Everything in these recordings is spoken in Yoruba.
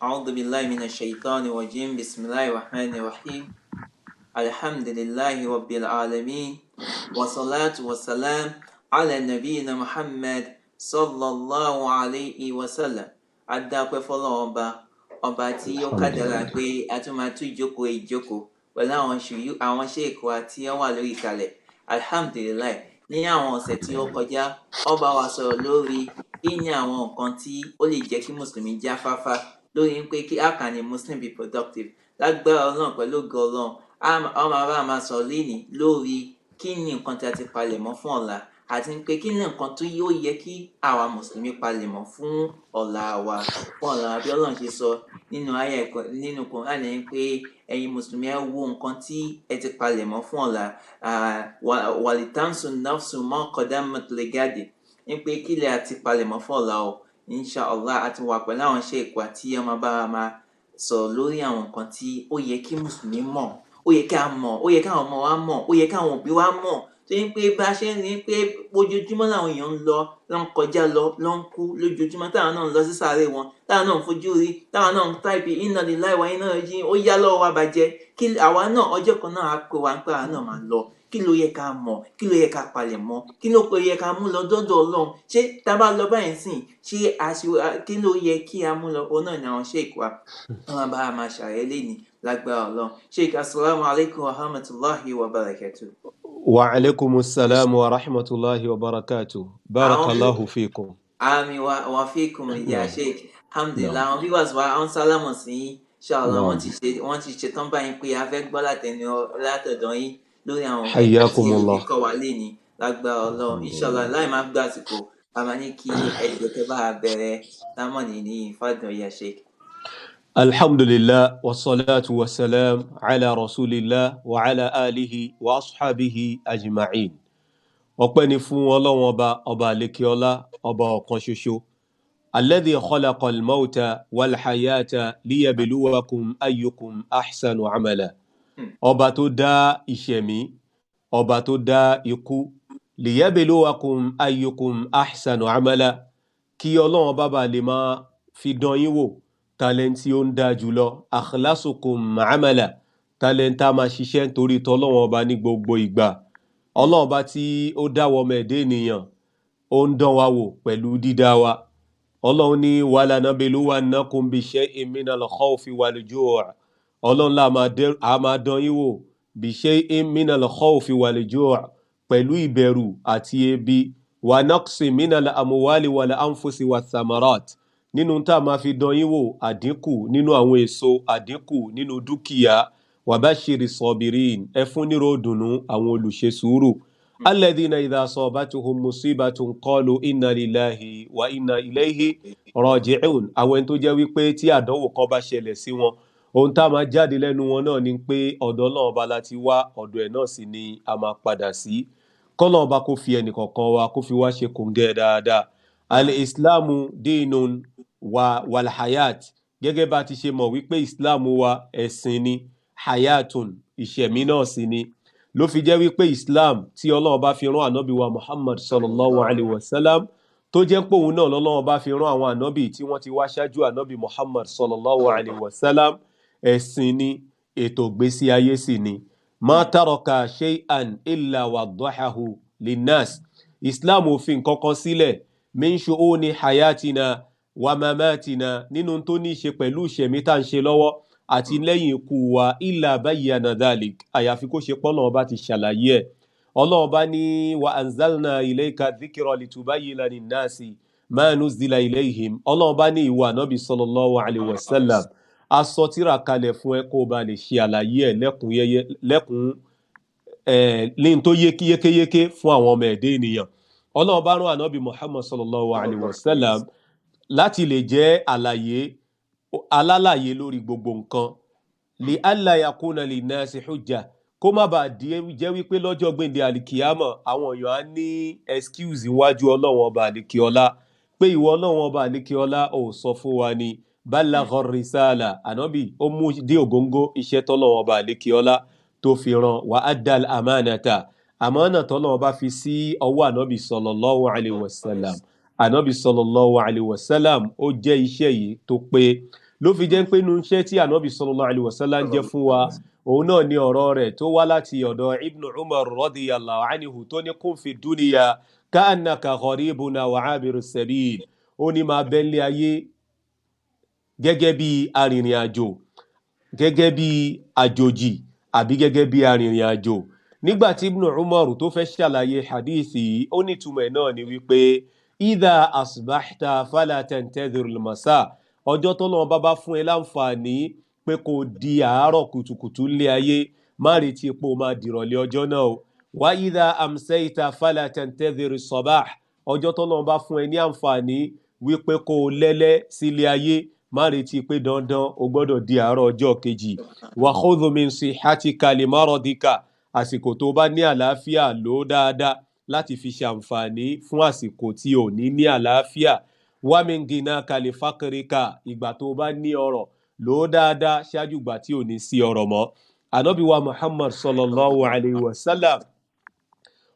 A'udhu billahi minash shaitani rajim. Bismillahir rahmanir rahim. Alhamdulillahi rabbil alamin. Wassalatu wassalam ala nabiyyina Muhammad sallallahu alayhi wa sallam. A dápẹ́ fọ́lọ́run ọba, ọba tí ó kádàrá pé a tún máa tún ìjókòó ìjókòó pẹ̀lú àwọn ṣùyú àwọn sheikh wa tí wọ́n wà lórí ìkàlẹ̀. Alhamdulillah. Ní àwọn ọ̀sẹ̀ tí ó kọjá, ọba wa sọ̀rọ̀ lórí kí ni àwọn nǹkan tí ó lè jẹ́ kí Mùsùlùmí jáfáfá, lórí pé kí how can a Muslim be productive. Lágbára Ọlọ́run, pẹ̀lú ògo Ọlọ́run, ọmọ bá máa sọ̀rọ̀ lénìí lórí kí ni nǹkan tí a ti palẹ̀mọ́ fún ọ̀la, àti pé kí ni nǹkan tó yóò yẹ kí àwa Mùsùlùmí palẹ̀mọ́ fún ọ̀la wa, fún ọ̀la wa. Bí Ọlọ́run ṣe sọ nínú ayah ẹ̀kọ́ nínú Quran ní pé ẹ̀yin Mùsùlùmí, ẹ wo nǹkan tí ẹ ti palẹ̀mọ́ fún ọ̀la. Walitansu nafsu ma qaddamat ligadi, ní pé kí lẹ àti palẹ̀mọ́ fún ọ̀la o. Inshallah, a ti wà pẹ̀lú àwọn sheikh wa tí ọmọ bá wa máa sọ̀rọ̀ lórí àwọn nǹkan tí ó yẹ kí Mùsùlùmí mọ̀, ó yẹ kí a mọ̀, ó yẹ káwọn ọmọ wa mọ̀, ó yẹ káwọn òbí wa mọ̀, tó yẹ pé bá a ṣe ń rí pé ojoojúmọ́ làwọn èèyàn ń lọ, ló ń kọjá lọ, ló ń kú lójoojúmọ́, táwọn náà ń lọ sí sàárè wọn, táwọn náà ń fojú rí, táwọn náà ń type inna lillahi wa inna ilaihi raji'un, ó yá lọ́wọ́ wa bàjẹ́. Kí àwa náà ọjọ́ kan náà á pé wa ń pé àwa náà máa lọ, kí ló yẹ ká mọ̀? Kí ló yẹ ká palẹ̀ mọ́? Kí ló yẹ ká mú lọ dọ́dọ̀ Ọlọ́run? Ṣé tá a bá lọ báyìí sìn, ṣé a ṣe kí ló yẹ kí a mú lọ? Òun náà ni àwọn sheikh wa wọn bá a máa ṣàlàyé lénìí lágbára Ọlọ́run. Sheikh, assalamu alaikum wa rahmatulahi wa barakatuh. Wa alaikum assalam wa rahmatulahi wa barakatuh. Barakallahu fikum. Àmín wa fikum ya sheikh. Alhamdulillah. Àwọn viewers wa àwọn sálámù sí yín. Inshallah, wọ́n ti ṣetán báyìí pé a fẹ́ gbọ́ látọ̀dọ̀ yín lórí àwọn Hayyakumullah. tí ó kọ́ wa lénìí lágbára Ọlọ́run. Inshallah, láì má gbà àsìkò, a máa ní kí ẹjọ́ kẹ́ bá a bẹ̀rẹ̀ lámọ̀nì ní ìfàdùn ya sheikh. Alhamdulillah, wassalatu wassalam ala rasulillah wa ala alihi wa ashabihi ajma'in. Ọpẹ́ ni fún Ọlọ́run ọba, ọba àlékiọlá, ọba ọ̀kan ṣoṣo. Alladhi khalaqal mauta wal hayata liyabluwakum ayyukum ahsanu amala. Ọba tó dá ìṣẹ̀mí, ọba tó dá ikú, liyabluwakum ayyukum ahsanu amala, kí Ọlọ́run ọba bá lè máa fi dán yín wò talenti ó ń dá jùlọ, akhlasukum amala, talenta máa ṣiṣẹ́ nítorí tọ́lọ́run ọba ní gbogbo ìgbà. Ọlọ́run ọba tí ó dá wa ọmọ ẹ̀dá ènìyàn, ó ń dán wa wò pẹ̀lú dídá wa. Ọlọ́run ní walanabluwannakum bishay'in minal khawfi wal ju'. Ọlọ́run la a máa dán yín wò bishay'in minal khawfi wal ju', pẹ̀lú ìbẹ̀rù àti ebi, wa naqsin minal amwali wal anfusi wath thamarat. Nínú tá a máa fi dán yín wò, àdínkù nínú àwọn èso, àdínkù nínú dúkìá. Wa bashiri sabirin, ẹ fún nírò dùnú àwọn olùṣe sùúrù. Alladhina idha asabatuhum musibatun qalu inna lillahi wa inna ilayhi raji'un. Àwọn ẹni tó jẹ́ wípé tí àdánwò kan bá ṣẹlẹ̀ sí wọn, ohun tá a máa jáde lẹ́nu wọn náà ni pé ọ̀dọ̀ Ọlọ́run ọba la ti wá, ọ̀dọ̀ ẹ̀ náà sì ni a máa padà sí. Kọ́lọ́run ọba kó fi ẹnìkọ̀ọ̀kan wa kó fi wá ṣe kòǹgẹ́ dáadáa. Al-Islamu dinun wa wal-hayat. Gẹ́gẹ́ bá ti ṣe mọ̀ wípé Islam wa ẹ̀sìn ni, hayatun, ìṣẹ̀mí náà sì ni. Ló fi jẹ́ wípé Islam tí Ọlọ́run bá fi rán ànábì wa Muhammad sallallahu alayhi wa sallam, tó jẹ́ pé òun náà lọ́lọ́run bá fi rán àwọn ànábì tí wọ́n ti wá ṣáájú ànábì Muhammad sallallahu alayhi wa sallam, ẹ̀sìn ni, ètò ìgbésí ayé sì ni. Ma taraka shay'an illa waddahahu linnas. Islam ò fi nǹkan kan sílẹ̀ min shu'uni hayatina wa mamatina, nínú tó ní í ṣe pẹ̀lú ìṣẹ̀mí tá à ń ṣe lọ́wọ́ àti lẹ́yìn ikú wa, illa bayyana dhalik, àyàfi kó ṣe pọ́nà ọba ti ṣàlàyé ẹ̀. Ọlọ́run bá ní wa anzalna ilayka dhikra litubayyina linnasi ma nuzila ilayhim. Ọlọ́run bá ní ìwà ànábì sallallahu alayhi wa sallam, a sọ tírà kalẹ̀ fún ẹ kó o bá lè ṣe àlàyé ẹ̀ lẹ́kùn ní tó yékéyéké fún àwọn ọmọ ẹ̀dẹ́ ènìyàn. Ọlọ́run bá rán ànábì Muhammad sallallahu alayhi wa sallam láti lè jẹ́ àlàyé alálàyé lórí gbogbo nǹkan. Li alla yakuna linnasi hujja, kó má bàa jẹ́ wípé lọ́jọ́ gbèǹde àlìkìyámọ̀ àwọn èèyàn á ní excuse iwájú Ọlọ́run ọba àlìkìọ́lá pé ìwọ Ọlọ́run ọba àlìkìọ́lá ò sọ fún wa ni. Balagha risala, ànábì ó mú dé ògóńgó iṣẹ́ tọ́lọ́run ọba àlìkìọ́lá tó fi rán, wa addal amanata, àmánà tọ́lọ́run ọba fi sí ọwọ́ ànábì sallallahu alayhi wa sallam. Ànábì sallallahu alayhi wa sallam ó jẹ́ iṣẹ́ yìí tó pé. Ló fi jẹ́ pé inú iṣẹ́ tí ànábì sallallahu alaihi wasallam ń jẹ́ fún wa, òun náà ni ọ̀rọ̀ rẹ̀ tó wá láti ọ̀dọ̀ Ibn Umar radiyallahu anhu tó ní kun fi dunya ka'annaka gharibun aw abiru sabil. Ó ní máa bẹ́ńlé ayé gẹ́gẹ́ bí arìnrìn àjò, gẹ́gẹ́ bí àjòjì àbí gẹ́gẹ́ bí arìnrìn àjò. Nígbà tí Ibn Umar tó fẹ́ ṣàlàyé hadithi yìí, ó ní ìtumọ̀ ẹ̀ náà ni wípé idha asbahta fala tantadhir al-masa. Ọjọ́ tọ́lọ́run bá bá fún ẹ láǹfààní pé kó di àárọ̀ kùtùkùtù ńlé ayé, má retí pé o máa dìrọ̀lẹ́ ọjọ́ náà o. Wa idha amsayta fala tantadhir as-sabah. Ọjọ́ tọ́lọ́run bá fún ẹ ní àǹfààní wípé kó o lẹ́lẹ́ sílé ayé, má retí pé dandan o gbọ́dọ̀ di àárọ̀ ọjọ́ kejì. Wa khudh min sihhatika limaradika. Àsìkò tó bá ní àlàáfíà lò ó dáadáa láti fi ṣàǹfààní fún àsìkò tí ò ní ní àlàáfíà. Wa min ginaka li faqrika. Ìgbà tó bá ní ọrọ̀ lò ó dáadáa ṣáájú ìgbà tí ò ní sí ọrọ̀ mọ́. Ànábì wa Muhammad sallallahu alayhi wa sallam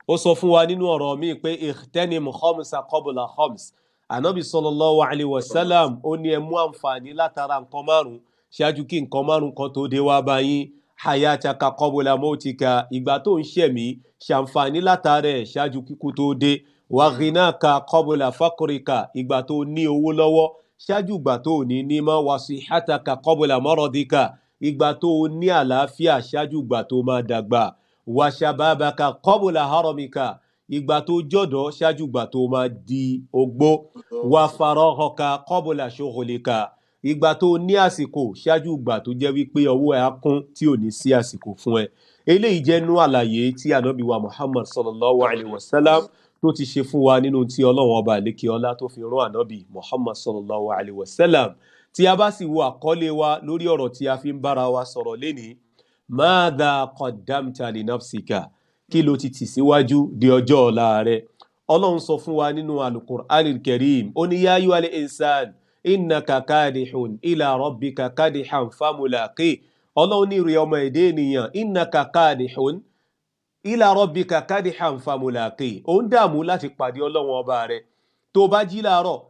ó sọ fún wa nínú ọ̀rọ̀ míì pé ightanim khamsa qabla khams. Ànábì sallallahu alayhi wa sallam ó ní ẹ mú àǹfààní látara nǹkan márùn ṣáájú kí nǹkan márùn kan tó dé wá bá yín. Hayataka qabla mautika. Ìgbà tó ń ṣẹ̀mí ṣàǹfààní látara ẹ̀ ṣáájú kíkú tó dé. Wa ghinaka qabla faqrika. Ìgbà tó ní owó lọ́wọ́ ṣáájú ìgbà tó ní ní mọ́. Wa sihataka qabla maradika. Ìgbà tó ní àlàáfíà ṣáájú ìgbà tó máa dàgbà. Wa shababaka qabla haramika. Ìgbà tó jọ̀dọ̀ ṣáájú ìgbà tó máa di ogbó. Wa faraghaka qabla shughlika. Ìgbà tó ní àsìkò ṣáájú ìgbà tó jẹ́ wípé ọwọ́ ẹ̀ á kún tí ò ní sí àsìkò fún ẹ. Eléyìí jẹ́ nú àlàyé tí ànábì wa Muhammad sallallahu alayhi wa sallam tó ti ṣe fún wa nínú tí Ọlọ́run ọba àlékè ọlá tó fi rán ànábì Muhammad sallallahu alayhi wa sallam. Tí a bá sì wo àkọlé wa lórí ọ̀rọ̀ tí a fi ń bára wa sọ̀rọ̀ lénìí, madha qaddamta li nafsika, kí ló ti tì síwájú di ọjọ́ ọ̀la rẹ? Ọlọ́run sọ fún wa nínú Al-Qur'anil Karim, ó ní ya ayyuhal insan innaka kadihun ila rabbika kadihan famulaqi. Ọlọ́run ní ìrìn ọmọ èdè ènìyàn, innaka kadihun ila rabbika kadihan famulaqi. Ó ń dààmú láti pàdé Ọlọ́run ọba rẹ. Tó bá jí láàárọ̀,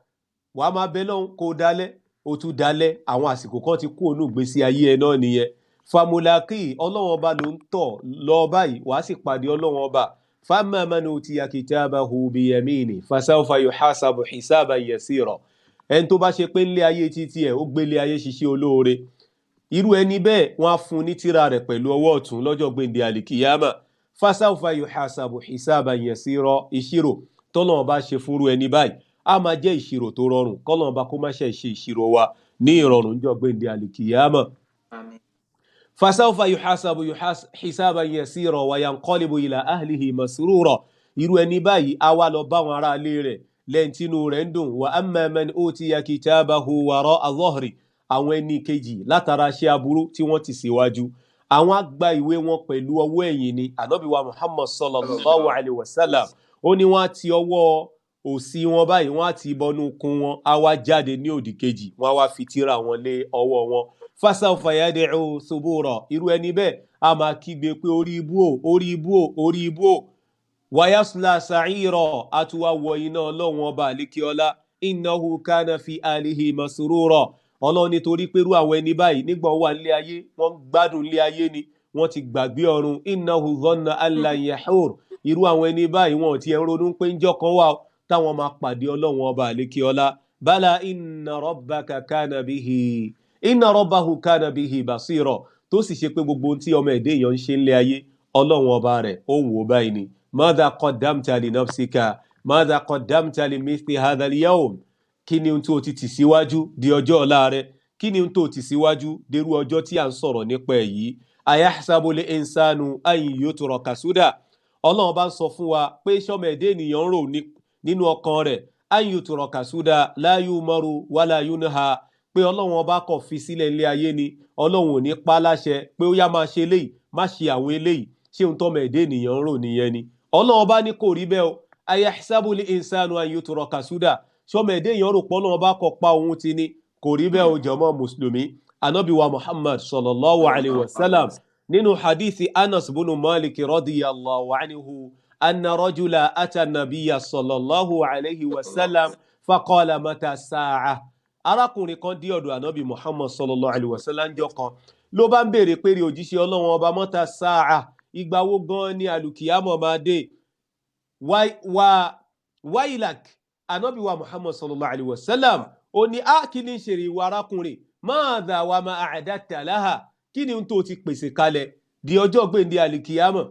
wàá máa bẹ lọ́hùn kó dalẹ̀, ó tún dalẹ̀, àwọn àsìkò kan ti kú ònú ìgbésí ayé ẹ náà nìyẹn. Famulaqi, Ọlọ́run ọba ló ń tọ̀ lọ báyìí, wàá sì pàdé Ọlọ́run ọba. Famma man utiya kitabahu biyamini fasawfa yuhasabu hisaban yasira. Ẹni tó bá ṣe pé nílé ayé títí ẹ̀ ó gbélé ayé ṣiṣẹ́ olóore, irú ẹni bẹ́ẹ̀ wọ́n á fún ní tírà rẹ̀ pẹ̀lú ọwọ́ ọ̀tún lọ́jọ́ gbèǹde àlìkìyàmà. Fasawfa yuhasabu hisaban yasira. Ìṣirò tọ́lọ́run bá ṣe fúnrú ẹni báyìí á máa jẹ́ ìṣirò tó rọrùn. Kọ́lọ́run bá kó má ṣe ṣe ìṣirò wa ní ìrọ̀rùn níjọ́ gbèǹde àlìkìyàmà. Àmín. Fasawfa yuhasabu hisaban yasira wa yanqalibu ila ahlihi masrura. Irú ẹni báyìí á wá lọ bá àwọn aráalé rẹ̀ lẹ́yìn tínú rẹ̀ ń dùn. Wa amma man utiya kitabahu wara'a dhahri. Àwọn ẹni kejì látara ṣe aburú tí wọ́n ti síwájú, àwọn á gba ìwé wọn pẹ̀lú ọwọ́ ẹ̀yìn ni. Ànábì wa Muhammad sallallahu alayhi wa sallam ó ní wọ́n á ti ọwọ́ òsì wọn báyìí, wọ́n á ti bọnú kun wọn, á wá jáde ní òdì kejì, wọ́n á wá fi tírà wọn lé ọwọ́ wọn. Fasawfa yad'u thubura. Irú ẹni bẹ́ẹ̀ á máa kígbe pé orí ibú o, orí ibú o, orí ibú o. Wayasla sa'ira. Á tún wá wọ iná Ọlọ́run ọba àlékiọlá. Innahu kana fi alihi masrura. Ọlọ́run nítorí pé irú àwọn ẹni báyìí nígbà wọ́n wà nílé ayé, wọ́n ń gbádùn nílé ayé ni, wọ́n ti gbàgbé ọ̀run. Innahu dhanna an lan yahur. Irú àwọn ẹni báyìí wọn ò tiẹ̀ ń ronú pé ńjọ́ kan wà táwọn máa pàdé Ọlọ́run ọba àlékiọlá. Bala inna rabbaka kana bihi, inna rabbahu kana bihi basira. Tó sì ṣe pé gbogbo ohun tí ọmọ ẹ̀dẹ́ èèyàn ń ṣe nílé ayé, Ọlọ́run ọba rẹ̀ ó wò ó báyìí ni. Madha qaddamta li nafsika, madha qaddamta li mithli hadha al-yawm. Kí ni ohun tó ti tì síwájú di ọjọ́ ọ̀la rẹ? Kí ni ohun tó ti síwájú dérú ọjọ́ tí à ń sọ̀rọ̀ nípa ẹ̀ yìí? Ayahsabu al-insanu an yutraka suda. Ọlọ́run bá ń sọ fún wa pé sọ́mọ ẹ̀dẹ́ ènìyàn ń rò nínú ọkàn rẹ̀, an yutraka suda la yu'maru wala yunha, pé Ọlọ́run ọba kọ̀ fi sílẹ̀ ilé ayé ni, Ọlọ́run ò ní pa láṣẹ pé ó yá máa ṣe eléyìí, má ṣe àwọn eléyìí. Ṣé ohun tọ́mọ ẹ̀dẹ́ ènìyàn ń rò nìyẹn ni? Ọlọ́run ọba ní kò rí bẹ́ẹ̀ o. Ayahsabu al-insanu an yutraka suda. Sọ́mọ ẹ̀dẹ́ èèyàn rò pé Ọlọ́run ọba kọ̀ pa òun ti ni? Kò rí bẹ́ẹ̀ o, jọmọ́ mùsùlùmí. Ànábì wa Muhammad sallallahu alayhi wa sallam nínú hadithi Anas bunu Malik radiyallahu anhu anna rajula ata nabiyya sallallahu alayhi wa sallam faqala mata sa'a. Arákùnrin kan dé ọ̀dọ̀ ànábì Muhammad sallallahu alaihi wasallam ńjọ́ kan, ló bá ń béèrè pé rí òjíṣẹ́ Ọlọ́run ọba, mọ́ta sáà, ìgbà wo gan ni àlùkìyámọ̀ máa dé? Wá wailak. Ànábì wa Muhammad sallallahu alaihi wasallam ó ní, á kí ni ń ṣe ìwà arákùnrin? Madha wa ma a'dadta laha, kí ni n tó ti pèsè kalẹ̀ di ọjọ́ gbèǹde àlùkìyámọ̀?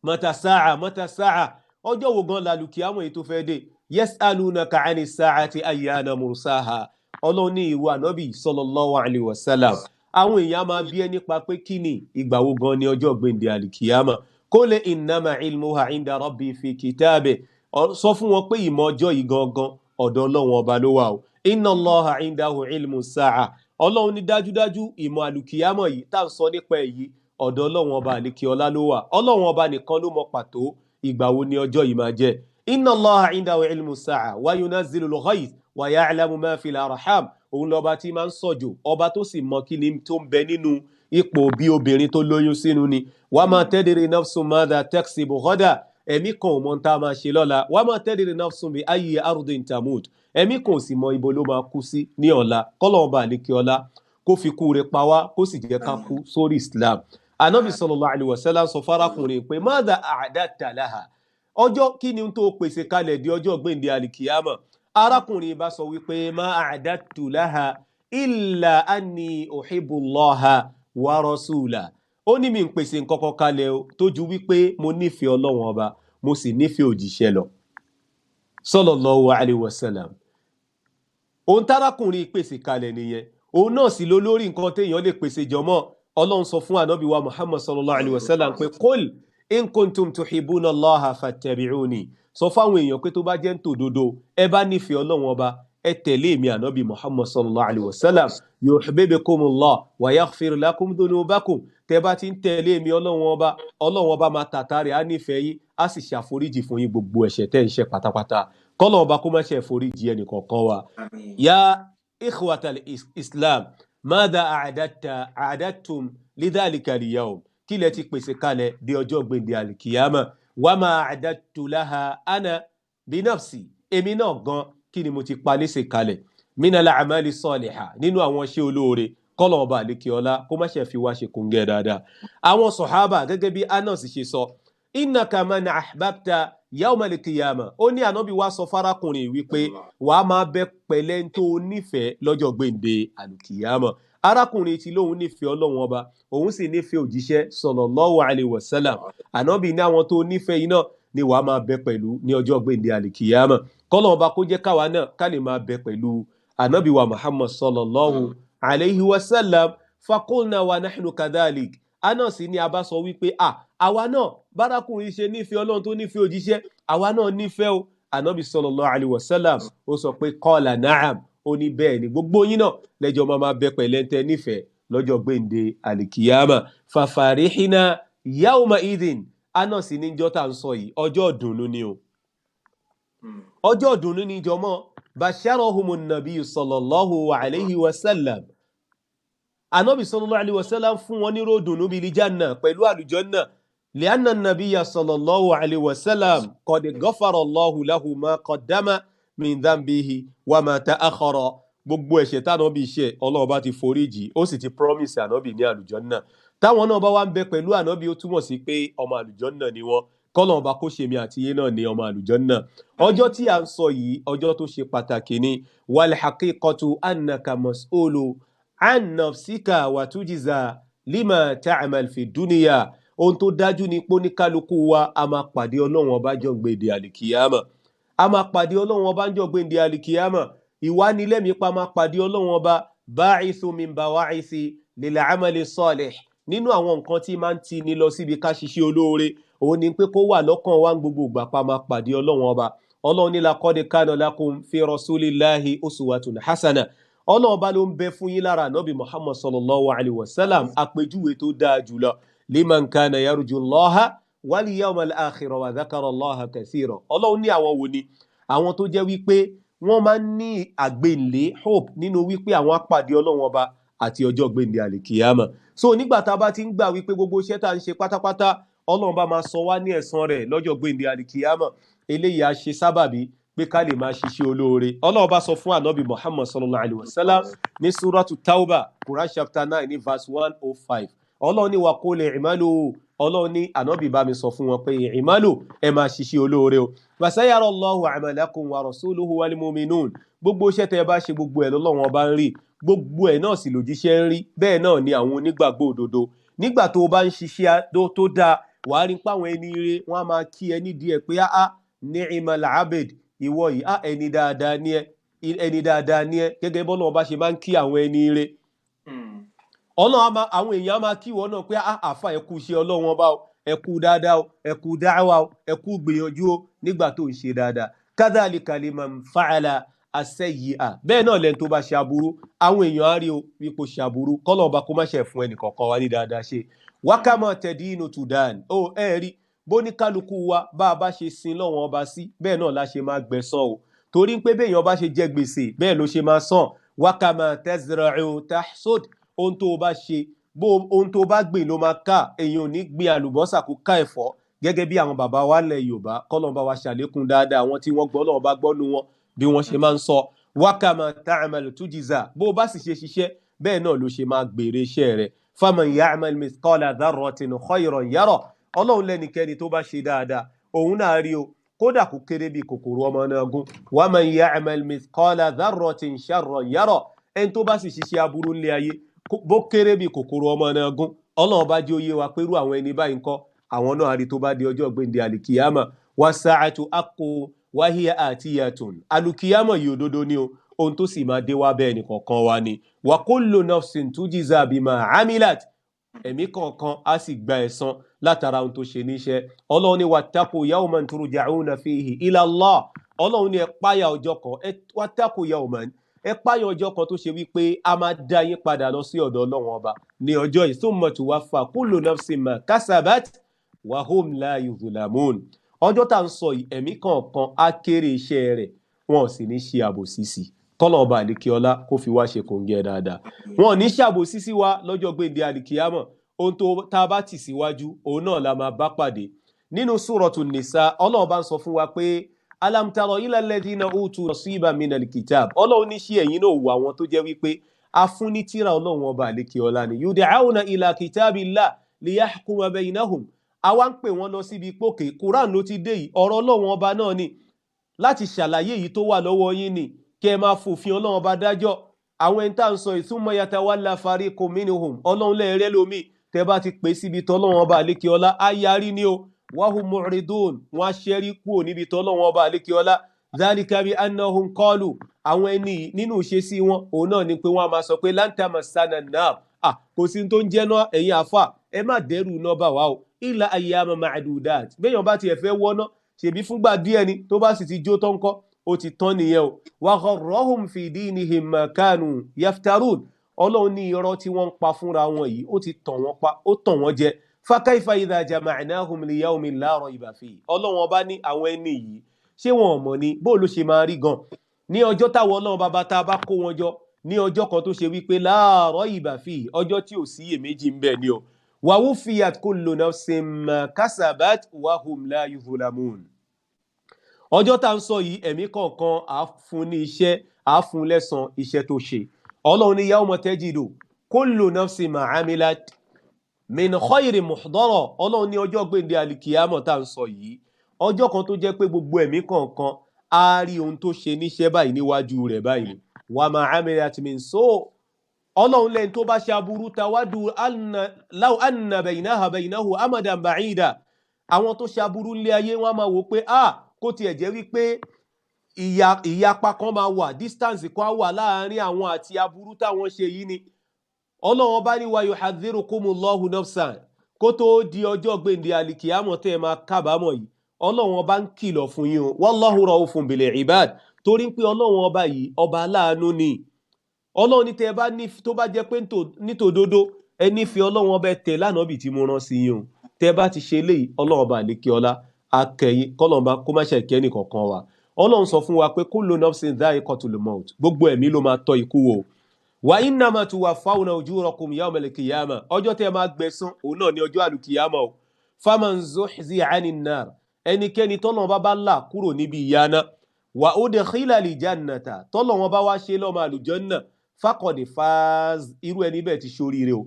Mọ́ta sáà, mọ́ta sáà, ọjọ́ wo gan làlùkìyámọ̀ yìí tó fẹ́ dé? Yas'alunaka 'ani sa'ati ayyana mursaha. Ọlọ́run ní ìwọ ànábì sallallahu alaihi wasallam, àwọn èèyàn máa bí ẹ nípa pé kí ni ìgbà wo gan ni ọjọ́ gbèǹde àlùkìyámọ̀. Qul innama ilmuha 'inda rabbi fi kitabe. Sọ fún wọn pé ìmọ̀ ọjọ́ yìí gangan, ọ̀dọ̀ Ọlọ́run ọba ló wà o. Inna Allaha 'indahu ilmu sa'a. Ọlọ́run ní dájúdájú ìmọ̀ àlùkìyámọ̀ yìí tá à ń sọ nípa èyí, ọ̀dọ̀ Ọlọ́run ọba àlekè ọlá ló wà. Ọlọ́run ọba nìkan ló mọ pàtó ìgbà wo ni ọjọ́ yìí máa jẹ́. Inna Allaha 'indahu ilmu sa'a wa yunazzilul ghayth wa ya'lamu ma fil arham. Òun lọ́ba tí máa ń sọ̀jò, ọba tó sì mọ kí ni tó ń bẹ nínú ipò bí obìnrin tó lóyún sínú ni. Wa ma tadri nafsun madha taksibu ghadan. Ẹ̀mí kan ò mọ tá a máa ṣe lọ́la. Wa ma tadri nafsun bi ayyi ardin tamut. Ẹ̀mí kan ò sì mọ ibo ló máa kú sí ní ọ̀la. Kọ́lọ́run ọba àlékè ọlá kó fi kú rẹ̀ pa wá, kó sì jẹ́ ká kú sórí Islam. Anabi sallallahu alaihi wasallam sọ fárákùnrin pé madha a'dadta laha, ọjọ́ kí ni tó pèsè kalẹ̀ di ọjọ́ gbèǹde alikiyama? Arákùnrin bá sọ wípé ma a'dadtu laha illa anni uhibbullaha wa rasula. Ó ní mi ń pèsè nǹkan kan kalẹ̀ o tó ju wípé mo nífẹ̀ẹ́ Ọlọ́run ọba, mo sì nífẹ̀ẹ́ òjíṣẹ́ lọ sallallahu alaihi wasallam. Ohun tárákùnrin pèsè kalẹ̀ nìyẹn. Òun náà sì ló lórí nǹkan téèyàn lè pèsè jọmọ́. Ọlọ́run sọ fún ànábì wa Muhammad sallallahu alaihi wasallam pé qul in kuntum tuhibbuna Allaha fattabi'uni. Sọ fáwọn èèyàn pé tó bá jẹ́ ń tòdodo ẹ bá nífẹ̀ẹ́ Ọlọ́run ọba, ẹ tẹ̀lé èmi ànábì Muhammad sallallahu alaihi wasallam. Yuhbibkumullah wa yaghfir lakum dhunubakum. Tẹ bá ti ń tẹ̀lé èmi Ọlọ́run ọba, Ọlọ́run ọba máa tàtà rẹ̀ á nífẹ̀ẹ́ yín, á sì ṣàforíjì fún yín gbogbo ẹ̀ṣẹ̀ tẹ́ ń ṣẹ̀ pátápátá. Kọ́lọ́run ọba kó má ṣe foríjì ẹnì kọ̀ọ̀kan wa. Ya ikhwatal islam, madha a'dadtum lidhalika al-yawm? Kí lẹ ti pèsè kalẹ̀ di ọjọ́ gbèǹde alikiyama? Wa ma a'dadtu laha ana binafsi, èmi náà gan, kí ni mo ti pa léṣe kalẹ̀? Minal a'mali saliha, nínú àwọn iṣẹ́ olóore. Kọ́lọ̀ ọba àlékiọlá kó má ṣe fi wá ṣe kóńgẹ́ dáadáa. Àwọn sọ̀hábà, gẹ́gẹ́ bí Anas ṣe sọ, innaka man ahbabta yawmal qiyamah. Ó ní ànábì wá sọ fárákùnrin wípé wàá máa bẹ pẹ̀lẹ́ tó nífẹ̀ẹ́ lọ́jọ́ gbèǹde àlùkìyàmọ̀. Arákùnrin tí lóun nífẹ̀ẹ́ Ọlọ́run ọba, òun sì nífẹ̀ẹ́ òjíṣẹ́ sallallahu alaihi wasallam. Ànábì ní àwọn tó nífẹ̀ẹ́ yìí náà ni wàá máa bẹ pẹ̀lú ní ọjọ́ gbèǹde àlùkìyàmọ̀. Kọ́lọ́run ọba kó jẹ́ káwa náà ká lè máa bẹ pẹ̀lú ànábì wa Muhammad sallallahu alayhi wasallam. Faqulna wa nahnu kadhalik. Anas ní a bá sọ wípé àwa náà, bárakùnrin ṣe nífẹ̀ẹ́ Ọlọ́run tó nífẹ̀ẹ́ òjíṣẹ́, àwa náà nífẹ̀ẹ́ o. Ànábì sallallahu alayhi wasallam ó sọ pé qala na'am, ó ní bẹ́ẹ̀ ni, gbogbo yín náà lẹ́jọ́ máa máa bẹ pẹ̀lẹ́ ntẹ́ nífẹ̀ẹ́ lọ́jọ́ gbèǹde àlìkìyàmà. Fafarihina yawma idhin. Anas níjọ́ tá à ń sọ yìí, ọjọ́ ìdùnnú ni o, ọjọ́ ìdùnnú ni jọmọ́. Basharahum nabiyyu sallallahu alayhi wasallam. Ànábì sallallahu alayhi wasallam fún wọn ní ròdùnú bil janna, pẹ̀lú àlùjànnà. Li'anna nabiyya sallallahu alayhi wasallam qad ghafara Allahu lahu ma qaddama min dhanbihi wa ma ta'akhkhara. Gbogbo ẹ̀ṣẹ̀ tánàbì ṣẹ̀, Ọlọ́run bá ti foríjì, ó sì ti promise ànábì ní àlùjànnà. Táwọn náà bá wá ń bẹ pẹ̀lú ànábì, ó túmọ̀ sí pé ọmọ àlùjànnà ni wọ́n. Kọ́lọ́run bá kó ṣe mi àti yín náà ní ọmọ àlùjànnà. Ọjọ́ tí à ń sọ yìí, ọjọ́ tó ṣe pàtàkì ni. Wal haqiqatu annaka mas'ulu an nafsika wa tujza lima ta'mal fi dunya. Ohun tó dájú ni pé oníkálukú wa a máa pàdé Ọlọ́run ọba jọ gbèdé àlìkìyàmà. A máa pàdé Ọlọ́run ọba jọ gbèdé àlìkìyàmà. Ìwánilẹ́mìí pa máa pàdé Ọlọ́run ọba, ba'ithu min bawa'isi lil amali salih. Nínú àwọn nǹkan tí máa ń ti ni lọ síbi ká ṣiṣẹ́ olóore, òun ni pé kó wà lọ́kàn wa gbogbo ìgbà pa máa pàdé Ọlọ́run ọba. Ọlọ́run ní laqad kana lakum fi rasulillahi uswatun hasana. Ọlọ́run ọba ló ń bẹ fún yín lára ànábì Muhammad sallallahu alayhi wa sallam àpèjúwe tó dáa jùlọ. Liman kana yarju Allaha wal yawmal akhira wa dhakara Allaha kathira. Ọlọ́run ní àwọn wo ni? Àwọn tó jẹ́ wípé wọ́n máa ń ní àgbéǹlé, hope, nínú wípé àwọn apàdé Ọlọ́run ọba àti ọjọ́ gbèǹde àlìkìyàmà. So nígbà tá a bá ti ń gbà wípé gbogbo iṣẹ́ tá à ń ṣe pátápátá, Ọlọ́run bá máa sọ wá ní ẹ̀san rẹ̀ lọ́jọ́ gbèǹde àlìkìyàmà, eléyìí á ṣe sábàbí pé ká lè máa ṣiṣẹ́ olóore. Ọlọ́run bá sọ fún ànábì Muhammad sallallahu alayhi wa sallam ní suratu Tauba, Quran chapter 9 ní verse 105. Ọlọ́run ní wa qul i'malu, Ọlọ́run ní ànábì bá mi sọ fún wọn pé i'malu, ẹ máa ṣiṣẹ́ olóore o. Fasayara Allahu a'malakum wa rasuluhu wal mu'minun. Gbogbo iṣẹ́ tẹ́ ẹ bá ṣe, gbogbo ẹ̀ lọ́lọ́run ọba ń rí, gbogbo ẹ̀ náà sì lòjíṣẹ́ ń rí, bẹ́ẹ̀ náà ni àwọn onígbàgbọ́ òdodo. Nígbà tó o bá ń ṣiṣẹ́ tó dáa, wàá rí páwọn ẹni ire wọn á máa kí ẹ nídìí ẹ pé áá ni'mal abid, ìwọ yìí á ẹni dáadáa ní ẹ, ẹni dáadáa ní ẹ, gẹ́gẹ́ bọ́lá ọba ṣe máa ń kí àwọn ẹni ire. Ọlọ́run àwọn èèyàn á máa kí ìwọ náà pé á àfa, ẹ kú iṣẹ́ Ọlọ́run ọba o, ẹ kú dáadáa o, ẹ kú dáwà o, ẹ kú gbìyànjú o nígbà tó ń ṣe dáadáa. Kadhalika liman fa'ala as-sayyi'a, bẹ́ẹ̀ náà lẹ́ni tó bá ṣe aburú, àwọn èèyàn á rí o wípé ṣe aburú. Kọ́lọ̀ ọba kó má ṣe fún ẹnì kọ̀ọ̀kan wa ní dáadáa ṣe. Wákàmọ́ tadinu tudan, ó ẹ rí bóníkálukú wa bá a bá ṣe sin lọ́wọ́n ọba sí, bẹ́ẹ̀ náà la ṣe máa gbẹ̀san o, torí pé béèyàn bá ṣe jẹ gbèsè, bẹ́ẹ̀ ló ṣe máa san. Wákàmọ́ tazra'u tahsud, ohun tó o bá ṣe, bó ohun tó o bá gbìn ló máa ká. Èèyàn ò ní gbin àlùbọ́sà kó ká ẹ̀fọ́, gẹ́gẹ́ bí àwọn bàbá wa lẹ̀ Yorùbá, kọ́lọ́n bá wa ṣàlékún dáadáa àwọn tí wọ́n gbọ́ lọ́wọ́ bá gbọ́ nu wọn bí wọ́n ṣe máa ń sọ. Wákàmọ́ ta'mal tujiza, bó o bá sì ṣe ṣiṣẹ́, bẹ́ẹ̀ náà ló ṣe máa gbèrè iṣẹ́ rẹ̀. Faman ya'mal mithqala dharratin khayran yara, Ọlọ́run lẹ́nikẹ́ni tó bá ṣe dáadáa, òun náà rí o, kódà kó kéré bí kòkòrò ọmọ náà gún. Wa man ya'mal mithqala dharratin sharran yara, ẹni tó bá sì ṣiṣẹ́ aburú ńlẹ̀ ayé, bó kéré bí kòkòrò ọmọ náà gún, Ọlọ́run bá jẹ́ ó yé wa pé irú àwọn ẹni báyìí ńkọ́, àwọn náà rí tó bá di ọjọ́ gbèǹde àlìkìyàmà. Wasa'atu aqu wa hiya atiyatun, àlùkìyàmà yìí òdodo ni o, ohun tó sì máa dé wá bẹ́ẹ̀ nìkọ̀ọ̀kan wa ni. Wa kullu nafsin tujiza bima amilat, ẹ̀mí kọ̀ọ̀kan á sì gba ẹ̀san látara ohun tó ṣe níṣẹ́. Ọlọ́run ní wattaqu yawman turja'una fihi ila Allah, Ọlọ́run ní ẹ páyà ọjọ́ kan, ẹ wattaqu yawman, ẹ páyà ọjọ́ kan tó ṣe wípé a máa dá yín padà lọ sí ọ̀dọ̀ Ọlọ́run ọba ní ọjọ́ yìí. Thumma tuwaffa kullu nafsin ma kasabat wa hum la yuzlamun. Ọjọ́ tá à ń sọ yìí, ẹ̀mí kọ̀ọ̀kan á kéré iṣẹ́ rẹ̀, wọn ò sì ní ṣe àbòsí sí. Kọ́lọ̀ ọba àlekíọ́lá kó fi wá ṣe kòǹgẹ́ dáadáa. Wọn ò ní ṣàbòsí sí wa lọ́jọ́ gbèǹde àlìkíyámọ̀. Ohun tó tá a bá tì síwájú, òun náà la máa bá pàdé. Nínú Súrọ̀tù Nìsa, Ọlọ́run bá ń sọ fún wa pé alam tara ila alladhina utu nasiban minal kitab, Ọlọ́run ní ṣí ẹ̀yin náà wò àwọn tó jẹ́ wípé a fún ní tírà Ọlọ́run ọba àlekíọ́lá ni, yud'auna ila kitabillah liyahkuma baynahum, àwa ń pè wọ́n lọ síbi pókè Quran ló ti dé yìí, ọ̀rọ̀ Ọlọ́run ọba náà ni láti ṣàlàyé èyí tó wà lọ́wọ́ yín ni kẹ́ ẹ máa fòfin Ọlọ́run ọba dájọ́. Àwọn ẹni tá à ń sọ thumma yatawalla fariqun minhum, Ọlọ́run lẹ́ẹ̀rẹ́ lómi tẹ́ bá ti pè síbi tọ́lọ́run ọba àlékiọlá, á yarí ni o. Wahum mu'ridun, wọn á ṣẹ́rí kúrò níbi tọ́lọ́run ọba àlékiọlá. Dhalika bi annahum qalu, àwọn ẹni nínú ìṣesí wọn òun náà ni pé wọ́n á máa sọ pé lan tamassana an-nar, kò sí tó ń jẹ́ náà, ẹ̀yin àfà ẹ má dẹ́rù náà bà wá o, illa ayyama ma'dudat. Béèyàn bá tiẹ̀ fẹ́ wọ́ná, ṣèbí fúngbà díẹ̀ ni, tó bá sì ti jó tán kọ́, ó ti tán nìyẹn o. Wa gharrahum fi dinihim ma kanu yaftarun, Ọlọ́run ní irọ́ tí wọ́n ń pa fúnra wọn yìí, ó ti tàn wọ́n pa, ó tàn wọ́n jẹ. Fa kayfa idha jama'nahum li yawmin la rayba fihi, Ọlọ́run ọba ní àwọn ẹni yìí ṣé wọn ò mọ̀ ni bó ló ṣe máa rí gan ní ọjọ́ táwọn Ọlọ́run bàbá tá a bá kó wọn jọ ní ọjọ́ kan tó ṣe wípé la rayba fihi, ọjọ́ tí ò sí iyèméjì ń bẹ ni o. Wa wuffiyat kullu nafsin ma kasabat wa hum la yuzlamun. Ọjọ́ tá à ń sọ yìí, ẹ̀mí kọ̀ọ̀kan á fún ní iṣẹ́, á fún lẹ́san iṣẹ́ tó ṣe. Ọlọ́run ní yawma tajidu kullu nafsin ma amilat min khayrin muhdara, Ọlọ́run ní ọjọ́ gbèǹde àlìkìyàmọ̀ tá à ń sọ yìí, ọjọ́ kan tó jẹ́ pé gbogbo ẹ̀mí kọ̀ọ̀kan á rí ohun tó ṣe níṣẹ́ báyìí níwájú rẹ̀ báyìí. Wa ma amilat min so, Ọlọ́run lẹ́yìn tó bá ṣe aburú, tawadu law anna baynaha baynahu amadan ba'ida, àwọn tó ṣe aburú nílé ayé wọn á máa wò pé kó tiẹ̀ jẹ́ wípé ìyapa kan máa wà, distance kan á wà láàárín àwọn àti aburú táwọn ṣe yìí ni. Ọlọ́run bá ní wa yuhadhdhirukumullahu nafsan, kó tó di ọjọ́ gbèǹde àlìkìyàmọ̀ tẹ́ ẹ máa kábàámọ̀ yìí, Ọlọ́run ọba ń kìlọ̀ fún yín o. Wallahu raufun bil ibad, torí pé Ọlọ́run ọba yìí ọba aláàánú ni. Ọlọ́run ní tẹ́ ẹ bá ní tó bá jẹ́ pé nítòdodo ẹ nífẹ̀ẹ́ Ọlọ́run ọba, ẹ tẹ̀ lánàá tí mo rán sí yín o. Tẹ́ ẹ bá ti ṣe eléyìí, Ọlọ́run ọba àlékè ọlá akẹyìn, kọ́lọ́run bá kó má ṣe kẹ́ ẹnìkọ̀ọ̀kan wa. Ọlọ́run sọ fún wa pé kullu nafsin dha'iqatul maut, gbogbo ẹ̀mí ló máa tọ́ ikú wò. Wa innama tuwaffawna ujurakum yawmal qiyamah, ọjọ́ tẹ́ ẹ máa gbẹ̀san òun náà ní ọjọ́ àlùkìyàmọ̀ o. Faman zuhziha 'anin nar, ẹnikẹ́ni tọ́nà bá bá là kúrò níbi ìyà náà, Wa udkhila al-jannata, tọ́lọ́wọ́n bá wá ṣe lọ́mọ àlùjánnà, faqad faz, irú ẹni bẹ́ẹ̀ ti ṣoríire o.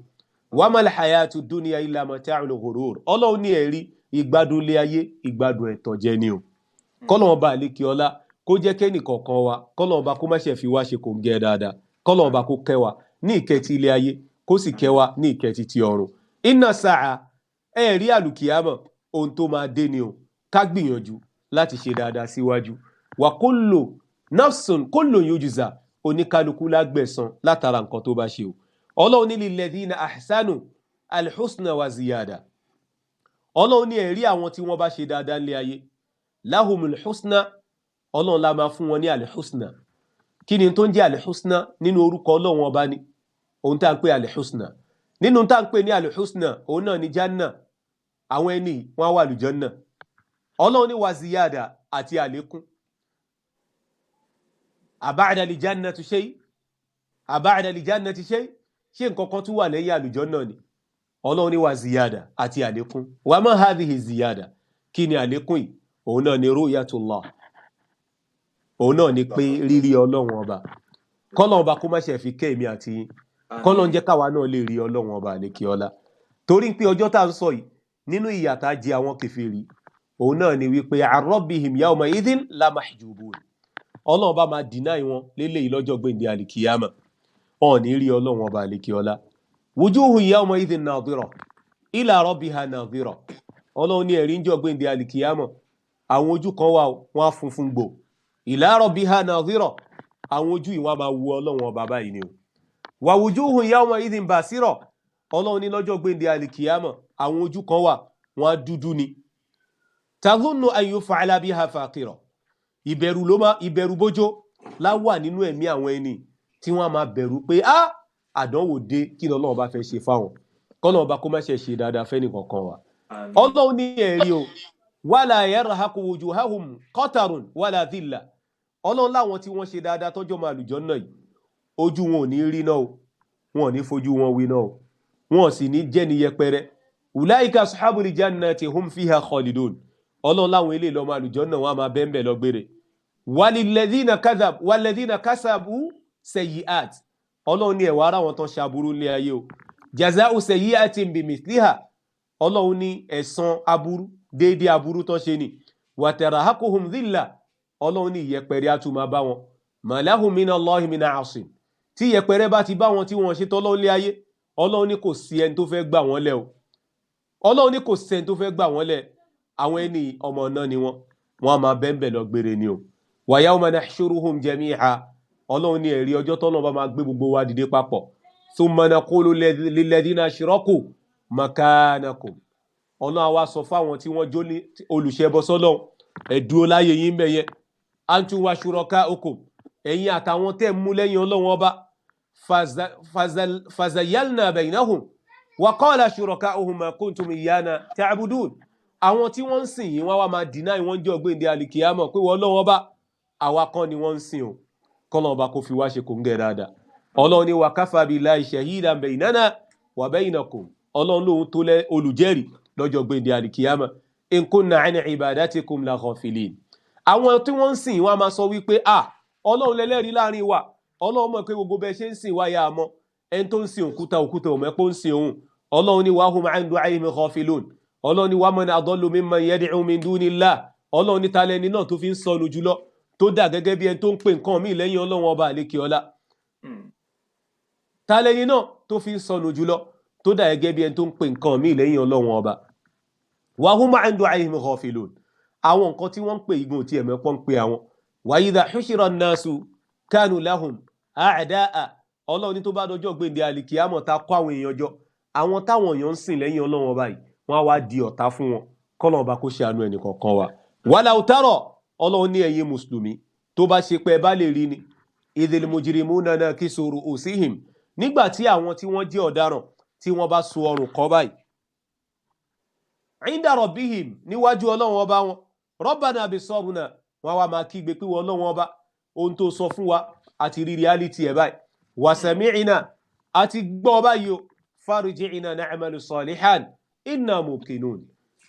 Wa mal hayatu dunya illa mata'ul ghurur. Ọlọ́run ní ẹ̀rí ìgbádùn ilé ayé, ìgbádùn ẹ̀tàn jẹ ni o. Kọ́lọ́wọ́n bá àlékè ọlá kó jẹ́ kẹ́nì kọ̀ọ̀kan wa, kọ́lọ́wọ́n bá kó má ṣe fi wá ṣe kòǹgẹ́ dáadáa, kọ́lọ́wọ́n bá kó kẹ́ wa ní ìkẹ́ ti ilé ayé, kó sì kẹ́ wa ní ìkẹ́ ti ti ọ̀run. Inna sa'a, ẹ̀rí àlùkìyámọ̀, ohun tó máa dé ni o. Ká gbìyànjú láti ṣe dáadáa síwájú. Wa kullu nafsun kullu yujza, oníkálukú lágbẹ̀san látara nǹkan tó bá ṣe o. Ọlọ́run ní lilladhina ahsanu alhusna wa ziyada. Ọlọ́run ní ẹ̀rí àwọn tí wọ́n bá ṣe dáadáa nílé ayé, lahumul husna, Ọlọ́run la máa fún wọn ní alhusna. Kí ni tó ń jẹ́ alhusna? Nínú orúkọ Ọlọ́run ọba ni ohun tá à ń pè alhusna. Nínú tá à ń pè ní alhusna, òun náà ni janna. Àwọn ẹni wọn wà lùjọ́nà. Ọlọ́run ní wa ziyada, àti àlékún. Aba'da li jannati shay, aba'da li jannati shay, ṣé nǹkan kan tún wà lẹ́yìn àlùjọ́nà ni? Ọlọ́run ní wa ziyada, àti àlékún. Wa ma hadhihi ziyada, kí ni àlékún yìí? Òun náà ni ru'yatullah, òun náà ni pé rírí Ọlọ́run ọba. Kọ́lọ́run ọba kó má ṣe fi kẹ́ èmi àti yín, kọ́lọ́run jẹ́ káwa náà lè rí Ọlọ́run ọba àlékè ọlá. Torí pé ọjọ́ tá à ń sọ yìí, nínú ìyà tá a jẹ àwọn kèfèrí, òun náà ni wípé rabbihim yawma idhin la mahjubun. Ọlọ́run bá máa dìnáì wọn lélẹ́yìí lọ́jọ́ gbèǹde àlìkìyàmà, wọn ò ní rí Ọlọ́run ọba àlékè ọlá. Wujuhun yawma idhin nadhira ila rabbiha nadhira. Ọlọ́run ní ẹ̀rí ń jọ gbèǹde àlìkìyàmà, àwọn ojú kan wà wọn á funfun gbò, ila rabbiha nadhira, àwọn ojú yìí wọn á máa wu Ọlọ́run ọba báyìí ni o. Wa wujuhun yawma idhin basira. Ọlọ́run ní lọ́jọ́ gbèǹde àlìkìyàmà, àwọn ojú kan wà wọn á dúdú ni, tadhunnu an yuf'ala biha faqira. Ìbẹ̀rù ló máa ìbẹ̀rù bójó láwà nínú ẹ̀mí àwọn ẹni tí wọ́n á máa bẹ̀rù pé á àdánwò dé, kí lọ́lọ́run bá fẹ́ ṣe fáwọn. Kọ́lọ́run bá kó má ṣe ṣe dáadáa fẹ́ nìkankan wa. Ọlọ́run ní ẹ̀rí o, wala yarhaqu wujuhahum qatarun wala dhilla. Ọlọ́run láwọn tí wọ́n ṣe dáadáa tọ́jọ́ máa lùjọ́ náà yìí, ojú wọn ò ní rí náà o, wọn ò ní fojú wọn wí náà o, wọn ò sì ní jẹ́ ní yẹpẹrẹ. Ulaika ashabul jannati hum fiha khalidun. Ọlọ́run láwọn eléyìí lọ́mọ àlùjọ́ náà, wọ́n á máa bẹ́ẹ̀ lọ gbére. Walilladhina kadhab walladhina kasabu sayyi'at. Ọlọ́run ní ẹ̀wà ara wọn tán ṣaburú ní ayé o, jaza'u sayyi'atin bimithliha. Ọlọ́run ní ẹ̀san aburú déédéé aburú tán ṣe ni. Wa tarahaquhum dhilla. Ọlọ́run ní ìyẹpẹrẹ á tún máa bá wọn. Ma lahum minallahi min 'asim. Tí ìyẹpẹrẹ bá ti bá wọn tí wọ́n ṣe tọ́lọ́run lé ayé, Ọlọ́run ní kò sí ẹni tó fẹ́ gbà wọ́n lẹ̀ o. Ọlọ́run ní kò sí ẹni tó fẹ́ gbà wọ́n lẹ̀. Àwọn ẹni ọmọ náà ni wọ́n, wọ́n á máa bẹ́ẹ̀ lọ gbére ni o. Wa yawma nahshuruhum jami'a. Ọlọ́run ní ẹ̀rí ọjọ́ tọ́nà bá máa gbé gbogbo wa dìde papọ̀. Thumma naqulu lilladhina ashraku makanakum. Ọlọ́run á wá sọ fáwọn tí wọ́n jó ní olùṣẹbọ sọ́lọ́run, ẹ dúró láyé yín bẹ̀ yẹn, antum wa shurakaukum, ẹ̀yin àtàwọn tẹ́ mú lẹ́yìn Ọlọ́run ọba. Fazayalna baynahum wa qala shurakauhum ma kuntum iyyana ta'budun. Àwọn tí wọ́n ń sìn yìí, wọ́n wá máa dìnáì wọ́n jẹ́ ọ̀gbìndé alikiyama pé wọ́n Ọlọ́run ọba, àwa kan ni wọ́n ń sìn o. Kọ́lọ́n ọba kó fi wá ṣe kòńgẹ́ dáadáa. Ọlọ́run ní wa kafa billahi shahidan baynana wa baynakum. Ọlọ́run lóhun tó lẹ́ olùjẹ́rìí lọ́jọ́ gbèǹde alikiyama. In kunna an ibadatikum la ghafilin. Àwọn tí wọ́n ń sìn wọ́n á máa sọ wípé à Ọlọ́run lẹ́lẹ́rìí láàrin wa, Ọlọ́run mọ̀ pé gbogbo bẹ́ẹ̀ ṣe ń sìn wá yá a mọ́. Ẹni tó ń sin òkúta, òkúta ò mẹ́pọ̀ ń sin òun. Ọlọ́run ní wa hum an du'aihim ghafilun. Ọlọ́run ní wa man adallu mimman yad'u min dunillah. Ọlọ́run ní talẹ́ni náà tó fi ń sọnù jùlọ tó dà gẹ́gẹ́ bí ẹni tó ń pè nǹkan míì lẹ́yìn Ọlọ́run ọba àlékè ọlá? Talẹ́ni náà tó fi ń sọnù jùlọ tó dà gẹ́gẹ́ bí ẹni tó ń pè nǹkan míì lẹ́yìn Ọlọ́run ọba? Wa hum an du'aihim ghafilun. Àwọn nǹkan tí wọ́n ń pè igun tí ẹ̀mẹ́pọ̀ ń pè àwọn. Wa idha hushira an-nasu kanu lahum a'da'a. Ọlọ́run ní tó bá dọjọ́ gbèǹde àlìkìyàmọ̀ ta kó àwọn èèyàn jọ, àwọn táwọn èèyàn ń sìn lẹ́yìn Ọlọ́run ọba yìí, wọ́n á wá di ọ̀tá fún wọn. Kọ́lọ́run ọba kó ṣe àánú ẹnì kọ̀ọ̀kan wa. Walau tara, Ọlọ́run ní ẹ̀yin mùsùlùmí, tó bá ṣe pé ẹ bá lè rí ni, idhil mujrimuna nakisu ru'usihim, nígbà tí àwọn tí wọ́n jẹ́ ọ̀daràn tí wọ́n bá so ọrùn kọ́ báyìí, inda rabbihim, níwájú Ọlọ́run ọba wọn, rabbana absarna, wọn wá máa kígbe pé Ọlọ́run ọba, ohun tó sọ fún wa àti rí reality ẹ̀ báyìí, wa sami'na, àti gbọ́ báyìí o, farji'na na'malu salihan inna muqinun.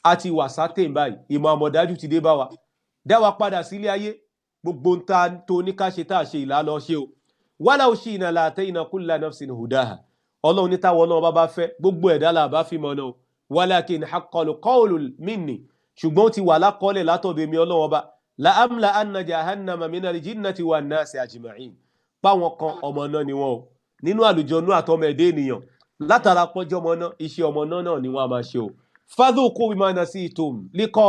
Àti wà sátẹ̀ báyìí, ìmọ̀ àmọ̀dájú ti dé bá wa, dá wa padà sílé ayé. Gbogbo ń ta tó ní ká ṣe tá a ṣe ìlà lọ ṣe o. Walaw shi'na la'atayna kulla nafsin hudaha. Ọlọ́run ní táwọn Ọlọ́run bá bá fẹ́, gbogbo ẹ̀dá là bá fi mọ̀nà o. Walakin haqqal qawlu minni, ṣùgbọ́n ó ti wà lákọọ́lẹ̀ látọ̀dọ̀ èmi Ọlọ́run ọba, la amla anna jahannama minal jinnati wan nasi ajma'in. Páwọn kan ọmọ náà ni wọn o, nínú àlùjọnú àtọmọ ẹ̀dá ènìyàn, látara pọ́njọ́ ọmọ náà, iṣẹ́ ọmọ náà náà ni wọ́n á máa ṣe o. Fadhuqu bima nasitum liqa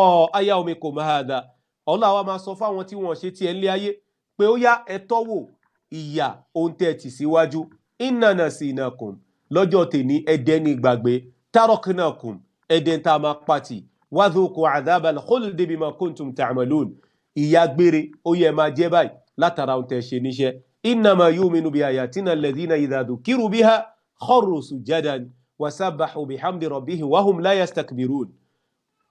yawmikum hadha. Ọlọ́run àwa máa sọ fáwọn tí wọ́n ṣe tiẹ̀ ńlé ayé pé ó yá, ẹ tọ́wò ìyà ohun tẹ́ ẹ tì síwájú. Inna nasinakum, lọ́jọ́ tèmi ẹ̀dẹ́ ní gbàgbé, taraknakum, ẹ̀dẹ́ tá a máa pàtì, wadhuqu adhabal khuldi bima kuntum ta'malun. Ìyà gbére ó yẹ máa jẹ́ báyìí látara ohun tẹ́ ṣe níṣẹ́. Innama yu'minu bi ayatina alladhina idha dhukiru biha kharru sujadan wasabbahu bihamdi rabbihim wa hum la yastakbirun.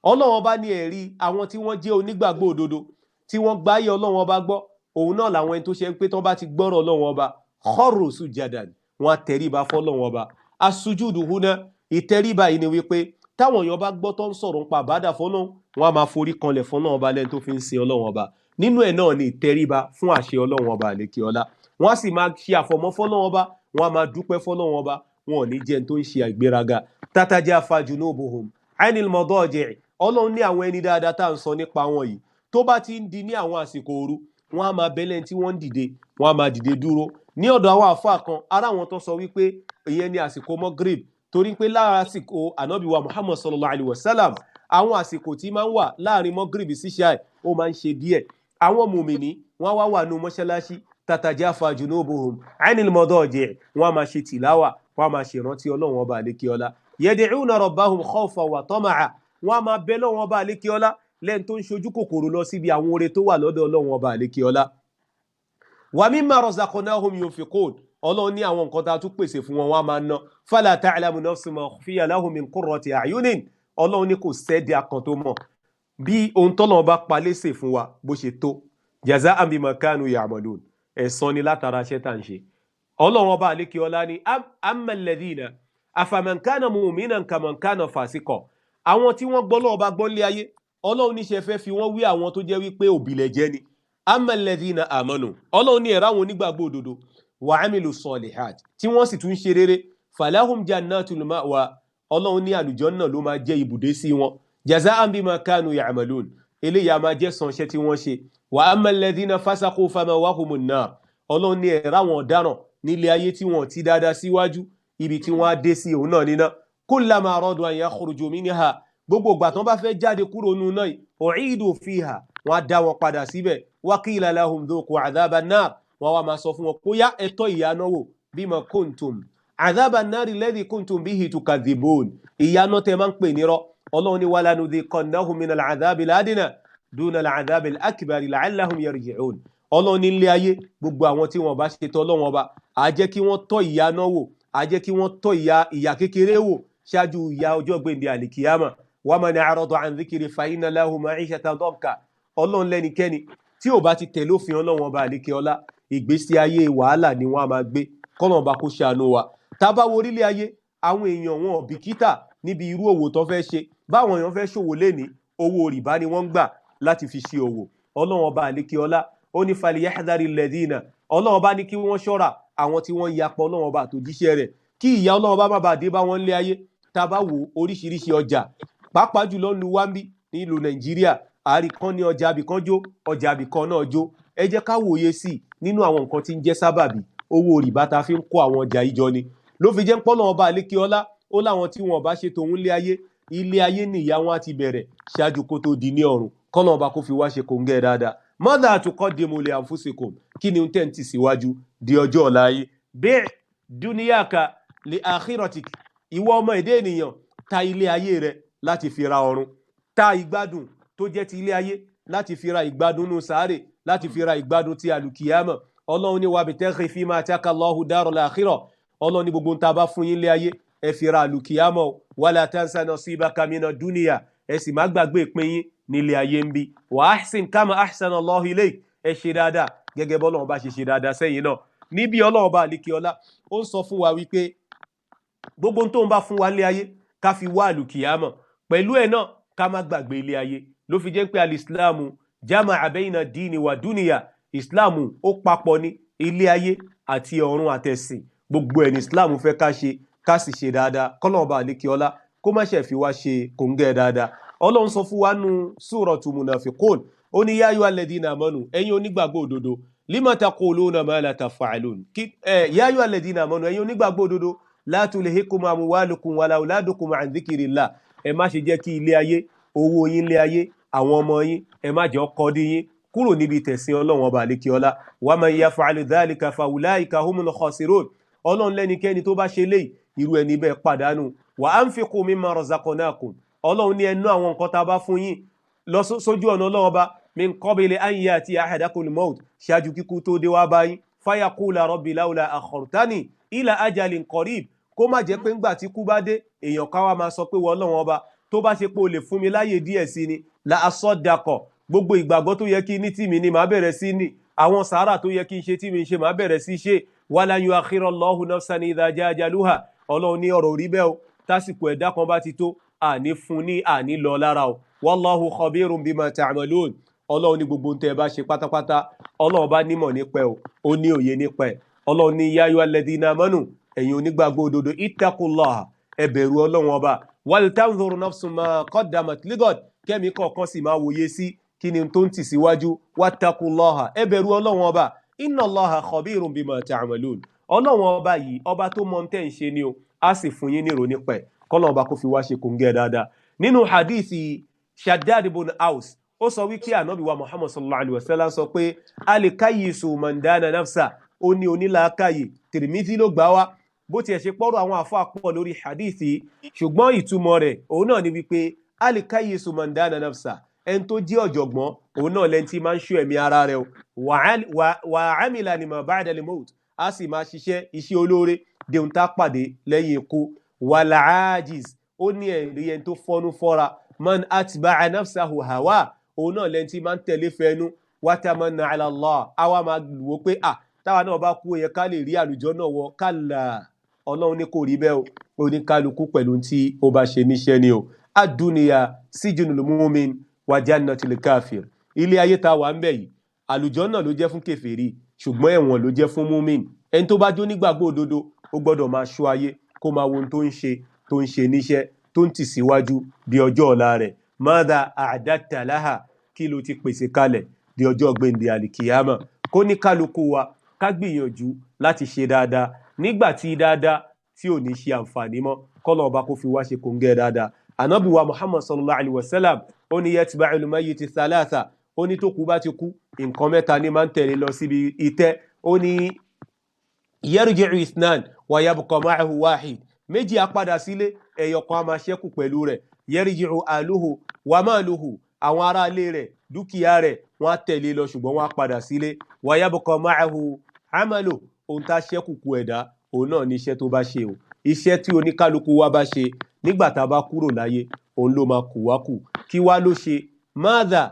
Ọlọ́run ọba ní ẹ̀rí àwọn tí wọ́n jẹ́ onígbàgbọ́ òdodo, tí wọ́n gbáyé Ọlọ́run ọba gbọ́, òun náà làwọn ẹni tó ṣe pé tán bá ti gbọ́rọ̀ Ọlọ́run ọba, kharru sujadan, wọn á tẹríba fọ́lọ́run ọba. Asujudu huna, ìtẹríba yìí ni wípé táwọn èèyàn bá gbọ́ tó ń sọ̀rọ̀ ń pa àbádà fọ́lọ́run, wọn á máa forí kanlẹ̀ fọ́lọ́run ọba lẹ́ni tó fi ń sin Ọlọ́run ọba. Nínú ẹ̀ náà ni ìtẹríba fún àṣẹ Ọlọ́run ọba àlékè ọlá. Wọn á sì máa ṣe àfọ̀mọ́ fọ́lọ́run ọba, wọn á máa dúpẹ́ fọ́lọ́run ọba, wọn ò ní jẹ́ ẹni tó ń ṣe àìgbéraga. Tatajafa junubuhum anil madaji'. Ọlọ́run ní àwọn ẹni dáadáa tá à ń sọ nípa wọn yìí, tó bá ti ń di ní àwọn àsìkò òru, wọn á máa bẹ́lẹ̀ tí wọ́n ń dìde, wọn á máa dìde dúró. Ní ọ̀dọ̀ àwọn àfáà kan, ara wọn tó sọ wípé ìyẹn ní àsìkò Maghrib, torí pé lára àsìkò ànábì wa Muhammad sallallahu alayhi wa sallam, àwọn àsìkò tí máa ń wà láàrin Maghrib sí ṣáì ó máa ń ṣe díẹ̀. Àwọn mùmìnì wọn wá wà nù mọ́ṣáláṣí, tatajafa junubuhum anil madaji', wọn á máa ṣe tìláwà, wọn á máa ṣèrántí Ọlọ́run ọba àlékè ọlá. Yad'una rabbahum khawfan wa tama'a, wọn á máa bẹ lọ́wọ́n ọba àlékè ọlá lẹ́ni tó ń ṣojú kòkòrò lọ síbi àwọn oore tó wà lọ́dọ̀ Ọlọ́run ọba àlékè ọlá. Wa mimma razaqnahum yunfiqun, Ọlọ́run ní àwọn nǹkan tá a tún pèsè fún wọn, wọn á máa ná. Fala ta'lamu nafsun ma ukhfiya lahum min qurrati a'yunin, Ọlọ́run ní kò sẹ́ẹ̀dì akàn tó mọ̀ bí ohun tọ́lọ́run bá pa léṣe fún wa bó ṣe tó. Jaza'an bima kanu ya'malun, ẹ̀san ni látara iṣẹ́ tá à ń ṣe. Ọlọ́run ọba àlékè ọlá ní amma alladhina afaman kana mu'minan kaman kana fasiqa. Àwọn tí wọ́n gbọ́ Ọlọ́run ọba gbọ́ nílé ayé, Ọlọ́run níṣẹ́ fẹ́ fi wọ́n wí àwọn tó jẹ́ wípé òbílẹ̀ jẹ́ ni. Amma alladhina amanu, Ọlọ́run ní ẹ̀rọ àwọn onígbàgbọ́ òdodo, wa amilu salihat, tí wọ́n sì tún ṣe rere, falahum jannatul ma'wa, Ọlọ́run ní àlùjánnà ló máa jẹ́ ibùdó sí wọn. Jaza'an bima kanu ya'malun, eléyìí a máa jẹ́ sanṣẹ́ tí wọ́n ṣe. Wa amma alladhina fasaqu famawahumun nar, Ọlọ́run ní ẹ̀rọ àwọn ọ̀daràn nílé ayé tí wọ́n ti dáadáa síwájú, ibi tí wọ́n á dé sí òun náà níná. Kullama aradu an yakhruju minha, gbogbo ìgbà tán bá fẹ́ jáde kúrò nínú náà, u'idu fiha, wọ́n á dá wọn padà síbẹ̀. Wa qila lahum dhuqu adhaban nar, wọ́n wá máa sọ fún wọn kó yá ẹ̀tọ́ ìyà náà wò, bima kuntum adhaban nar alladhi kuntum bihi tukadhibun, ìyà náà tẹ máa ń pè nírọ́. Ọlọ́run ní walanudhiqannahum minal adhabil adna dunal adhabil akbari la'allahum yarji'un. Ọlọ́run ní ilé ayé gbogbo àwọn tí wọ́n bá ṣe tọ́ Ọlọ́run ọba, á jẹ́ kí wọ́n tọ́ ìyà náà wò, á jẹ́ kí wọ́n tọ́ ìyà kékeré wò ṣáájú ìyà ọjọ́ gbèǹde àlìkìyàmà. Wa man a'rada an dhikri fa inna lahu ma'ishatan danka. Ọlọ́run lẹ́nikẹ́ni tí ò bá ti tẹ̀lé òfin Ọlọ́run ọba àlìkè ọlá, ìgbésí ayé wàhálà ni wọ́n á máa gbé. Kọ́nà ọba kó ṣàánú wa. Tá bá wo orílẹ̀ ayé, àwọn èèyàn wọn ò bìkítà níbi irú òwò tó fẹ́ ṣe. Báwọn èèyàn fẹ́ ṣòwò lénìí, owó rìbá ni wọ́n ń gbà láti fi ṣe òwò. Ọlọ́run ọba àlìkè ọlá ó ní falyahdhari alladhina, Ọlọ́run ọba ní kí wọ́n ṣọ́ra àwọn tí wọ́n ń yapọ̀ Ọlọ́run ọba àtòjíṣẹ́ rẹ̀, kí ìyà Ọlọ́run ọba má bàa dé bá wọn lé ayé. Tá bá wo oríṣiríṣi ọjà, pàápàá jùlọ lu wámbí nílùú Nàìjíríà, àárí kan ní ọjà abìkan jó, ọjà abìkan náà jó. Ẹ jẹ́ ká wòye sí i nínú àwọn nǹkan tí ń jẹ́ sábàbí owó rìbá ta fi ń kó àwọn ọjà ìjọ ni. Ló fi jẹ́ ń pọ́nà ọba àlékè ọlá, ó láwọn tí wọn bá ṣe tòun lé ayé, ilé ayé nìyá wọn á ti bẹ̀rẹ̀ ṣáájú kó tó di ní ọ̀run. Kọ́nà ọba kó fi wá ṣe kòńgẹ́ dáadáa. Madha tuqaddimu li anfusikum, kí ni tẹ́ ń tì síwájú di ọjọ́ ọ̀la yìí? Bi' dunyaka li akhiratik, ìwọ ọmọ èdè ènìyàn, ta ilé ayé rẹ láti fi ra ọ̀run. Ta ìgbádùn tó jẹ́ ti ilé ayé láti fi ra ìgbádùn nù sáré, láti fi ra ìgbádùn ti àlùkìyámọ̀. Ọlọ́run ní wabtaghi fima ataka Allahu daral akhirah, Ọlọ́run ní gbogbo ń ta bá fún yín ilé ayé, ẹ fi ra àlùkìyámọ̀. Wala tansa nasibaka mina dunya, ẹ sì má gbàgbé ìpín yín nílé ayé ń bí. Wa ahsin kama ahsana Allahu ilayk, ẹ ṣe dáadáa gẹ́gẹ́ bọ́lọ́run bá ṣe ṣe dáadáa sẹ́yìn náà. Níbi Ọlọ́run bá àlékè ọlá, ó ń sọ fún wa wípé gbogbo tó ń bá fún wa nílé ayé ká fi wá àlùkìyámọ̀, pẹ̀lú ẹ̀ náà ká má gbàgbé ilé ayé. Ló fi jẹ́ pé alìsílámù jama'a bayna dini wa dúnìyà, Islam ó papọ̀ ní ilé ayé àti ọ̀run àtẹ̀sìn. Gbogbo ẹ̀ ní Islam fẹ́ ká ṣe, ká sì ṣe dáadáa. Kọ́lọ́run ọba àlékè ọlá kó má ṣe fi wá ṣe kòńgẹ́ dáadáa. Ọlọ́run sọ fún wa nù Suratu Munafiqun, ó ní yá ayyuhal ladhina amanu, ẹ̀yin onígbàgbọ́ òdodo, lima taquluna ma la taf'alun. Yá ayyuhal ladhina amanu, ẹ̀yin onígbàgbọ́ òdodo, la tulhikum amwalukum wala auladukum an dhikrillah. Ẹ má ṣe jẹ́ kí ilé ayé, owó yín ilé ayé, àwọn ọmọ yín, ẹ má jẹ́ ọkọ dí yín kúrò níbi tẹ̀sìn Ọlọ́run ọba àlékè ọlá. Wa man yaf'al dhalika fa ulaika humul khasirun. Ọlọ́run lẹ́nikẹ́ni tó bá ṣe léyìí, irú ẹni bẹ́ẹ̀ pàdánù. Wa anfiqu mimma razaqnakum. Ọlọ́run ní ẹnu àwọn nǹkan tá a bá fún yín lọ sójú ọ̀nà Ọlọ́run ọba, min qabli an ya'tiya ahadakumul maut, ṣáájú kíkú tó dé wá báyìí. Fayaqula rabbi lawla akhartani ila ajalin qarib. Kó má jẹ́ pé ńgbà tí kú bá dé, èèyàn ká wá máa sọ pé wọ́n Ọlọ́run ọba, tó bá ṣe pé o lè fún mi láyè díẹ̀ sí ni, la asọ́dakọ̀, gbogbo ìgbàgbọ́ tó yẹ kí ní tì mí ni màá bẹ̀rẹ̀ sí ní, àwọn sàárà tó yẹ kí n ṣe tí mi ń ṣe màá bẹ̀rẹ̀ sí ṣe. Wala yuakhirallahu nafsan idha jaa ajaluha. Ọlọ́run ní ọ̀rọ̀ orí bẹ́ẹ̀ o, tásìkò ẹ̀dá kan bá ti tó, àní fún ní àní lọ lára o. Wallahu khabirun bima ta'malun. Ọlọ́run ní gbogbo tẹ́ ẹ bá ṣe pátápátá, Ọlọ́run bá nímọ̀ nípa ẹ̀ o, ó ní òye nípa ẹ̀. Ọlọ́run ní ya ayyuhal ladhina amanu, ẹ̀yin onígbàgbọ́ òdodo, ittaqullaha, ẹ bẹ̀rù Ọlọ́run ọba. Wal tanzur nafsun ma qaddamat ligad, kẹ́mi kọ̀ọ̀kan sì máa wòye sí kí ni tó ń tì síwájú. Wattaqullaha, ẹ bẹ̀rù Ọlọ́run ọba. Inna Allaha khabirun bima ta'malun. Ọlọ́run ọba yìí, ọba tó mọ tẹ́ ń ṣe ni o, á sì fún yín nírò nípa ẹ̀. Kọ́lọ́run ọba kó fi wá ṣe kòńgẹ́ dáadáa. Nínú hadithi Shaddad ibn Aus, ó sọ wípé ànábì wa Muhammad sallallahu alayhi wa sallam sọ pé alikayisu mandana nafsa, ó ní onílàákàyè. Tirmidhi ló gbà wá. Bó tiẹ̀ ṣe pọ́rọ̀ àwọn àfáà pọ̀ lórí hadithi, ṣùgbọ́n ìtumọ̀ rẹ̀ òun náà ni wípé alikayisu mandana nafsa, ẹni tó jẹ́ ọ̀jọ̀gbọ́n òun náà lẹ́ni tí máa ń ṣọ́ ẹ̀mí ara rẹ̀ o. Wà á amila lima ba'da al-maut, á sì máa ṣiṣẹ́ iṣẹ́ olóore dehun tá pàdé lẹ́yìn ikú. Wàlàájìz, ó ní ẹ̀rí ẹni tó fọ́nú fọ́ra. Man atba'a nafsahu hawa, òun náà lẹ́ni tí máa ń tẹ̀lé fẹ́nu. Watamanna ala Allah, àwa máa wò pé à táwa náà bá kú ó yẹ ká lè rí àlùjọ náà wọ. Kálá, Ọlọ́run ní kò rí bẹ́ẹ̀ o, oníkálukú pẹ̀lú tí ó bá ṣe níṣẹ́ ni o. Ad-dunya sijnul mu'min wa jannatul kafir. Ilé ayé tá wà ń bẹ̀ yìí, àlùjọ náà ló jẹ́ fún kèfèrí, ṣùgbọ́n ẹ̀wọ̀n ló jẹ́ fún múmin. Ẹni tó bá jó nígbàgbọ́ òdodo, ó gbọ́dọ̀ máa ṣọ́ ayé, kó máa wo ohun tó ń ṣe, tó ń ṣe níṣẹ́, tó ń tì síwájú di ọjọ́ ọ̀la rẹ̀. Madha a'dadta laha, kí ló ti pèsè kalẹ̀ di ọjọ́ gbèǹde àlìkìyàmọ̀. Kó ní kálukú wa ká gbìyànjú láti ṣe dáadáa nígbà tí dáadáa tí ò ní ṣe àǹfààní mọ́. Kọ́lọ̀ ọba kó fi wá ṣe kòńgẹ́ dáadáa. Ànábì wa Muhammad sallallahu alayhi wa sallam, ó ní yatba'ul mayyiti thalatha, ó ní tó kú bá ti kú, nǹkan mẹ́ta ni máa ń tẹ̀lé lọ síbi ìtẹ́. Ó ní yarji'u ithnan wa yabqa ma'ahu wahid, méjì á padà sílé, ẹyọ kan á máa ṣẹ́kù pẹ̀lú rẹ̀. Yarji'u aluhu wa maluhu, àwọn aráalé rẹ̀, dúkìá rẹ̀, wọ́n á tẹ̀lé lọ ṣùgbọ́n wọ́n á padà sílé. Wa yabqa ma'ahu amalu, ohun tá ṣẹ́kù kù ẹ̀dá, òun náà ní iṣẹ́ tó bá ṣe o. Iṣẹ́ tí oníkálukú wa bá ṣe nígbà tá a bá kúrò láyé, òun ló máa kù wá kù. Kí wá ló ṣe? Máàdà,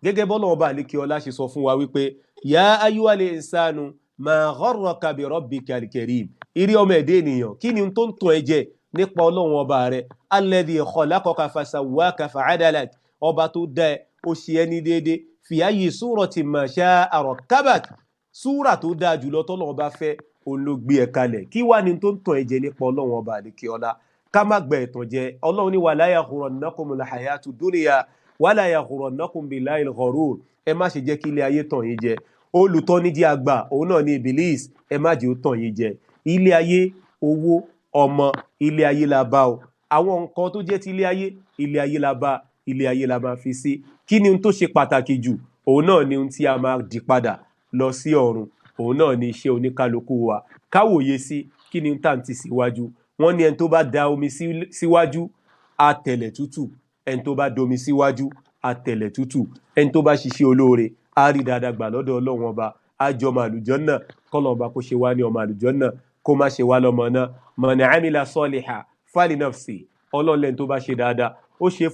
gẹ́gẹ́ bọ́lá ọba àlékè ọlá ṣe sọ fún wa wípé ya ayyuhal insanu ma gharraka bi rabbikal karim. Ìrí ọmọ ẹ̀dẹ́ ènìyàn, kí ni tó ń tàn ẹ́ jẹ nípa Ọlọ́run ọba rẹ? Alladhi khalaqaka fasawwaka fa'adalak, ọba tó dá ẹ, ó ṣe ẹ́ ní déédéé. Fi ayyi suratin ma sha'a rakkabak, súrà tó dáa jùlọ tọ́lọ́run bá fẹ́, òun ló gbé ẹ kalẹ̀. Kí wá ni tó ń tàn ẹ́ jẹ nípa Ọlọ́run ọba àlékè ọlá? Ká má gba ẹ̀tàn jẹ. Ọlọ́run ní wala yaghurrannakumul hayatu dunya wala yaghurrannakum billahil gharur. Ẹ má ṣe jẹ́ kí ilé ayé tàn yín jẹ. Olùtọ́nijẹ́ àgbà òun náà ní Iblis, ẹ má jẹ́ ó tàn yín jẹ. Ilé ayé, owó, ọmọ, ilé ayé la bá o. Àwọn nǹkan tó jẹ́ ti ilé ayé, ilé ayé la bá, ilé ayé la máa fi sí. Kí ni ohun tó ṣe pàtàkì jù? Òun náà ni ohun tí a máa dì padà lọ sí ọ̀run. Òun náà ni iṣẹ́ oníkálukú wa. Káwòye sí kí ni ohun tá à ń tì síwájú. Wọ́n ní ẹni tó bá da omi síwájú, á tẹ̀lẹ̀ tútù. Ẹni tó bá domi síwájú, á tẹ̀lẹ̀ tútù. Ẹni tó bá ṣiṣẹ́ olóore, á rí dáadáa gbà lọ́dọ̀ Ọlọ́run ọba, á jọ ọmọ àlùjànnà. Kọ́lọ́run ọba kó ṣe wá ní ọmọ àlùjànnà, kó má ṣe wá lọ́mọ náà. Man amila saliha fali nafsi, Ọlọ́run lẹ́ni tó bá ṣe dáadáa, ó ṣe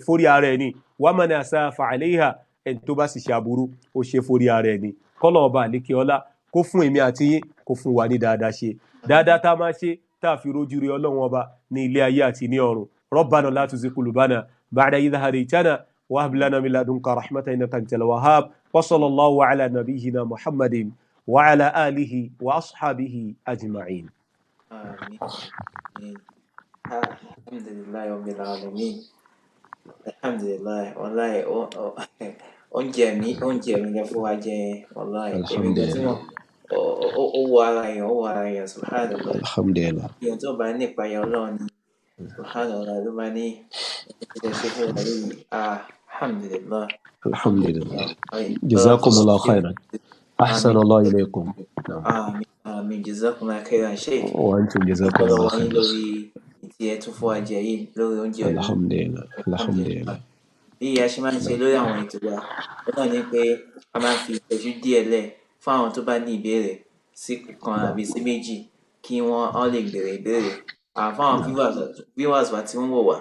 fórí ara ẹni. Wa man asaa fa alayha, ẹni tó bá sì ṣe aburú, ó ṣe fórí ara ẹni. Kọ́lọ́run ọba àlékè ọlá kó fún èmi àti yín, kó fún wa ní dáadáa ṣe. Dáadáa tá a máa ṣe, tá a fi rójú rí Ọlọ́run ọba ní ilé ayé àti ní ọ̀run. Rabbana la tuzigh qulubana ba'da idh hadaytana wa hab lana min ladunka rahmatan innaka antal wahhab. Wa sallallahu ala nabiyyina Muhammadin wa ala alihi wa ashabihi ajma'in. Àmín. Àmín. Alhamdulillahi rabbil alamin. Alhamdulillahi. Wallahi, oúnjẹ mi lẹ fún wa jẹ yẹn. Wallahi, èmi gan tí Alhamdulillah. wọn ó wọ ara èèyàn, ó wọ ara èèyàn, subhanallah. Alhamdulillah. Èèyàn tó bá ní ìpayà Ọlọ́run ni, subhanallah, ló máa ní ìṣẹ̀lẹ̀ ṣe fún wa yìí. Ah, alhamdulillah. Alhamdulillah. Ay, Jazakumullahu khairan. Àmín. Ahsanallahu ilaykum. Naam. Àmín, àmín. Jazakumullahu khairan, Sheikh. Wa antum Dúpẹ́ jazakumullahu lọ́wọ́ yín khairan. lórí ìtí ẹ tún fún wa jẹ yìí lórí oúnjẹ ẹ̀mí. Alhamdulillah. Alhamdulillah. Alhamdulillah. Bí a ṣe máa ń ṣe lórí àwọn ètò wa, ó náà ni pé a máa ń fi ìṣẹ́jú díẹ̀ lẹ̀ fún àwọn tó bá ní ìbéèrè sí kan àbí sí méjì kí wọ́n á lè béèrè ìbéèrè. Fún àwọn viewers wa tí wọ́n wò wá,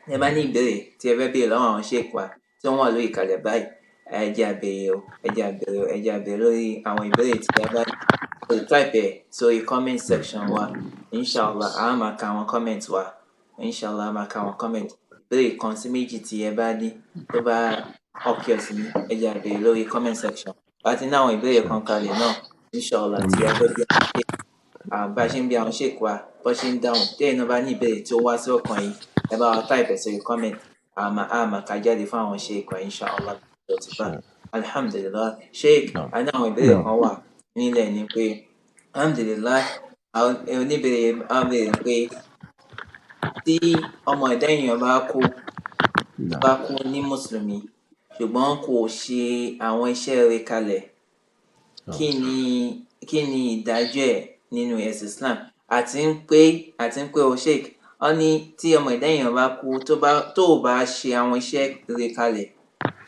ẹ bá ní ìbéèrè tí ẹ fẹ́ béèrè lọ́wọ́ àwọn sheikh wa tí wọ́n wà lórí ìkàlẹ̀ báyìí, ẹ jẹ́ a béèrè o, ẹ jẹ́ a béèrè o, ẹ jẹ́ a béèrè lórí àwọn ìbéèrè tí a bá ní. O lè type ẹ̀ sórí comment section wa, inshallah, a máa ka àwọn comment wa, inshallah, a máa ka àwọn comment. Ìbéèrè kan sí méjì tí ẹ bá ní tó bá occur sí yín, ẹ jẹ́ a béèrè lórí comment section. A ti ní àwọn ìbéèrè kan kalẹ̀ náà, inshallah, tí a fẹ́ bí àwọn sheikh, bá a ṣe ń bí àwọn sheikh wa, bó ṣe ń dáhùn. Tí ẹ̀yin náà bá ní ìbéèrè tí ó wá sí ọkàn yín, ẹ bá wa type ẹ̀ sórí comment, a máa ka jáde fún àwọn sheikh wa, inshallah. Alhamdulillah. Sheikh, a ní àwọn ìbéèrè kan wà nílẹ̀ ni pé, alhamdulillah, àwọn oníbéèrè á béèrè pé tí ọmọ ẹ̀dá èèyàn bá kú ní mùsùlùmí, ṣùgbọ́n kò ṣe àwọn iṣẹ́ rere kalẹ̀, kí ni ìdájọ́ ẹ̀ nínú ẹ̀sìn Islam? Àti ń pé o Sheikh, wọ́n ní tí ọmọ ẹ̀dá èèyàn bá kú, tó bá ṣe àwọn iṣẹ́ rere kalẹ̀,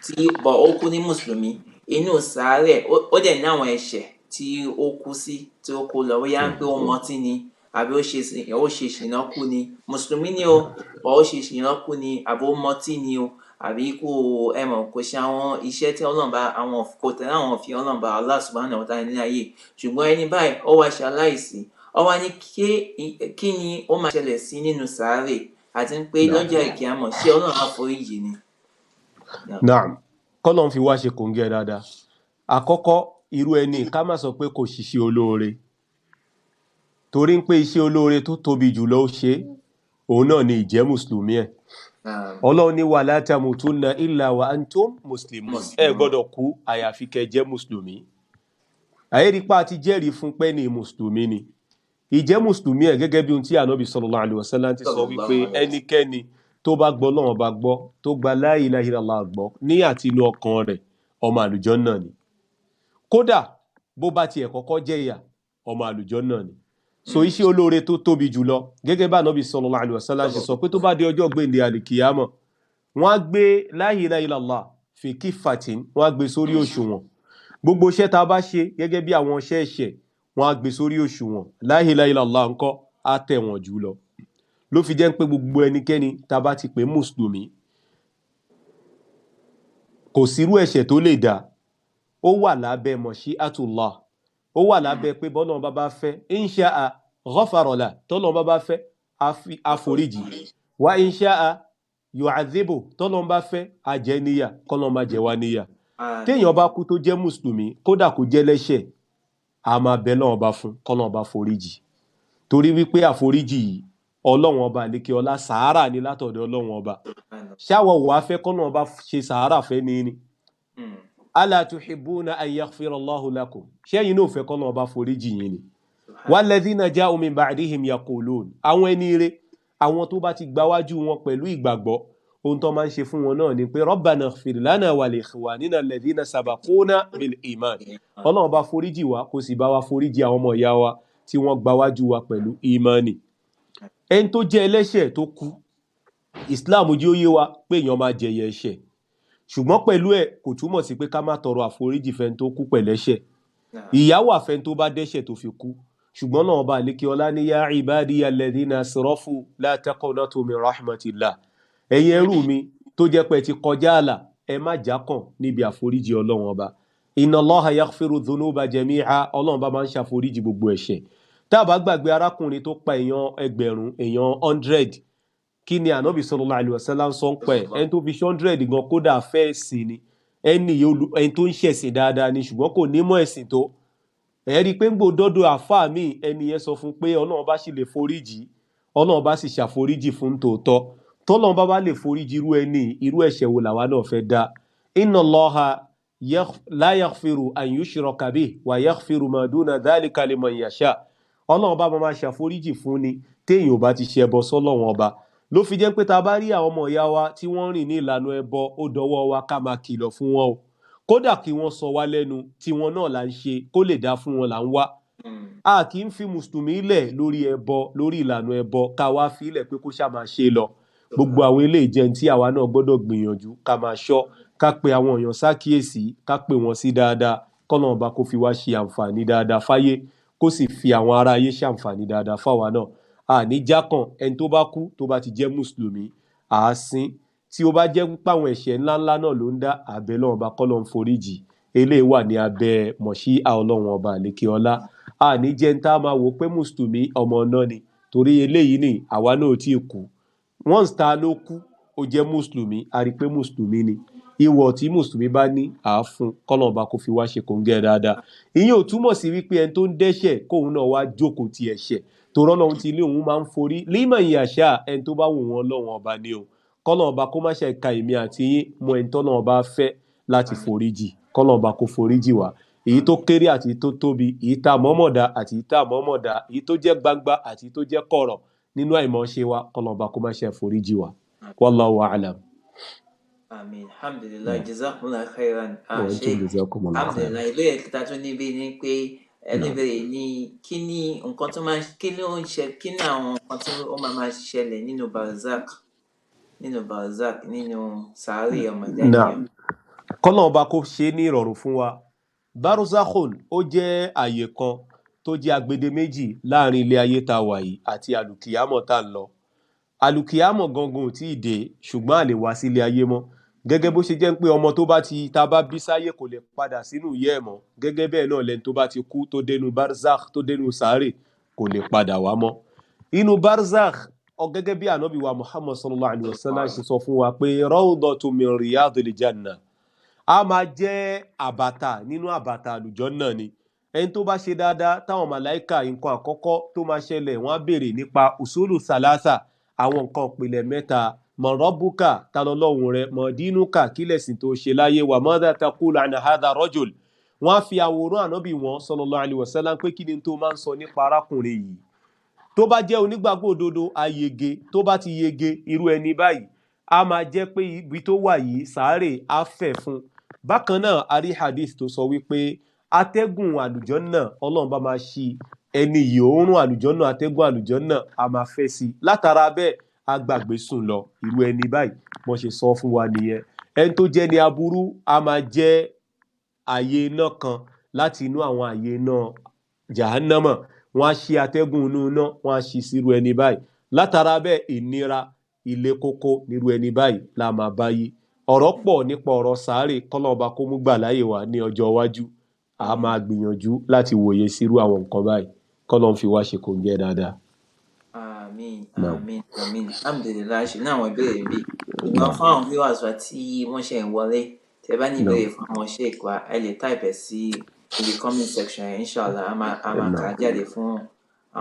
tí bọ̀ ó kú ní mùsùlùmí, inú sàárè ó dẹ̀ ní àwọn ẹ̀ṣẹ̀ tí ó kú sí, tí ó kó lọ, bóyá ń pé ó mọtí ni, àbí ó ṣe ṣìnà kú ni, mùsùlùmí ni o, bọ̀ ó ṣe ṣìnà kú ni, àbí ó mọtí ni o, àbí kò ẹ mọ̀ kò ṣe àwọn iṣẹ́ tí Ọlọ́run bá àwọn kò tẹ̀lé àwọn òfin Ọlọ́run bá Allah subhanahu wa ta'ala ní ayé, ṣùgbọ́n ẹni báyìí ó wá ṣe aláìsí, ó wá ní kí ni ó máa ṣẹlẹ̀ sí nínú sàárè, àti pé lọ́jọ́ ìkíámọ̀, ṣé Ọlọ́run á foríjì ni? Naam, kọ́lọ́n fi wá ṣe kòńgẹ́ dáadáa. Àkọ́kọ́, irú ẹni, ká má sọ pé kò ṣiṣẹ́ olóore, torí pé iṣẹ́ olóore tó tóbi jùlọ ó ṣe, òun náà ni ìjẹ́ mùsùlùmí ẹ̀. Ọlọ́run ní wala tamutunna illa wa antum muslimun, ẹ gbọ́dọ̀ kú àyàfi kẹ́ jẹ́ mùsùlùmí. Àyẹ́rípa ti jẹ́rìí fún pé ní mùsùlùmí ni. Ìjẹ́ mùsùlùmí ẹ̀, gẹ́gẹ́ bí ohun tí ànábì sallallahu alaihi wasallam ti sọ wípé ẹnikẹ́ni tó bá gbọ́ Ọlọ́run bá gbọ́, tó gba la ilaha illallah gbọ́ ní àti inú ọkàn rẹ̀, ọmọ àlùjánnà ni. Kódà bó bá tiẹ̀ kọ́kọ́ jẹ́ ìyà, ọmọ àlùjánnà ni. So iṣẹ́ olóore tó tóbi jùlọ, gẹ́gẹ́ bá ànábì sallallahu alaihi wasallam ṣe sọ pé tó bá di ọjọ́ gbèǹde àlìkìyàmọ̀, wọ́n á gbé la ilaha illallah fi kifatin, wọ́n á gbé sórí òṣùwọ̀n. Gbogbo iṣẹ́ tá a bá ṣe gẹ́gẹ́ bí àwọn iṣẹ́ ẹ̀ṣẹ̀, wọ́n á gbé sórí òṣùwọ̀n. La ilaha illallah ńkọ́, á tẹ̀ wọ́n jù lọ. Ló fi jẹ́ pé gbogbo ẹnikẹ́ni tá a bá ti pè mùsùlùmí, kò sírú ẹ̀ṣẹ̀ tó lè dá, ó wà lábẹ́ mashi'atullah, ó wà lábẹ́ pé bọ́lá bá bá fẹ́, in sha'a ghafara lahu, tọ́lọ́ bá bá fẹ́ àforíjì, wa in sha'a yu'adhibu, tọ́lọ́ bá fẹ́ àjẹ́ níyà, kọ́lọ́ má jẹ wá níyà. Téèyàn bá kú tó jẹ́ mùsùlùmí, kódà kó jẹ́ lẹ́ṣẹ̀, a máa bẹ lọ́wọ́ bá fún kọ́lọ́n bá foríjì, torí wípé àforíjì yìí, Ọlọ́run ọba àlékè ọlá, sàárà ni látọ̀dọ̀ Ọlọ́run ọba. Ṣáwọ̀ wàá fẹ́ kọ́lọ́n ọba ṣe sàárà fẹ́ ni? Ala tuhibbuna an yaghfira Allahu lakum, ṣẹ́yìn náà fẹ́ kọ́lọ́n ọba foríjì yín ni? Walladhina ja'u min ba'dihim yaqulun, àwọn ẹni ire, àwọn tó bá ti gbáwájú wọn pẹ̀lú ìgbàgbọ́, ohun tó máa ń ṣe fún wọn náà ni pé rabbana ighfir lana wa li ikhwanina alladhina sabaquna bil iman, Ọlọ́run bá foríjì wa, kó sì bá wa foríjì àwọn ọmọ ìyá wa tí wọ́n gbáwájú wa pẹ̀lú ìmánì. Ẹni tó jẹ́ ẹlẹ́ṣẹ̀ tó kú, Islam jẹ́ ó yé wa pé èèyàn máa jẹ̀yà ẹ̀ṣẹ̀, ṣùgbọ́n pẹ̀lú ẹ̀, kò túmọ̀ sí pé ká má tọrọ àforíjì fẹ́ni tó kú pẹ̀lẹ́ṣẹ̀. Ìyà wà fẹ́ni tó bá dẹ́ṣẹ̀ tó fi kú, ṣùgbọ́n náà ọba àlékè ọlá ní yá ibadiya alladhina asrafu la taqnatu min rahmatillah, ẹ̀yin ẹrú mi tó jẹ́ pé ẹ ti kọjá àlà, ẹ má jákàn níbi àforíjì Ọlọ́run ọba. Inna Allaha yaghfiru dhunuba jami'a, Ọlọ́run bá máa ń ṣàforíjì gbogbo ẹ̀ṣẹ̀. Tá a bá gbàgbé arákùnrin tó pa èèyàn 1000, èèyàn 100, kí ni ànábì sallallahu alaihi wasallam sọ ń pẹ́? Ẹni tó fi ṣe 100 gan, kódà fẹ́ ẹ̀sìn ni. Ẹni ẹni tó ń ṣẹ̀sìn dáadáa ni, ṣùgbọ́n kò ní mọ̀ ẹ̀sìn tó. Ẹ rí i pé ń gbòdọ́dọ̀ àfáà mi, ẹni yẹn sọ fún pé Ọlọ́run bá sì lè foríjì, Ọlọ́run bá sì ṣàforíjì fún tòótọ́. Tọ́lọ́run bá lè foríjì irú ẹni, irú ẹ̀ṣẹ̀ wo làwa náà fẹ́ dá? Inna Allaha la yaghfiru an yushraka bihi wa yaghfiru ma duna dhalika liman yasha. Ọlọ́run bá máa ṣàforíjì fún ni téèyàn ò bá ti ṣe ẹbọ sọ́lọ́run ọba. Ló fi jẹ́ pé tá a bá rí àwọn ọmọ ìyá wa tí wọ́n rìn ní ìlànà ẹbọ, ó dọwọ́ wa ká máa kìlọ̀ fún wọn o. Kódà kí wọ́n sọ wá lẹ́nu, tí wọn náà là ń ṣe, kó lè dá fún wọn là ń wá. A kì í fi mùsùlùmí lẹ̀ lórí ẹbọ, lórí ìlànà ẹbọ, ká wá fi ilẹ̀ pé kó ṣáà máa ṣe lọ. Gbogbo àwọn eléyìí jẹ́ tí àwa náà gbọ́dọ̀ gbìyànjú ká máa ṣọ́, ká pe àwọn èèyàn sákìyèsí, ká pè wọ́n sí dáadáa, kọ́nà ọba kó fi wá ṣe àǹfààní dáadáa fáyé, kó sì fi àwọn ará ayé ṣàǹfààní dáadáa fáwa náà. Àní jákàn, ẹni tó bá kú tó bá ti jẹ́ mùsùlùmí, àá sin. Tí ó bá jẹ́ pé àwọn ẹ̀ṣẹ̀ ńláńlá náà ló ń dá, àbẹ̀ lọ́wọ́n ọba kọ́lọ́ ń foríjì. Eléyìí wà ní abẹ́ mọ̀ṣíà Ọlọ́run ọba àlékè ọlá. Àní jẹ́ ń tá a máa wò pé mùsùlùmí ọmọ náà ni, torí eléyìí ni àwa náà ò tí ì kú. Once ta ló kú, ó jẹ́ mùsùlùmí, a rí pé mùsùlùmí ni. Ìwọ̀ tí mùsùlùmí bá ní, à á fún, kọ́lọ́n ọba kó fi wá ṣe kòńgẹ́ dáadáa. Ìyẹn ò túmọ̀ sí wípé ẹni tó ń dẹ́ṣẹ̀ kóun náà wá jókòó ti ẹ̀ṣẹ̀. Torí Ọlọ́run ti ní òun máa ń forí liman yasha, ẹni tó bá wù wọ́n Ọlọ́run ọba ni o. Kọ́lọ́n ọba kó má ṣe ka èmi àti yín mọ ẹni tọ́lọ́run ọba fẹ́ láti foríjì. Kọ́lọ́n ọba kó foríjì wá. Èyí tó kéré àti èyí tó tóbi, èyí tá mọ́mọ̀dá àti èyí tá mọ́mọ̀dá, èyí tó jẹ́ gbangba àti èyí tó jẹ́ kọ̀rọ̀ nínú àìmọ̀ọ́ṣe wa, kọ́lọ́n ọba kó má ṣe foríjì wá. Wallahu a'lam. Àmín. Alhamdulillah, jazakumullahu khairan. Wa antum jazakumullahu khairan. Alhamdulillah, ìbéèrè kẹta tó níbí ni pé ẹni bèrè ní kí ni nǹkan tó máa, kí ló ń ṣe, kí ni àwọn nǹkan tó ó máa ṣẹlẹ̀ nínú barzakh, nínú sàárè ọmọ ẹ̀dá ènìyàn. Kọ́lọ́n ọba kó ṣe ní ìrọ̀rùn fún wa. Barzakhun ó jẹ́ àyè kan tó jẹ́ agbede méjì láàrin ilé ayé tá a wà yìí àti àlùkìyámọ̀ tá a ń lọ. Àlùkìyámọ̀ gangan ò tí ì dé, ṣùgbọ́n a lè wá sí ilé ayé mọ́. Gẹ́gẹ́ bó ṣe jẹ́ pé ọmọ tó bá ti ta bá bí sáyé kò lè padà sínú ìyá ẹ̀ mọ́. Gẹ́gẹ́ bẹ́ẹ̀ náà lẹni tó bá ti kú tó dénú barzakh, tó dénú sàárè, kò lè padà wá mọ́. Inú barzakh, gẹ́gẹ́ bí ànábì wa Muhammad sallallahu alayhi wa sallam ṣe sọ fún wa pé rawdatun min riyadil janna, a máa jẹ́ àbàtà nínú àbàtà àlùjánnà ni. Ẹni tó bá ṣe dáadáa, táwọn màláìka nǹkan àkọ́kọ́ tó máa ṣẹlẹ̀, wọ́n á béèrè nípa usulu salasa, àwọn nǹkan ìpìlẹ̀ mẹ́ta. Man rabbuka, ta lọ́lọ́run rẹ, ma dinuka, kí lẹ̀sìn tó ṣe láyé, wa madha taqulu an hadha rajul. Wọ́n á fi àwòrán ànábì wọn sallallahu alaihi wasallam pé kí ni tó máa ń sọ nípa arákùnrin yìí. Tó bá jẹ́ onígbàgbọ́ òdodo, á yege. Tó bá ti yege, irú ẹni báyìí á máa jẹ́ pé ibi tó wà yìí sàárè á fẹ̀ fún. Bákan náà, a rí hadith tó sọ wípé atẹ́gùn àlùjánnà, Ọlọ́run bá máa ṣí ẹni yìí, òórùn àlùjánnà, atẹ́gùn àlùjánnà á máa fẹ́ sí i. Látara bẹ́ẹ̀, á gbàgbé sùn lọ. Irú ẹni báyìí, wọ́n ṣe sọ fún wa nìyẹn. Ẹni tó jẹ́ ní aburú, á máa jẹ́ àyè iná kan láti inú àwọn àyè iná jahannama. Wọ́n á ṣí atẹ́gùn inú iná, wọ́n á ṣí sírú ẹni báyìí. Látara bẹ́ẹ̀, ìnira ilé kókó nírú ẹni báyìí la máa bá yí. Ọ̀rọ̀ pọ̀ nípa ọ̀rọ̀ sàárè, kọ́lọ́ ọba kó mú gbà láyè wá ní ọjọ́ iwájú. A máa gbìyànjú láti wòye sírú àwọn nǹkan báyìí. Kọ́lọ́ ń fi wá ṣe kòńgẹ́ dáadáa. Àmín, àmín, àmín. Alhamdulillah, ṣe ní àwọn ìbéèrè bí. Ṣùgbọ́n fún àwọn viewers wa tí wọ́n ṣe ń wọlé, tẹ́ bá ní ìbéèrè fún àwọn sheikh wa, ẹ lè type ẹ̀ sí ibi comment section yẹn, inshallah, a máa kà á jáde fún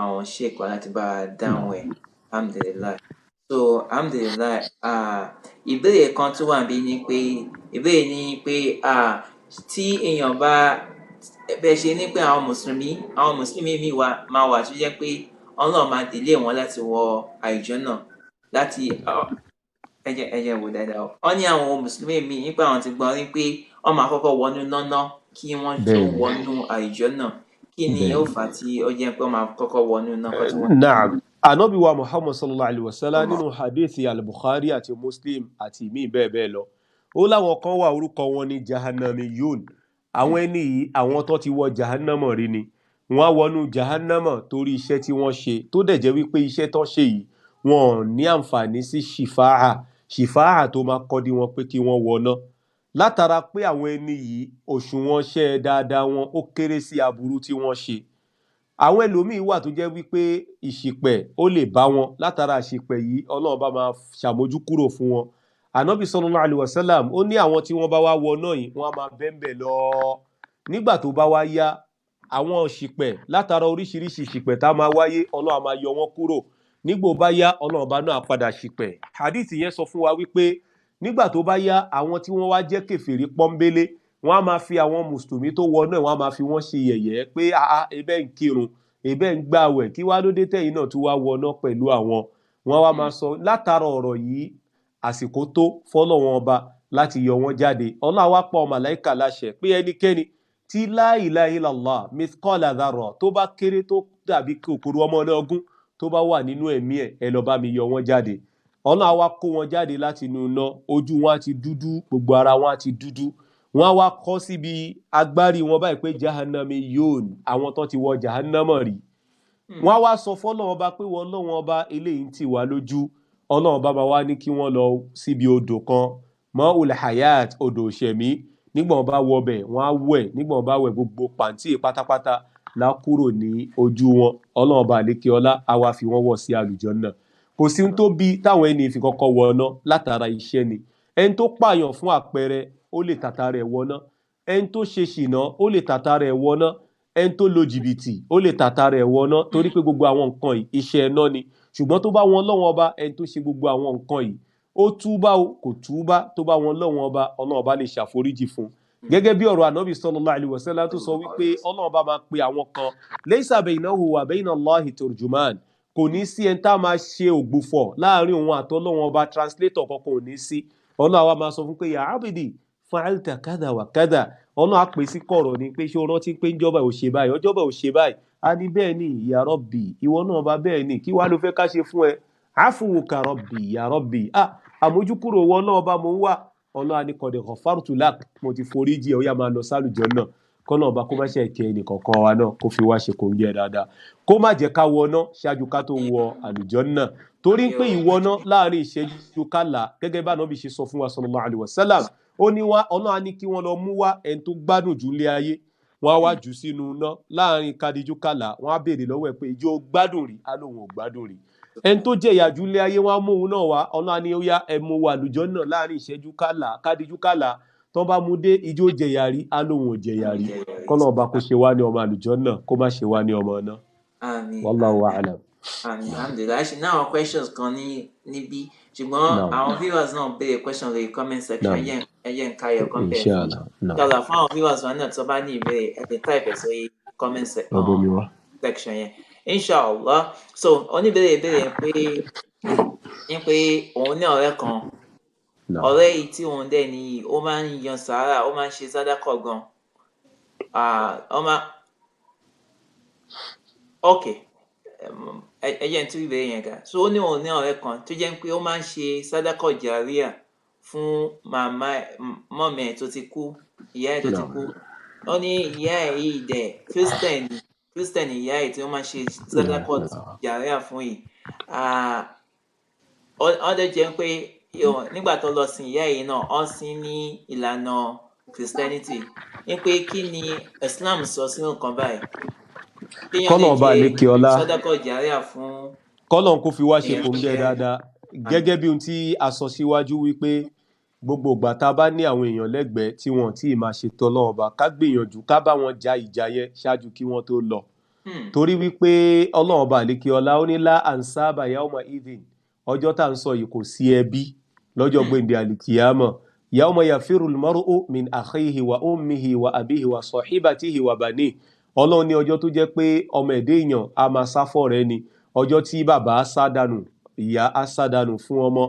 àwọn sheikh wa láti bá a dáhùn ẹ̀. Alhamdulillah. So, alhamdulillah, ìbéèrè kan tó wà níbí ni pé, ìbéèrè ni pé, tí èèyàn bá bẹ́ẹ̀ ṣe ní pé àwọn mùsùlùmí mi wà máa wà tó jẹ́ pé Ọlọ́run máa délé wọn láti wọ àlùjánnà láti ẹ jẹ́ wò dáadáa o. Wọ́n ní àwọn mùsùlùmí mi nípa àwọn ti gbọ́ rí pé wọ́n máa kọ́kọ́ wọnú náná kí wọ́n tó wọnú àlùjánnà. Kí ni ó fà á tí ó jẹ́ pé wọ́n máa kọ́kọ́ wọnú náà kó tó wọnú? Naam. Ànábì wa Muhammad sallallahu alayhi wa sallam nínú hadithi al-Bukhari àti Muslim àti ìmíì bẹ́ẹ̀ bẹ́ẹ̀ lọ. Ó láwọn kan wà, orúkọ wọn ní Jahannamiyun. Àwọn ẹni yìí, àwọn tó ti wọ Jahannamọ̀ rí ni. Wọ́n á wọnú Jahannamọ̀ torí iṣẹ́ tí wọ́n ṣe, tó dẹ̀ jẹ́ wípé iṣẹ́ tó ṣe yìí, wọn ò ní àǹfààní sí ṣìfáà, ṣìfáà tó máa kọ́ di wọn pé kí wọ́n wọná. Látara pé àwọn ẹni yìí, òṣùwọ̀n iṣẹ́ dáadáa wọn ó kéré sí aburú tí wọ́n ṣe. Àwọn ẹlòmíín wà tó jẹ́ wípé ìṣìpẹ̀ ó lè bá wọn. Látara ìṣìpẹ̀ yìí, Ọlọ́run bá máa ṣàmójúkúrò fún wọn. Ànábì sallallahu alaihi wasallam ó ní àwọn tí wọ́n bá wá wọ náà yìí, wọ́n á máa bẹ́ńbẹ̀ lọ. Nígbà tó bá wá yá, àwọn ṣìpẹ̀ látara oríṣiríṣi ṣìpẹ̀ tá a máa wáyé, Ọlọ́run á máa yọ wọ́n kúrò. Nígbà bá yá, Ọlọ́run bá náà padà ṣìpẹ̀. Hadith yẹn sọ fún wa wípé nígbà tó bá yá, àwọn tí wọ́n wá jẹ́ kèfèrí pọ́nbélé, wọ́n á máa fi àwọn mùsùlùmí tó wọ náà, wọ́n á máa fi wọ́n ṣe yẹ̀yẹ́ pé àá ebẹ́ ń kírun, ebẹ́ ń gbàwẹ̀, kí wá ló dé tẹ̀yìn náà tó wá wọ náà pẹ̀lú àwọn. Wọ́n wá máa sọ látara ọ̀rọ̀ yìí, àsìkò tó fọ́lọ́wọ́n ọba láti yọ wọ́n jáde. Ọlọ́run wá pa màláíkà láṣẹ pé ẹnikẹ́ni tí la ilaha illallah mithqala dharra tó bá kéré tó dàbí kòkòrò ọmọ ọlọ́gún tó bá wà nínú ẹ̀mí ẹ̀, ẹ lọ bá mi yọ wọ́n jáde. Ọlọ́run wá kó wọn jáde láti inú iná, ojú wọn á ti dúdú, gbogbo ara wọn á ti dúdú. Wọ́n á wá kọ́ síbi agbárí wọn báyìí pé jahannami yóòn, àwọn tó ti wọ jahannama rí. Wọ́n á wá sọ fọ́lọ́run ọba pé wọ́n lọ́wọ́n ọba eléyìí ń tì wá lójú. Ọlọ́run bá máa wá ní kí wọ́n lọ síbi odò kan, mọ́ ul hayat, odò òṣèmí. Nígbà wọn bá wọbẹ̀, wọ́n á wẹ̀. Nígbà wọn bá wẹ̀, gbogbo pàǹtí pátápátá lá kúrò ní ojú wọn. Ọlọ́run bá àlékè ọlá á wá fi wọ́n wọ̀ sí àlùjánnà. Kò sí ohun tó bí táwọn ẹni fi kọ́kọ́ wọná látara iṣẹ́ ni. Ẹni tó pààyàn fún àpẹẹrẹ, ó lè tàta rẹ̀ wọná. Ẹni tó ṣe ṣìnà, ó lè tàta rẹ̀ wọná. Ẹni tó lo jìbìtì, ó lè tàta rẹ̀ wọná, torí pé gbogbo àwọn nǹkan yìí iṣẹ́ iná ni. Ṣùgbọ́n tó bá wọn lọ́wọ́n ọba, ẹni tó ṣe gbogbo àwọn nǹkan yìí, ó túbá o kò túbá, tó bá wọn lọ́wọ́n ọba, Ọlọ́run ọba lè ṣàforíjì fún un. Gẹ́gẹ́ bí ọ̀rọ̀ Ànábì sallallahu alaihi wasallam tó sọ wípé Ọlọ́run ọba máa pe àwọn kan, laysa bainahu wa baina Allahi turjuman, kò ní sí ẹni tá máa ṣe ògbufọ̀ láàrin òun àtọlọ́wọ́n ọba, translator kankan ò ní sí. Ọlọ́run àwa máa sọ fún pé ya abidi fa'alta kada wa kada. Ọlọ́run á pè sí kọ̀rọ̀ ni pé ṣé o rántí pé ńjọba ò ṣe báyìí, ọjọ́ba ò ṣe báyìí. A ní bẹ́ẹ̀ ni ya Rabbi, ìwọ náà bá bẹ́ẹ̀ ni, kí wàá ló fẹ́ ká ṣe fún ẹ? Afuwuka Rabbi ya Rabbi, ah àmójúkúrò wọn náà bá mo ń wà. Ọlọ́run á ní qad ghafartu lak, mo ti forí jì ẹ́, ó yá máa lọ sálùjánnà. Kọ́nà ọba kó má ṣe kẹ́ ẹnì kọ̀ọ̀kan wa náà, kó fi wá ṣe kòńgẹ́ dáadáa, kó má jẹ́ ká wọná ṣáájú ká tó wọ àlùjánnà. Torí pé ìwọná láàrin ìṣẹ́jú kálá, gẹ́gẹ́ bá Ànábì ṣe sọ fún wa sallallahu alaihi wasallam, ó ní wá Ọlọ́run á ní kí wọ́n lọ mú wá ẹni tó gbádùn jù nílé ayé, wọ́n á wá jù sínú iná láàrin kadiju kálá, wọ́n á béèrè lọ́wọ́ ẹ̀ pé ìjọ gbádùn rí, á lóun ò gbádùn rí. Ẹni tó jẹ ìyà jù nílé ayé, wọ́n á mú òun náà wá, Ọlọ́run á ní ó yá ẹ mú wá àlùjánnà láàrin ìṣẹ́jú kálá, kadiju kálá, tó bá mú dé ijó jẹ ìyà rí, á lóun ò jẹ ìyà rí. Kọ́nà ọba kó ṣe wá ní ọmọ àlùjánnà, kó má ṣe wá ní ọmọ iná. Àmín. Wallahu a'lam. Àmín. Alhamdulillah. Actually, now our questions kan ní níbí, ṣùgbọ́n àwọn viewers náà béèrè question lórí comment section. Ẹ jẹ́ n ka ẹyọ kan bẹ́ẹ̀. Inshallah. Inshallah, fún àwọn viewers wa náà tó bá ní ìbéèrè, ẹ lè type ẹ̀ sórí comment section yẹn. Inshallah. So oníbèrè ìbéèrè pé ní pé òun ní ọ̀rẹ́ kan. Ọ̀rẹ́ yìí tí òun dẹ̀ ní, ó máa ń yan sàárà, ó máa ń ṣe sàdákà gan. Ó máa ok, ẹ jẹ́ n tún ìbéèrè yẹn kà. So ó ní òun ní ọ̀rẹ́ kan tó jẹ́ pé ó máa ń ṣe sàdákà jàríà fún màmá mọ́mì ẹ̀ tó ti kú, ìyá ẹ̀ tó ti kú. Ó ní ìyá ẹ̀ yìí dẹ̀ Christian ìyá ẹ̀ tí ó máa ń ṣe sàdákà jàríà fún yìí. Ó dẹ̀ jẹ́ pé nígbà tó lọ sin ìyá yìí náà, ó sin ní ìlànà Christianity. Ní pé kí ni Islam sọ sínú nǹkan báyìí? Kọ́nà ọba àlékè ọlá, sàdákà jàríà fún kọ́nà kó fi wá ṣe kòńgẹ́ dáadáa. Gẹ́gẹ́ bí ohun tí a sọ síwájú wípé gbogbo ìgbà tá a bá ní àwọn èèyàn lẹ́gbẹ̀ẹ́ tí wọ́n tí ì máa ṣe tọ́lọ́run ọba, ká gbìyànjú ká bá wọn ja ìjà yẹn ṣáájú kí wọ́n tó lọ. Torí wípé Ọlọ́run ọba àlékè ọlá ó ní lá ansaba yauma idhin, ọjọ́ tá à ń sọ yìí kò sí ẹbí lọ́jọ́ gbèǹde àlìkìyàmọ̀. Yauma yafirul mar'u min akhihi wa ummihi wa abihi wa sahibatihi wa banihi. Ọlọ́run ní ọjọ́ tó jẹ́ pé ọmọ ẹ̀dẹ́ èèyàn a máa sá fọ́rẹ́ ni. Ọjọ́ tí bàbá á sá dànù, ìyá á sá dànù fún ọmọ,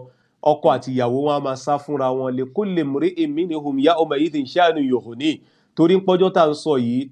ọkọ àti ìyàwó wọn á máa sá fúnra wọn. Li kulli mri'in minhum yawma idhin sha'nun yughnihi. Torí pọ́jọ́ tá à ń sọ yìí,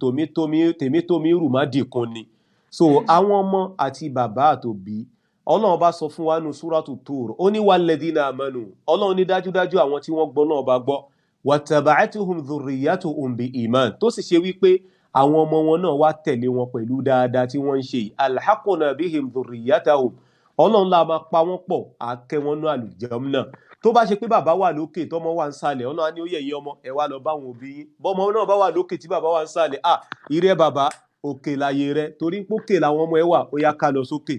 tèmi rù má dìkun ni. So àwọn ọmọ àti bàbá àtòbí, Ọlọ́run bá sọ fún wa nù Suratu Tur, ó ní walladhina amanu, Ọlọ́run ní dájúdájú àwọn tí wọ́n gbọ́ náà bá gbọ́, wattaba'atuhum dhurriyyatuhum bi iman, tó sì ṣe wípé àwọn ọmọ wọn náà wá tẹ̀lé wọn pẹ̀lú dáadáa tí wọ́n ń ṣe yìí, alhaqna bihim dhurriyyatahum, Ọlọ́run la máa pa wọ́n pọ̀, àkẹ́ wọn nú àlùjánnà. Tó bá ṣe pé bàbá wà lókè tọmọ wà ń sàlẹ̀, Ọlọ́run á ní ó yẹ ẹ̀yin ọmọ ẹ wá lọ bá àwọn òbí yín. Bọ́mọ náà bá wà lókè tí bàbá wà ń sàlẹ̀, à ìrẹ́ bàbá òkè láyé rẹ, torí pókè làwọn ọmọ ẹ wà, ó yá ká lọ sókè.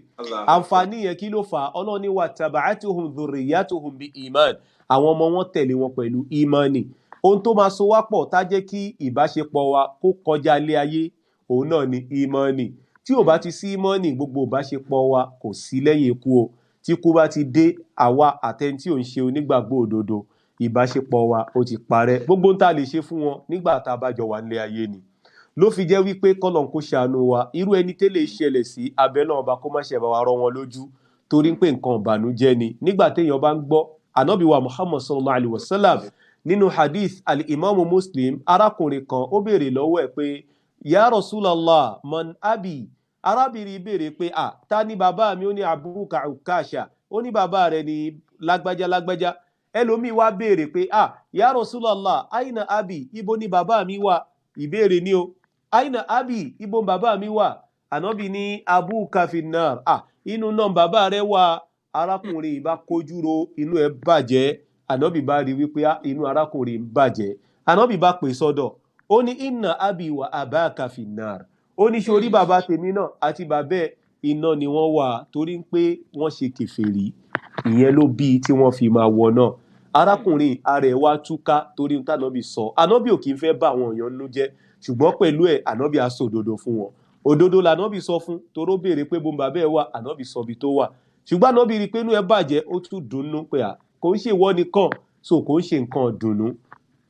Àǹfààní yẹn kí ló fà á? Ọlọ́run ní wattaba'atuhum dhurriyyatuhum bi iman, Àwọn ọmọ wọn tẹ̀lé wọn pẹ̀lú ìmánì. Ohun tó máa so wá pọ̀ tá jẹ́ kí ìbáṣepọ̀ wa kó kọjá ilé ayé, òun náà ni ìmánì. Tí ò bá ti sí ìmánì, gbogbo ìbáṣepọ̀ wa kò sí lẹ́yìn ikú o. Tí ikú bá ti dé, àwa àtẹni tí ò ń ṣe onígbàgbọ́ òdodo, ìbáṣepọ̀ wa ó ti parẹ́. Gbogbo ohun tá a lè ṣe fún wọn nígbà tá a bá jọ wà nílé ayé ni. Ló fi jẹ́ wípé kọ́lọ́n kó ṣàánú wa. Irú ẹni tẹ́lẹ̀ ṣẹlẹ̀ sí, abẹ́ náà ọba kó má ṣe bá wa rọ́ wọn lójú, torí pé nǹkan ìbànújẹ́ ni. Nígbà téèyàn bá ń gbọ́ Ànábì wa Muhammad sallallahu alayhi wa sallam nínú hadith al-Imamu Muslim, arákùnrin kan ó béèrè lọ́wọ́ ẹ̀ pé ya Rasulallah man abi. Arábìnrin béèrè pé à ta ni bàbá mi? Ó ní abuka ukasha. Ó ní bàbá rẹ̀ ní lágbájá lágbájá. Ẹlòmíì wá béèrè pé à ya Rasulallah aina abi, ibo ni bàbá mi wà? Ìbéèrè ni o. Aina abi, ibo bàbá mi wà? Ànábì ní abuka finnar. À inú náà bàbá rẹ̀ wà. Arákùnrin ìbá kojúro, inú ẹ̀ bàjẹ́. Ànábì bá rí wípé inú arákùnrin ń bàjẹ́. Ànábì bá pè sọ́dọ̀, ó ní inna abi wa abaka finnar. Ó ní sórí bàbá tèmi náà àti bàbá ẹ̀ iná ni wọ́n wà, torí pé wọ́n ṣe kèfèrí. Ìyẹn ló bí tí wọ́n fi máa wọ náà. Arákùnrin ara ẹ̀ wá túká torí ohun tànábì sọ. Ànábì ò kì í fẹ́ bá àwọn èèyàn nínú jẹ́, ṣùgbọ́n pẹ̀lú ẹ̀ ànábì á sọ òdodo fún wọn. Òdodo lànábì sọ fún, toró béèrè pé bó ń bàbá ẹ̀ wà, ànábì sọ ibi tó wà. Ṣùgbọ́n ànábì rí i pé inú ẹ̀ bàjẹ́, ó tún dunnú pé à kò ń ṣe ìwọ nìkan, so kò ń ṣe nǹkan dùnnú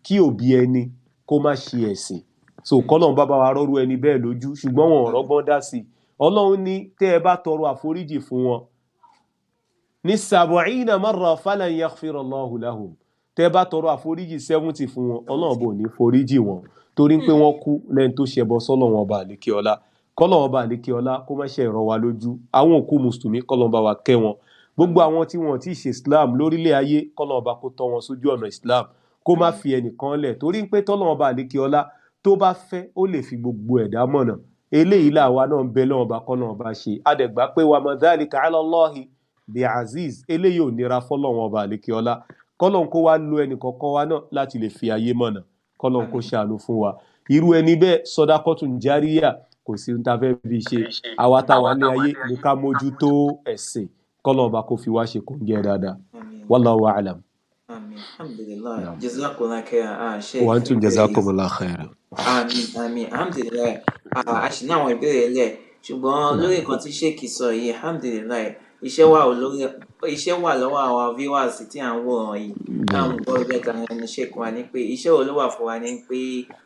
kí òbí ẹni kó má ṣe ẹ̀sìn. So kọ́lọ́n bá bá wa rọ́rú ẹni bẹ́ẹ̀ lójú, ṣùgbọ́n wọn ò rọ́gbọ́n dá sí i. Ọlọ́run ní tẹ́ ẹ bá tọrọ àforíjì fún wọn ní sab'ina marra falan yaghfira Allahu lahum, tẹ́ ẹ bá tọrọ àforíjì 70 fún wọn, Ọlọ́run bò ní foríjì wọn, torí pé wọ́n kú lẹ́ni tó ṣẹbọ sọ́lọ́run ọba àlékè ọlá. Kọ́lọ́n ọba àlékè ọlá kó má ṣe rọ̀ wá lójú. Àwọn òkú mùsùlùmí kọ́lọ́n bá wa kẹ́ wọn. Gbogbo àwọn tí wọn ti ṣe Islam lórílẹ̀ ayé, kọ́lọ́n ọba kó tọ́ wọn sójú ọ̀nà Islam, kó má fi ẹnìkan lẹ̀, torí pé tọ́lọ́n ọba àlékè ọlá tó bá fẹ́, ó lè fi gbogbo ẹ̀dá mọ̀nà. Eléyìí làwa náà ń bẹ lọ́wọ́ ọba kọ́lọ́n ọba ṣe. Adẹ̀gbá pé wa ma dhalika ala Allahi bi aziz. Eléyìí ò nira fọ́lọ́run ọba àlékè ọlá. Kọ́lọ́n kó wá lo ẹnìkọ̀ọ̀kan wa náà láti lè fi ayé mọ̀nà. Kọ́lọ́n kó ṣàánú fún wa. Irú ẹni bẹ́ẹ̀ sọdákọ́tún járíyà, kò sí ohun tá a fẹ́ fi ṣe. Àwa táwa ní ayé ní ká mójútó ẹ̀sìn. Kọ́lọ́n ọba kó fi wá ṣe kòńgẹ́ dáadáa. Wallahu a'lam. Àmín. Alhamdulillah. Jazakallah khairan. Sheikh. Wa antum jazakumullahu khairan. Àmín, àmín. Alhamdulillah. A ṣì ní àwọn ìbéèrè lẹ̀, ṣùgbọ́n lórí nǹkan tí Sheikh sọ yìí, alhamdulillah, iṣẹ́ wà lọ́wọ́ àwọn viewers tí à ń wòran yìí, tá à ń gbọ́ bẹ́ẹ̀ ta ni Sheikh wa ní pé iṣẹ́ wo ló wà fún wa ní pé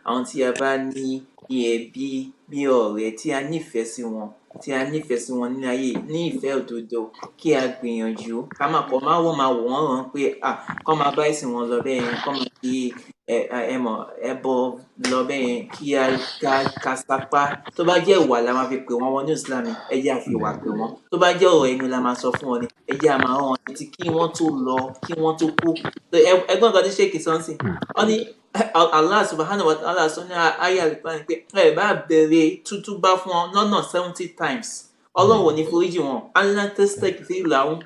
àwọn tí a bá ní bí ẹbí, bí ọ̀rẹ́ tí a nífẹ̀ẹ́ sí wọn, tí a nífẹ̀ẹ́ sí wọn ní ayé, ní ìfẹ́ òdodo, kí a gbìyànjú ká má kọ́ máa wọ́n máa wò wọ́n ràn pé à kọ́ máa bá ẹ̀sìn wọn lọ bẹ́ẹ̀ yẹn, kọ́ máa fi ẹmọ ẹbọ lọ bẹ́ẹ̀ yẹn, kí a ká sapá. Tó bá jẹ́ ìwà la máa fi pè wọ́n wọnú Islam, ẹ jẹ́ a fi ìwà pè wọ́n. Tó bá jẹ́ ọ̀rọ̀ ẹnu la máa sọ fún wọn ni, ẹ jẹ́ a máa rán wọn létí kí wọ́n tó lọ, kí wọ́n tó kú. Ẹgbọ́n nǹkan tí Sheikh sọ ń sìn, wọ́n ní Allah subhanahu wa ta'ala sọ ní ayé Al-Qur'an pé ẹ bá bẹ̀rẹ̀ tútúbá fún wọn lọ́nà 70 times, Ọlọ́run ò ní foríjì wọn. Allah tastaghfir lahum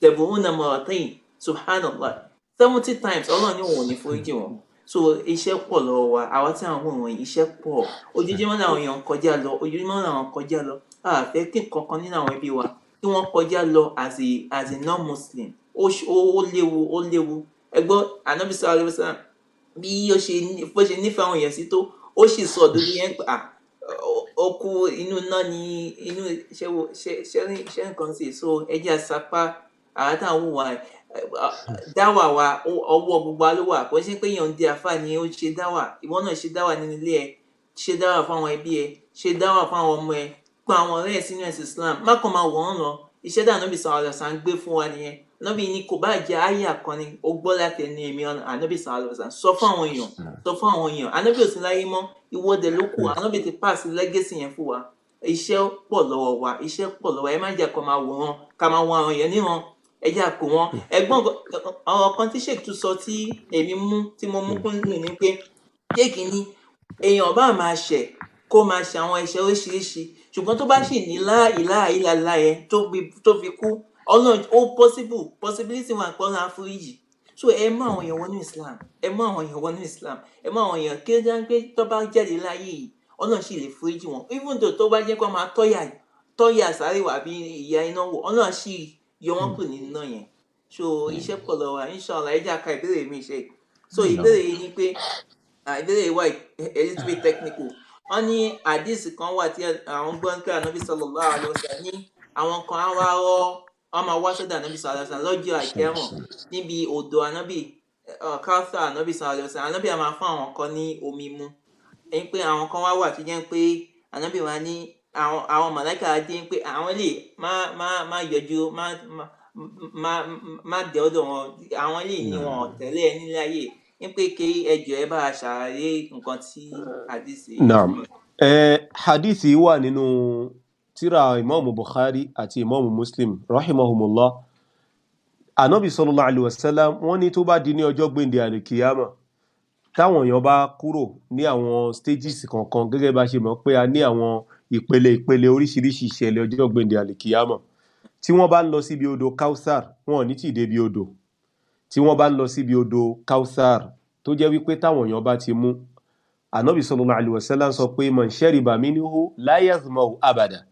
sab'una marratayn, subhanallah, 70 times Ọlọ́run ní òun ò ní foríjì wọn. So iṣẹ́ pọ̀ lọ́wọ́ wa, àwa tí àwọn wọ̀nyí iṣẹ́ pọ̀. Ojoojúmọ́ làwọn èèyàn kọjá lọ, ojoojúmọ́ làwọn kọjá lọ. A fẹ́ kí nǹkan kan nínú àwọn ẹbí wa kí wọ́n kọjá lọ as a non-Muslim. Ó léwu, ó léwu. Ẹ gbọ́ Ànábì sallallahu alaihi wasallam bí ó ṣe nífẹ̀ẹ́ àwọn èèyàn sí tó, ó sì sọ òdodo yẹn pé ó kú inú náà ní inú ṣe nǹkan sí. So ẹ jẹ́ àsapá àwa táwọn wò wá dáwà wa, ọwọ́ gbogbo wa ló wà. Kò ṣe pé èèyàn ń di àfáà ni ó ṣe dáwà. Ìwọ náà ṣe dáwà nínú ilé ẹ, ṣe dáwà fún àwọn ẹbí ẹ, ṣe dáwà fún àwọn ọmọ ẹ, pa àwọn ọ̀rẹ́ ẹ sínú ẹ̀sìn Islam. Má kàn máa wọ̀ ọ́n lọ. Iṣẹ́ tí Ànábì sallallahu alaihi wasallam ń gbé fún wa nìyẹn. Ànábì ní kò bá jẹ́ àyà kan ni ó gbọ́ láti ẹnu èmi Ànábì sallallahu alaihi wasallam. Sọ fún àwọn èèyàn, sọ fún àwọn èèyàn. Ànábì ò sí láyé mọ́, ìwọ dẹ̀ ló kù. Ànábì ti pass legacy yẹn fún wa. Iṣẹ́ pọ̀ lọ́wọ́ wa, iṣẹ́ pọ̀ lọ́wọ́ wa. Ẹ má jẹ́ kó máa wò wọ́n, ká máa wọ àwọn èèyàn níran. Ẹ jẹ́ àpò wọn. Ẹ̀gbọ́n ọ̀rọ̀ kan tí Sheikh tún sọ tí èmi mú, tí mo mú kún nù ni pé Sheikh ní èèyàn bá máa ṣẹ̀ kó máa ṣe àwọn ẹ̀ṣẹ̀ oríṣiríṣi, ṣùgbọ́n tó bá sì ní la ilaha illallah yẹn tó fi kú, Ọlọ́run ó possibility wà pé Ọlọ́run á foríjì. So ẹ mú àwọn èèyàn wọnú Islam, ẹ mú àwọn èèyàn wọnú Islam, ẹ mú àwọn èèyàn kí ó jẹ́ pé tó bá jáde láyé yìí, Ọlọ́run sì lè foríjì wọn. Even though tó bá jẹ́ pé wọ́n máa tọ́yà sáré wà bí ìyá iná wò, Ọlọ́run sì yọ wọ́n kù nínú iná yẹn. So iṣẹ́ pọ̀ lọ́wọ́ wa, inshallah. Ẹ jẹ́ á ka ìbéèrè mi ṣe. So Naam. ìbéèrè yìí ni pé, ìbéèrè yìí wà a little bit technical. Wọ́n ní hadith kan wà tí àwọn gbọ́ pé Ànábì sallallahu alaihi wasallam ní àwọn kan á wá rọ́, wọ́n máa wá sọ́dọ̀ Ànábì sallallahu alaihi wasallam lọ́jọ́ àìkẹ́mọ̀ níbi odò Ànábì, Kauthar Ànábì sallallahu alaihi wasallam. Ànábì á máa fún àwọn kan ní omi mu. Ẹni pé àwọn kan wá wà tó jẹ́ pé Ànábì wa ní àwọn màláíkà dé pé àwọn lè má yọjú, má dé ọ̀dọ̀ wọn, àwọn lè ní wọn tẹ̀lé ẹ nílé ayé, ní pé kí ẹ jọ̀ọ́ ẹ bá a ṣàlàyé nǹkan tí hadith yìí Naam. túmọ̀ sí. Hadith yìí wà nínú tírà Imam Bukhari àti Imam Muslim rahimahumullah. Ànábì sallallahu alaihi wasallam wọ́n ní tó bá di ní ọjọ́ gbèǹde àlìkìyàmọ̀, táwọn èèyàn bá kúrò ní àwọn stages kọ̀ọ̀kan, gẹ́gẹ́ bá ṣe mọ̀ pé a ní àwọn ìpele ìpele oríṣiríṣi ìṣẹ̀lẹ̀ ọjọ́ gbèǹde àlìkìyàmọ̀, tí wọ́n bá ń lọ síbi odò Kauthar, wọn ò ní tì í débi odò. Tí wọ́n bá ń lọ síbi odò Kauthar, tó jẹ́ wípé táwọn èèyàn bá ti mú, Ànábì sallallahu alaihi wasallam sọ pé man shariba minhu la yazma'u abada,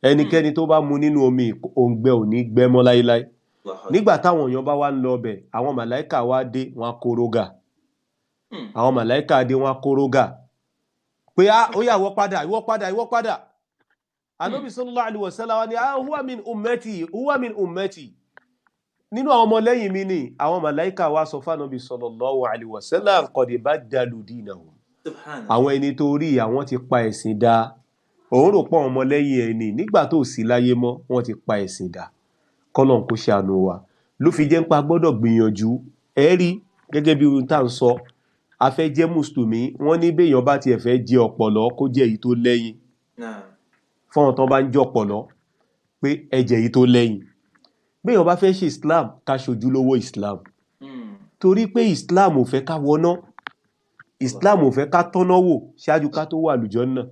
ẹnikẹ́ni tó bá mu nínú omi, òǹgbẹ ò ní gbẹ mọ́ láéláé. Nígbà táwọn èèyàn bá wá ń lọ ọbẹ̀, àwọn màláìkà wá dé, wọn á kórógà. Àwọn màláìkà dé, wọn á kórógà pé á ó yá, ìwọ padà, ìwọ padà, ìwọ padà. Ànábì sallallahu alaihi wasallam ní, ah, huwa min ummati, huwa min ummati, nínú àwọn ọmọlẹ́yìn mi ni. Àwọn màláìkà wá sọ fánàbì sallallahu alaihi wasallam, qad baddalu dinahum, àwọn ẹni tó rí, àwọn ti pa ẹ̀sìn dà. Òun rò pọ̀ ọmọlẹ́yìn ẹni nígbà tó sí láyé mọ́, wọ́n ti pa ẹ̀sìn dà. Kọ́lọ́n kó ṣàánú wa. Ló fi jẹ́ ń pa gbọ́dọ̀ gbìyànjú. Ẹ rí gẹ́gẹ́ bí ohun tá à ń sọ, a fẹ́ jẹ́ mùsùlùmí. Wọ́n ní béèyàn bá tiẹ̀ fẹ́ jẹ ọ̀pọ̀lọ́, kó jẹ́ èyí tó lẹ́yìn. Fọ́n tán bá ń jẹ ọ̀pọ̀lọ́, pé ẹ̀jẹ̀ èyí tó lẹ́yìn. Béèyàn bá fẹ́ ṣe Islam, ká ṣojúlówó Islam, torí pé Islam ò fẹ́ ká wọná, Islam ò fẹ́ ká tọ́ná wò ṣáájú ká tó wà àlùjánnà.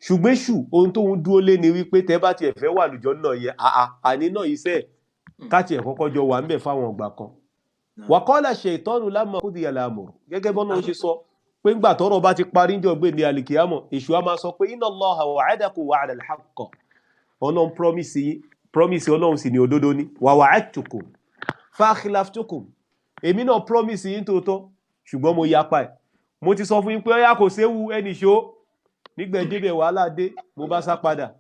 Ṣùgbọ́n èṣù, ohun tóun dúró lé ni wípé tẹ́ bá tiẹ̀ fẹ́ wà àlùjánnà yẹn, àà àní náà iṣẹ́ ká tiẹ̀ kọ́kọ́ jọ wà ń bẹ̀ fáwọn ọgbà kan. Wàkọ́lá ṣaitanu lamma qudiya al-amr, gẹ́gẹ́ bọ́lá ń ṣe sọ pé ńgbà tọ́rọ̀ bá ti parí ń jọ gbé ní alikiyamọ̀, èṣù á máa sọ pé inna Allaha wa'adakum wa'da al-haqq, Ọlọ́run promise yín, promise Ọlọ́run sì ní òdodo ní, wa wa'adtukum fa akhlaftukum, èmi náà promise yín tòótọ́, ṣùgbọ́n mo yapa ẹ̀. Mo ti sọ fún yín pé ọyá kò séwu ẹnì ṣó, nígbà débẹ̀ wàhálà dé, mo bá sá padà.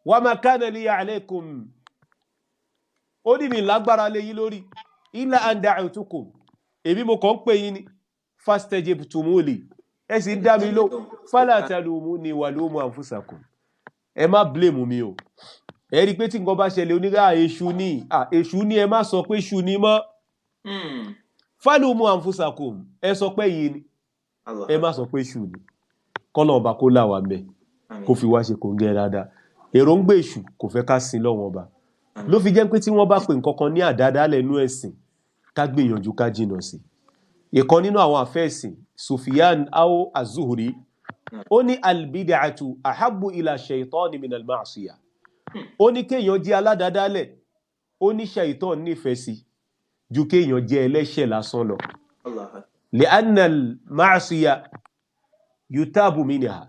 Wa ma kana liya alaykum, ó ní mi lágbára lé yín lórí, illa an da'awtukum, èmi mo kàn ń pè yín ni, fastajabtumuli, ẹ sì ń dá mi lóhùn, fala talumuni walumu anfusakum, ẹ má blame mi o. Ẹ rí i pé tí nǹkan bá ṣẹlẹ̀, onígbà èṣù ni, èṣù ni, ẹ má sọ pé èṣù ni mọ́. Falumu anfusakum, ẹ sọ pé yìí ni, ẹ má sọ pé èṣù ni. Kọ́nà ọba kó là wá mẹ́, kó fi wá ṣe kòńgẹ́ dáadáa. Èròǹgbà èṣù kò fẹ́ ká sin lọ́wọ́n ọba. Ló fi jẹ́ pé tí wọ́n bá pè nǹkan kan ní àdádálẹ̀ nú ẹ̀sìn, ká gbìyànjú ká jìnà sí. Ìkan nínú àwọn àfẹ́ẹ̀sìn, Sufyan aw az-Zuhri, ó ní albid'atu ahabbu ila shaytani min al-ma'siyah. Ó ní kéèyàn jẹ́ aládàádálẹ̀, ó ní shaytan nífẹ̀ẹ́ sí ju kéèyàn jẹ́ ẹlẹ́ṣẹ̀ lásán lọ. Li'anna al-ma'siyah yutabu minha,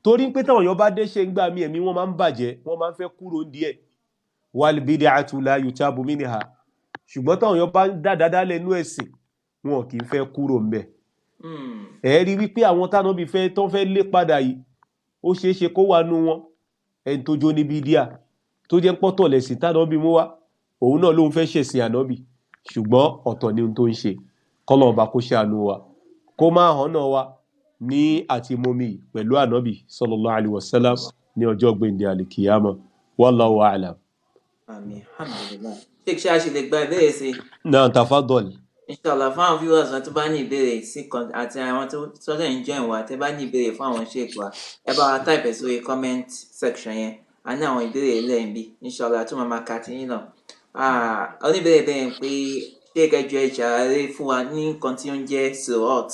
torí pé táwọn èèyàn bá dẹ́ṣẹ̀ ń gbà mí, ẹ̀mí wọn máa ń bàjẹ́, wọ́n máa ń fẹ́ kúrò díẹ̀. Wal bid'atu la yutabu minha, ṣùgbọ́n táwọn èèyàn bá ń dáadáa lẹ́nu ẹ̀sìn, wọn kì í fẹ́ kúrò ńbẹ̀. Ẹ rí wípé àwọn tánàbí fẹ́ tán fẹ́ lé padà yìí, ó ṣeé ṣe kó wà nú wọn ẹni tó jó níbi díà, tó jẹ́ pọ́tọ̀ lẹ̀sìn tánàbí mú wá, òun náà lóun fẹ́ ṣẹ̀sìn ànábì, ṣùgbọ́n ọ̀tọ̀ ni ohun tó ń ṣe. Kọ́lọ̀ ọba kó ṣàánú wa, kó má hàn náà wa ní àti mọ́mí pẹ̀lú ànábì sallallahu alaihi wasallam ní ọjọ́ gbẹ̀ndẹ̀ àlìkìyàmọ̀. Wallahu a'lam. Àmín, alhamdulillah. Ṣé kí a ṣe lè gba ìbéèrè sí? Náà, tafadol. Inshallah, fún àwọn viewers wa tó bá ní ìbéèrè sí kan àti àwọn tó sọ́dọ̀ ń join wa, tẹ́ bá ní ìbéèrè fún àwọn sheikh wa, ẹ bá wa type ẹ̀ sórí comment section yẹn. A ní àwọn ìbéèrè lẹ́yìn bí, inshallah, tó máa ma ka ti yín náà. Oníbéèrè bẹ́ẹ̀ pé sheikh, ẹ jọ̀ọ́ ẹ ṣàlàyé fún wa ní nǹkan tí ó ń jẹ́ sirat,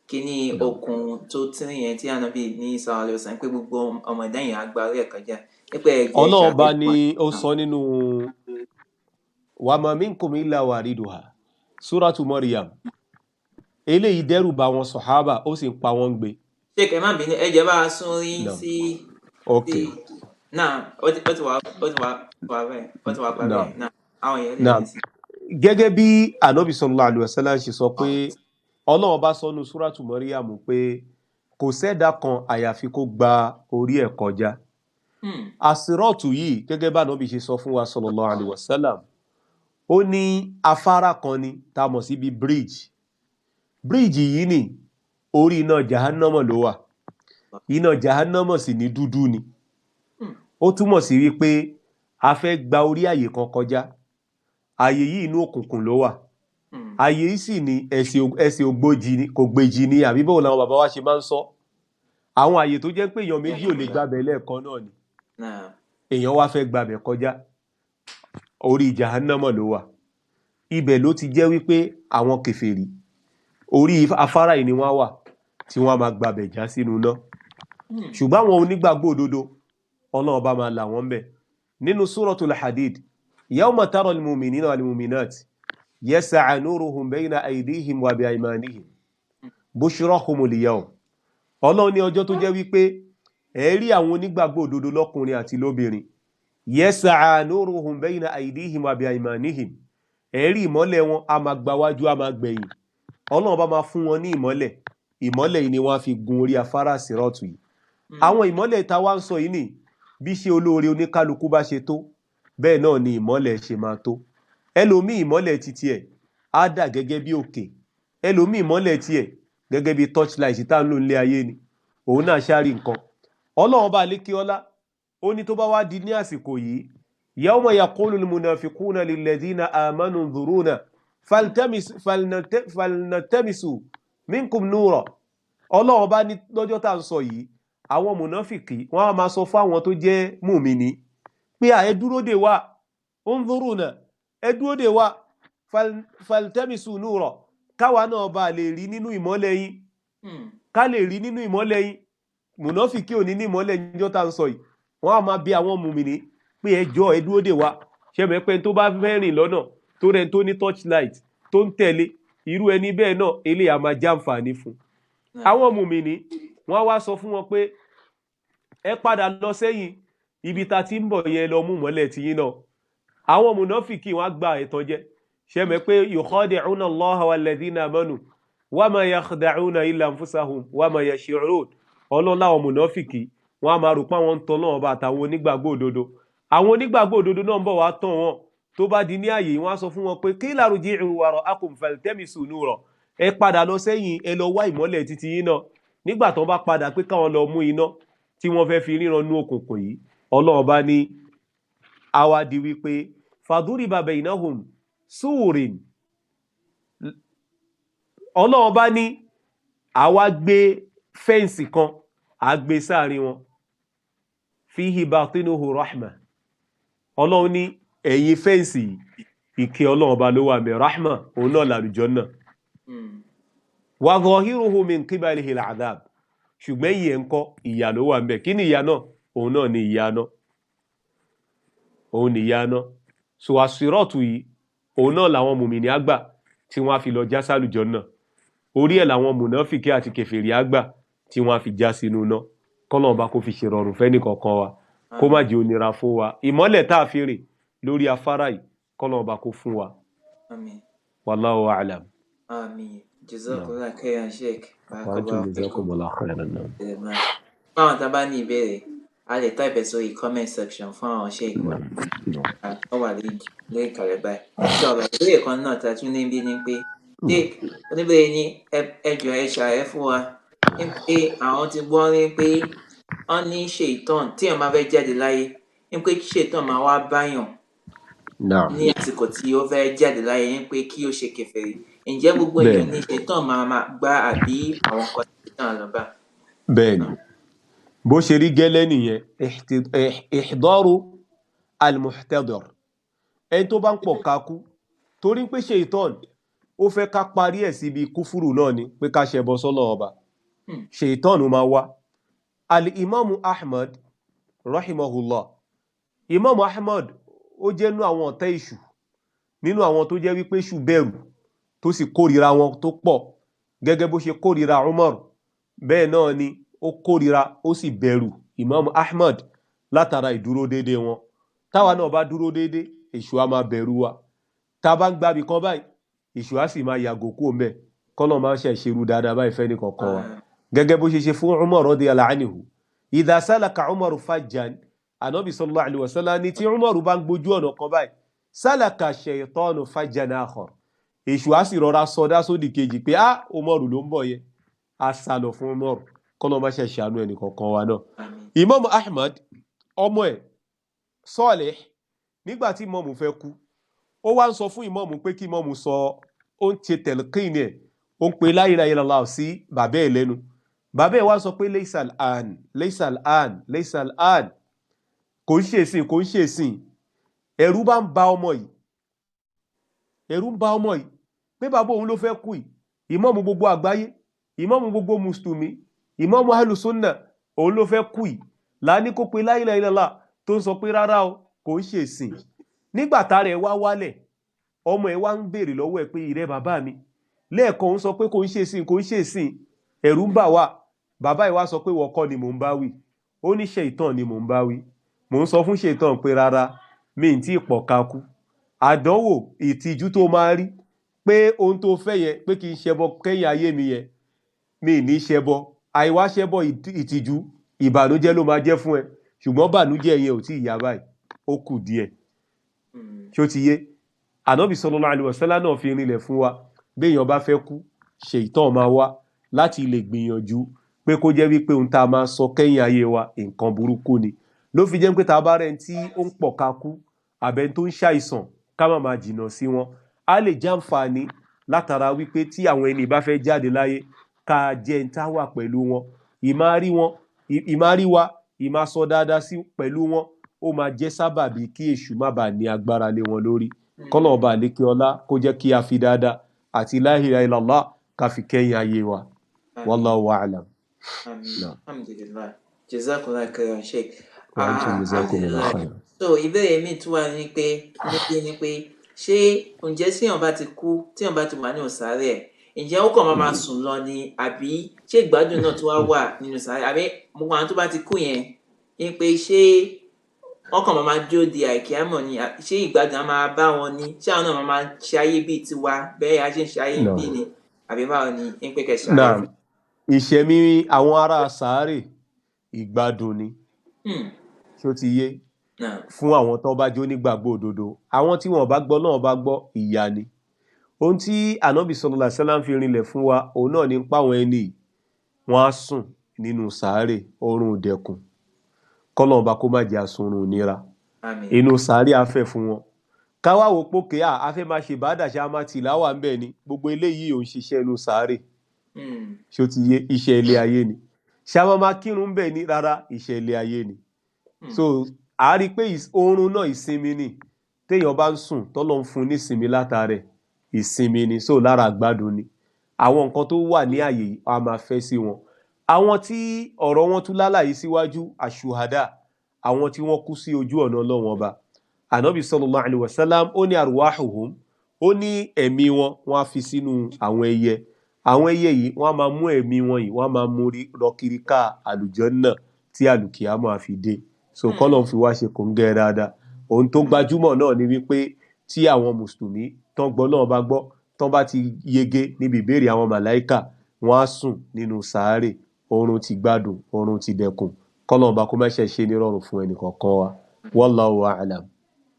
kíní okùn tó tírín yẹn tí Ànábì ní sallallahu alaihi wasallam pé gbogbo ọmọ ẹ̀dá yẹn á gba orí ẹ̀ kọjá. Nípa ẹ jọ̀ọ́ ẹ Ọlọ́run bá ṣàlàyé fún ní wa. ó sọ nínú wa ma minkum illa wariduha, suratu Maryam. Eléyìí dẹ́rù bà wọn sọ̀hábà, ó sì ń pa wọ́n gbé. Sheikh, ẹ má bínú, ẹ jẹ́ bá a sún rí Naam. sí Ok. sí náà, ó ti wà bẹ́ẹ̀, ó ti wà pa Naam. bẹ́ẹ̀ náà, àwọn èèyàn lè Naam. rí sí. Gẹ́gẹ́ bí Ànábì sallallahu alaihi wasallam ṣe sọ pé Ọlọ́run bá sọnù Súrátù Mọ́ríyàmù pé kò sẹ́dá kan àyàfi kó gba orí ẹ̀ kọjá. Àsírọ́ọ̀tù yìí, gẹ́gẹ́ bá Ànábì ṣe sọ fún wa sallallahu alaihi wasallam, ó ní afárá kan ni tá a mọ̀ sí bíi bridge. Bridge yìí ni orí iná jahannama ló wà. Iná jahannama sì ní dúdú ni. Ó túmọ̀ sí wípé a fẹ́ gba orí àyè kan kọjá. Àyè yìí inú òkùnkùn ló wà. Àyè yìí sì ní ẹsẹ̀ ògbójì ni, kò gbèjì ni, àbí báwo làwọn bàbá wa ṣe máa ń sọ. Àwọn àyè tó jẹ́ pé èèyàn méjì ò lè gbabẹ̀ lẹ́ẹ̀kan náà ni. Èèyàn wá fẹ́ gbabẹ̀ kọjá, orí jahannama ló wà. Ibẹ̀ ló ti jẹ́ wípé àwọn kèfèrí orí afárá yìí ni wọ́n wà tí wọ́n máa gbabẹ̀ já sínú iná. Ṣùgbọ́n àwọn onígbàgbọ́ òdodo, Ọlọ́run bá máa là wọ́n bẹ̀. Nínú Suratul Hadid, yawma tara al-mu'minina wal-mu'minat yas'a nuruhum bayna aydihim wa bi'aymanihim bushrahumul yawm. Ọlọ́run ní ọjọ́ tó jẹ́ wípé ẹ rí àwọn onígbàgbọ́ òdodo lọ́kùnrin àti lóbìnrin, yas'a nuruhum bayna aydihim wa bi'aymanihim, ẹ rí ìmọ́lẹ̀ wọn a máa gbáwájú, a máa gbẹ̀yìn. Ọlọ́run bá máa fún wọn ní ìmọ́lẹ̀. Ìmọ́lẹ̀ yìí ni wọ́n á fi gun orí afárá sírọ́ọ̀tù yìí. Àwọn ìmọ́lẹ̀ tá wá ń sọ yìí ni bí ṣe olóore oníkálukú bá ṣe tó, bẹ́ẹ̀ náà ni ìmọ́lẹ̀ ṣe máa tó. Ẹlòmíì ìmọ́lẹ̀ titi ẹ̀ á dà gẹ́gẹ́ bí òkè, ẹlòmíì ìmọ́lẹ̀ tiẹ̀ gẹ́gẹ́ bí torchlight tá ń lò nílé ayé ni, òun náà ṣáàrí nǹkan. Ọlọ́run bá lékè ọlá, ó ní tó bá wá di ní àsìkò yìí, yawma yaqulu al-munafiquna lilladhina amanu ndhuruna falnatamisu minkum nura. Ọlọ́run bá ní lọ́jọ́ tá à ń sọ yìí, àwọn mùnáfìkì wọ́n á máa sọ fáwọn tó jẹ́ mùmíní pé ẹ dúró dè wá, ndhuruna, ẹ dúró dè wá, faltamisu nura, káwa náà bá lè rí nínú ìmọ́lẹ̀ yín, ká lè rí nínú ìmọ́lẹ̀ yín. Mùnáfìkì ò ní ní ìmọ́lẹ̀ níjọ́ tá à ń sọ yìí. Wọ́n á máa bi àwọn mùmíní pé ẹ jọ̀ọ́, ẹ dúró dè wá. Ṣé mọ̀ pé tó bá fẹ́ rìn lọ́nà tó rẹ̀ tó ní torchlight tó ń tẹ̀lé irú ẹni bẹ́ẹ̀ náà, eléyà máa jàǹfààní fún àwọn mùmíní. Wọ́n á wá sọ fún wọn pé ẹ padà lọ sẹ́yìn ibi tá a ti ń bọ̀ yẹn, lọ mú mọ́lẹ̀ tiyín náà. Àwọn mùnáfìkì wọ́n á gba ẹ̀tàn jẹ. Ṣé mọ̀ pé yukhadi'una Allaha walladhina amanu wa ma yakhda'una illa anfusahum wa ma yash'urun. Ọlọ́run láwọn mùnáfìkì wọ́n á máa rò pé àwọn ń tan náà bá àtàwọn onígbàgbọ́ òdodo. Àwọn onígbàgbọ́ òdodo náà ń bọ̀ wá tàn wọ́n. Tó bá di ní ààyè, wọ́n á sọ fún wọn pé qila irji'u wara'akum faltamisu nura, ẹ padà lọ sẹ́yìn, ẹ lọ wá ìmọ́lẹ̀ títí yín náà. Nígbà tó bá padà pé káwọn lọ mú iná tí wọ́n fẹ́ fi ríran nú òkùnkùn yìí, Ọlọ́run bá ní àwa di wípé faduriba bainahum surin. Ọlọ́run bá ní àwa gbé fence kan, à gbé sáàrin wọn, fihi batinuhu rahma. Ọlọ́run ní ẹ̀yìn fence yìí, ìkẹ́ Ọlọ́run bá ló wà mẹ́, rahma, òun náà làlùjọ náà. Wa zahiruhu min qibalihi al-adhab. Ṣùgbọ́n ìyẹn ń kọ́, ìyà ló wà ń bẹ̀. Kí ni ìyà náà? Òun náà ni ìyà náà, òun ni ìyà náà. So àsírọ̀tù yìí, òun náà làwọn mùmìnì àgbà tí wọ́n á fi lọ já sálùjọ náà. Orí ẹ̀ làwọn mùnáfìkì àti kèfèrí àgbà tí wọ́n á fi já sínú náà. Kọ́nà ọba kó fi ṣèrọ̀rùn fẹ́ni kọ̀ọ̀kan wa, kó má jẹ́ onira fún wa. Ìmọ́lẹ̀ tá a fi rìn lórí afárá yìí, kọ́nà ọba kó fún wa. Àmín. Wallahu a'lam. Àmín. Jazakallah khairan, Sheikh. Wa antum. Barakallahu fikum. Jazakumullahu khairan. Fún àwọn tá a bá ní ìbéèrè, a lè type ẹ̀ sórí comment section fún àwọn Sheikh wa. Wọ́n wà lórí ìkàlẹ̀ báyìí. Inshallah, ìbéèrè kan náà tá a tún ní bí ni pé Sheikh, oníbéèrè ní ẹ jọ̀ọ́, ẹ ṣàlàyé fún wa ní pé àwọn ti gbọ́ ní pé wọ́n ní ṣèitán tí èèyàn bá fẹ́ jáde láyé, ní pé ṣèitán máa wá báyàn ní àsìkò tí ó fẹ́ jáde láyé, ní pé kí ó ṣe kèfèrí. Ǹjẹ́ gbogbo èèyàn ní ṣèitán máa máa gbá, àbí àwọn kan ṣèitán lọ bá? Bẹ́ẹ̀ni, bó ṣe rí gẹ́lẹ́ nìyẹn. Ihdaru al-muhtadar, ẹni tó bá ń pọ̀ kakú, torí pé ṣèitán ó fẹ́ ká parí ẹ̀ síbi kúfúrù náà ni, pé ká ṣẹbọ sọ́lọ́ ọba. Ṣèitán máa wá. Al-imamu Ahmad rahimahullah, Imamu Ahmad, ó jẹ́ nú àwọn ọ̀tá èṣù, nínú àwọn tó jẹ́ wípé èṣù bẹ̀rù tó sì kórìíra wọn tó pọ̀. Gẹ́gẹ́ bó ṣe kórìíra Umar, bẹ́ẹ̀ náà ni ó kórìíra, ó sì bẹ̀rù Imam Ahmad látara ìdúró déédéé wọn. Táwa náà bá dúró déédéé, èṣù á máa bẹ̀rù wa. Tá a bá ń gbàbí kan báyìí, èṣù á sì máa yàgò kúrò ńbẹ̀. Kọ́nà máa ń ṣe ìṣerú dáadáa báyìí fẹ́ ní kọ̀ọ̀kan wa. Gẹ́gẹ́ bó ṣe ṣe fún Umar radiyallahu anhu. Idha salaka Umar fajjan, Ànábì sallallahu alaihi wasallam ní tí Umar bá ń gbójú ọ̀nà kan báyìí, salaka shaytanu fajjan akhar. Èṣù á sì rọra sọdá sódì kejì pé á Umar ló ń bọ̀ yẹn. Á sálọ fún Umar. Kọ́nà máa ṣe ṣàánú ẹnì kọ̀ọ̀kan wa náà. Imam Ahmad, ọmọ ẹ̀ Salih, nígbà tí ìmọ̀mù fẹ́ kú, ó wá ń sọ fún ìmọ̀mù pé kí ìmọ̀mù sọ, ó ń ṣe tẹ̀lẹ́kìn ẹ̀, ó ń pe la ilaha illallah sí bàbá ẹ̀ lẹ́nu. Bàbá ẹ̀ wá sọ pé laysal an, laysal an, laysal an, kò ń ṣe ìsìn, kò ń ṣe ìsìn. Ẹ̀rù bá ń ba ọmọ yìí, ẹ̀rù ń ba ọmọ yìí pé bàbá òun ló fẹ́ kú yìí. Ìmọ̀mù gbogbo àgbáyé, ìmọ̀mù gbogbo mùsùlùmí, ìmọ̀mù ahlùsúnnà, òun ló fẹ́ kú yìí. Láni kó pe la ilaha illallah tó ń sọ pé rárá o, kò ń ṣe ìsìn. Nígbà tá rẹ̀ wá wálẹ̀, ọmọ ẹ̀ wá ń béèrè lọ́wọ́ ẹ̀ pé ìrẹ́ bàbá mi, lẹ́ẹ̀kan ń sọ pé kò ń ṣe ìsìn, kò ń ṣe ìsìn, ẹ̀rù ń bà wá. Bàbá ẹ̀ wá sọ pé wọ́n kọ́ ni mò ń bá wí, ó ní ṣèitán ni mò ń bá wí. Mò ń sọ fún ṣèitán pé rárá, mi ì tí ì pọ̀ ká kú. Àdánwò ìtìjú tó máa rí pé ohun tó fẹ́ yẹn pé kí n ṣẹbọ kẹ́yìn ayé mi yẹn, mi ì ní ṣẹbọ. Àìwá ṣẹbọ ìtìjú ìbànújẹ́ ló máa jẹ́ fún ẹ, ṣùgbọ́n bànújẹ́ yẹn ò tí ì yá báyìí, ó kù díẹ̀. Ṣó ti yé? Ànábì sallallahu alaihi wasallam náà fi rinlẹ̀ fún wa, béèyàn bá fẹ́ kú, ṣèitán máa wá láti lè gbìyànjú pé kó jẹ́ wípé ohun tá a máa sọ kẹ́yìn ayé wa nǹkan burúkú ni. Ló fi jẹ́ pé tá a bá rẹ̀ tí ó ń pọ̀ ká kú, àbẹ̀ tó ń ṣàìsàn, ká má máa jìnnà sí wọn. A lè jàǹfààní látara wípé tí àwọn ẹni bá fẹ́ jáde láyé, ká jẹ́ ń tá wà pẹ̀lú wọn. Ìmáa rí wọn, ìmáa rí wa, ìmáa sọ dáadáa sí pẹ̀lú wọn, ó máa jẹ́ sábàbí kí èṣù má bàa ní agbára lé wọn lórí. Kọ́nà ọba àlékè ọlá kó jẹ́ kí a fi dáadáa àti la ilaha illallah ká fi kẹ́yìn ayé wa. Wallahu a'lam. Àmín. Alhamdulillah. Jazakallah khairan, Sheikh. Wa antum jazakumullahu khairan. So ìbéèrè mi tún wà ní pé níbi ni pé ṣé ǹjẹ́ tí èèyàn bá ti kú, tí èèyàn bá ti wà ní sàárè ẹ̀, ǹjẹ́ ó kàn máa máa sùn lọ ni, àbí ṣé ìgbádùn náà tún wá wà nínú sàárè, àbí gbogbo àwọn tó bá ti kú yẹn ní pé ṣé wọ́n kàn máa máa dúró di àìkíámọ̀ ni, ṣé ìgbádùn á máa bá wọn ni, ṣé àwọn náà máa máa ṣe ayé bíi tiwa bẹ́ẹ̀ a ṣe ń ṣe ayé bíi ni, àbí báwo ni ní pé kẹ́ ṣàlàyé? Naam. Ìṣẹ̀mí àwọn ará sàárè ìgbádùn ni. Ṣó ti yé? Fún àwọn tó bá jó nígbàgbọ́ òdodo, àwọn tí wọ́n bá gbọ́ náà bá gbọ́ ìyà ni. Ohun tí Ànábì sallallahu alaihi wasallam fi rinlẹ̀ fún wa, òun náà ní pa àwọn ẹni wọ́n á sùn nínú sàárè oorun ìdẹ̀kùn. Kọ́lọ́run ọba kó má jẹ́ àsunrun ìnira. Inú sàárè á fẹ̀ fún wọn. Ká wá wò pókè à, a fẹ́ máa ṣe ìbádà ṣe a máa tìláwà ńbẹ̀ ni. Gbogbo eléyìí ò ń ṣiṣẹ́ inú sàárè. Ṣó ti yé? Iṣẹ́ ilé ayé ni. Ṣé a máa máa kírun ńbẹ̀ ni? Rárá, iṣẹ́ ilé ayé ni. So a rí pé oorun náà ìsinmi ni. Téèyàn bá ń sùn, tọ́lọ́run fún ní ìsinmi látara ìsinmi ni. So lára àgbádùn ni. Àwọn nǹkan tó wà ní àyè yìí a máa fẹ́ sí wọn. Àwọn tí ọ̀rọ̀ wọn tún lálàyé síwájú, àṣùhádà, àwọn tí wọ́n kú sí ojú ọ̀nà Ọlọ́run ọba. Ànábì sallallahu alaihi wasallam ó ní arwahuhum, ó ní ẹ̀mí wọn, wọ́n á fi sínú àwọn ẹyẹ. Àwọn ẹyẹ yìí wọ́n á máa mú ẹ̀mí wọn yìí, wọ́n á máa mú lọ kiri ká àlùjánnà tí àlùkìyámọ̀ á fi dé. So kọ́lọ́run fi wá ṣe kòńgẹ́ dáadáa. Ohun tó gbajúmọ̀ náà ni wípé tí àwọn mùsùlùmí tán gbọ́ náà bá gbọ́, tán bá ti yege níbi ìbéèrè àwọn màláíkà, wọ́n á sùn nínú sàárè, oorun ti gbádùn, oorun ti dẹkùn. Kọ́lọ́run ọba kó má ṣe ṣe ní rọrùn fún ẹnì kọ̀ọ̀kan wa. Wallahu a'lam.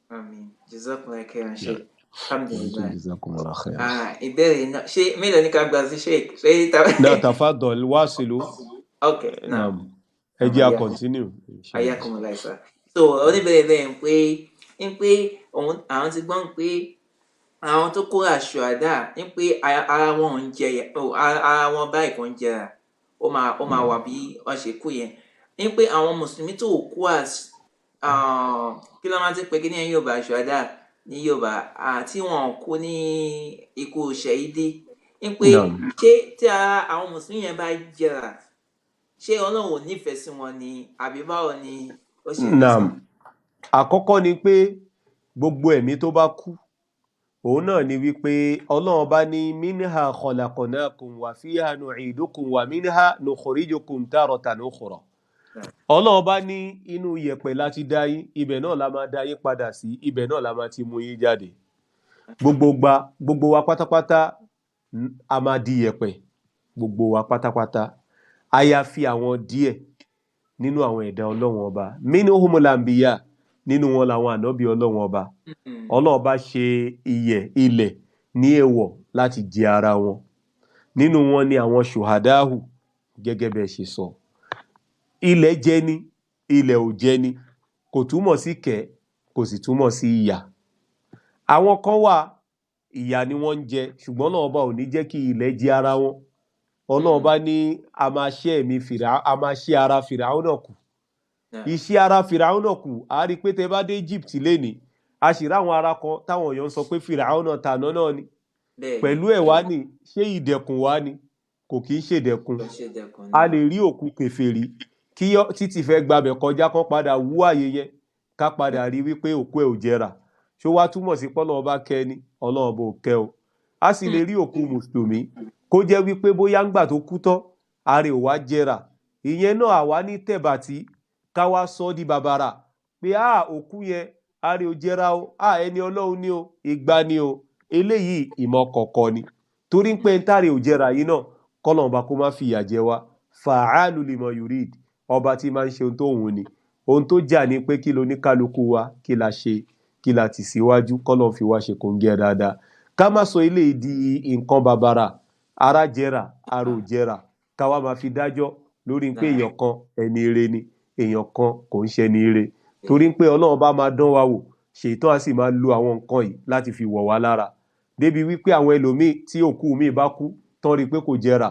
Àmín. Jazakallah khairan, Sheikh. Alhamdulillah. Jazakumullahu khairan. Ìbéèrè náà, ṣé mélòó ní ká gbà sí Sheikh? Ṣé ta. Náà tafadhal wasilu. Ok, naam. Ẹ jẹ́ a continue. Ayakumullah sir. So oníbẹ̀rẹ̀ bẹ́ẹ̀ ń pé òun àwọn ti gbọ́n pé àwọn tó kó àṣùwádà ń pé ara wọn ń jẹ, ara wọn báyìí kò ń jẹrà, ó máa wà bí wọ́n ṣe kú yẹn, ń pé àwọn mùsùlùmí tó kú as kí ló máa ti pè kí ní Yorùbá, àṣùwádà ní Yorùbá, tí wọn kú ní ikú ṣẹ̀ídí, ń pé ṣé tí ara àwọn mùsùlùmí yẹn bá jẹrà, ṣé Ọlọ́run ò nífẹ̀ẹ́ sí wọn ni, àbí báwo ni ó ṣe rí? Naam. Àkọ́kọ́ ni pé gbogbo ẹ̀mí tó bá kú, òun náà ni wípé Ọlọ́run bá ní minha khalaqnakum wa fiha nu'idukum wa minha nukhrijukum taratan ukhra. Ọlọ́run bá ní inú yẹ̀pẹ̀ láti dá yín, ibẹ̀ náà la máa dá yín padà sí, ibẹ̀ náà la máa ti mú yín jáde. Gbogbo wa pátápátá a máa di yẹ̀pẹ̀, gbogbo wa pátápátá, àyàfi àwọn díẹ̀ nínú àwọn ẹ̀dá Ọlọ́run Ọba. Minhumul anbiya, nínú wọn làwọn ànábì Ọlọ́run Ọba. Ọlọ́run Ọba ṣe iyẹ̀ ilẹ̀ ní èèwọ̀ láti jẹ ara wọn. Nínú wọn ni àwọn ṣùhàdáhù, gẹ́gẹ́ bẹ́ẹ̀ ṣe sọ. Ilẹ̀ jẹ ni, ilẹ̀ ò jẹ ni, kò túmọ̀ sí kẹ́, kò sì túmọ̀ sí ìyà. Àwọn kan wà, ìyà ni wọ́n ń jẹ, ṣùgbọ́n Ọlọ́run Ọba ò ní jẹ́ kí ilẹ̀ jẹ ara wọn. Ọlọ́run bá ní a máa ṣẹ́ ẹ̀mí Fìrà, a máa ṣẹ́ ara Fìràwọ́n náà kù. Iṣẹ́ ara Fìràwọ́n náà kù, a rí i pé tẹ bá dé Egypt lénìí, a sì ráwọn ara kan táwọn èèyàn ń sọ pé Fìràwọ́n náà tàná náà ni. Pẹ̀lú ẹ̀ wá ní, ṣé ìdẹ̀kùn wá ni? Kò kì í ṣèdẹ̀kùn. A lè rí òkú kèfèrí kí títì fẹ́ gbabẹ̀ kọjá kán padà wú àyè yẹn, ká padà rí wípé òkú ẹ̀ ò jẹrà. Ṣó wá túmọ̀ sí pé Ọlọ́run bá kẹ́ ni? Ọlọ́run bò kẹ́ o. A sì lè rí òkú mùsùlùmí kó jẹ́ wípé bóyá ńgbà tó kú tán, ààrẹ ò wá jẹrà. Ìyẹn náà àwa ní tẹ̀bàtì ká wá sọ di bàbàrà pé a òkú yẹn ààrẹ ò jẹrà o, a ẹni Ọlọ́run ni o, ìgbà ni o. Eléyìí ìmọ̀ kọ̀ọ̀kan ni. Torí pé ń tààrẹ ò jẹrà yìí náà, kọ́lọ́run ọba kó má fìyà jẹ wá. Fa'alu lima yurid, ọba tí máa ń ṣe ohun tó wù ní. Ohun tó jà ní pé kí lo ní kálukú wa, kí la ṣe, kí la tì síwájú, kọ́lọ́run fi wá ṣe kòńgẹ́ dáadáa. Ká má sọ eléyìí di nǹkan bàbàrà, ara jẹrà, ara ò jẹrà, ká wá máa fi dájọ́ lórí pé èèyàn kan ẹni ire ni, èèyàn kan kò ń ṣe ẹni ire. Torí pé Ọlọ́run bá máa dán wa wò, ṣètọ́ á sì máa lo àwọn nǹkan yìí láti fi wọ̀ wá lára. Débi wípé àwọn ẹlòmíì tí òkú mi bá kú, tán rí pé kò jẹrà,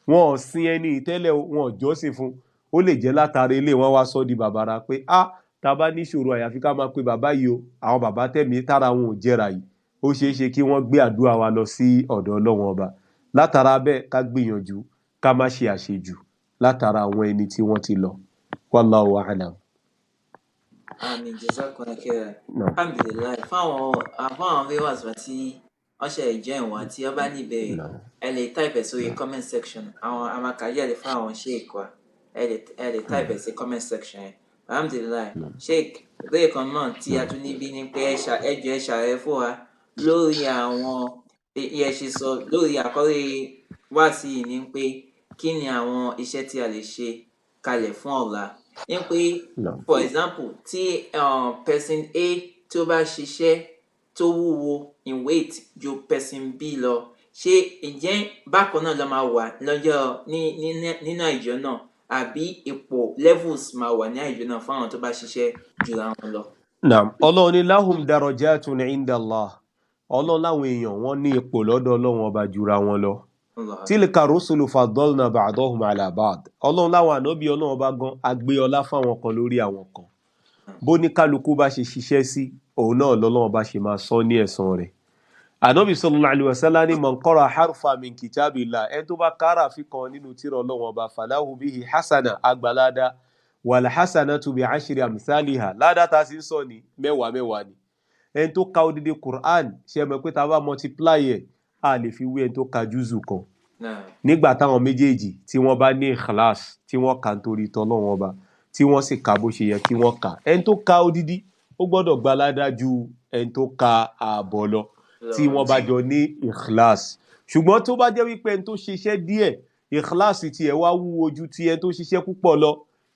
wọn ò sin ẹni tẹ́lẹ̀, wọn ò jọ́sìn fún. Ó lè jẹ́ látara ilé wọn wá sọ di bàbàrà pé a tá a bá níṣòro àyàfi ká máa pe bàbá yìí o, àwọn bàbá tẹ̀mí tára wọn ò jẹrà yìí. Ó ṣeé ṣe kí wọ́n gbé àdúrà wa lọ sí ọ̀dọ̀ Ọlọ́run Ọba. Látara bẹ́ẹ̀ ká gbìyànjú ká má ṣe àṣejù látara àwọn ẹni tí wọ́n ti lọ. Wallahu a'lam. Àmín, jazakallah khairan. Alhamdulillah. Fáwọn viewers wa tí wọ́n ṣe jẹ́ ìwọ̀n àti ọba níbẹ̀, ẹ lè type ẹ̀ sórí comment section. Àwọn amakàyẹ̀lẹ̀ fáwọn sheikh wa, ẹ lè type ẹ̀ sí comment section yẹn. Alhamdulillah. Sheikh, ìbéèrè kan náà tí a tún níbí ni pé ẹ jọ̀ọ́ ẹ ṣàlàyé fún wa lórí àwọn ẹ ṣe sọ lórí àkọ́rí wá sí yìí ni pé kí ni àwọn iṣẹ́ tí a lè ṣe kalẹ̀ fún ọ̀la. Ní pé for example tí person A tí ó bá ṣiṣẹ́ tó wúwo in weight ju person B lọ, ṣé ǹjẹ́ bákan náà ló máa wà lọ́jọ́ nínú àìjọ náà, àbí ipò levels máa wà ní àìjọ náà fún àwọn tó bá ṣiṣẹ́ jura wọn lọ? Naam, Ọlọ́run ní lahum darajatun inda Allah. Ọlọ́run láwọn èèyàn wọ́n ní ipò lọ́dọ̀ Ọlọ́run Ọba jura wọn lọ. Tilka rusulu faddalna ba'dahum ala ba'd. Ọlọ́run láwọn ànábì Ọlọ́run Ọba gan agbé ọlá fáwọn kan lórí àwọn kan. Bó ní kálukú bá ṣe ṣiṣẹ́ sí, òun náà lọ́lọ́run Ọba ṣe máa sọ ní ẹ̀san rẹ̀. Ànábì sallallahu alaihi wasallam ní man qara'a harfa min kitabillah, ẹni tó bá kára fi kan nínú tírà Ọlọ́run Ọba, falahu bihi hasana, agbalada, wal hasanatu bi ashri amthaliha, ládàá tá a sì ń sọ ní mẹ́wàá mẹ́wàá ni. Ẹni tó ka odidi Quran, ṣe mọ̀ pé tá a bá multiply ẹ̀, a lè fi wé ẹni tó ka júzù kan. Nígbà táwọn méjèèjì tí wọ́n bá ní ikhlas, tí wọ́n kà nítorí tọ́lọ́run Ọba, tí wọ́n sì ka bó ṣe yẹ kí wọ́n kà. Ẹni tó ka odidi, ó gbọ́dọ̀ gba ládàá ju ẹni tó ka ààbọ̀ lọ tí wọ́n bá jọ ní ikhlas. Ṣùgbọ́n tó bá jẹ́ wípé ẹni tó ṣiṣẹ́ díẹ̀, ikhlas tiẹ̀ wá wúwo ju ti ẹni tó ṣiṣẹ́ púpọ̀ lọ,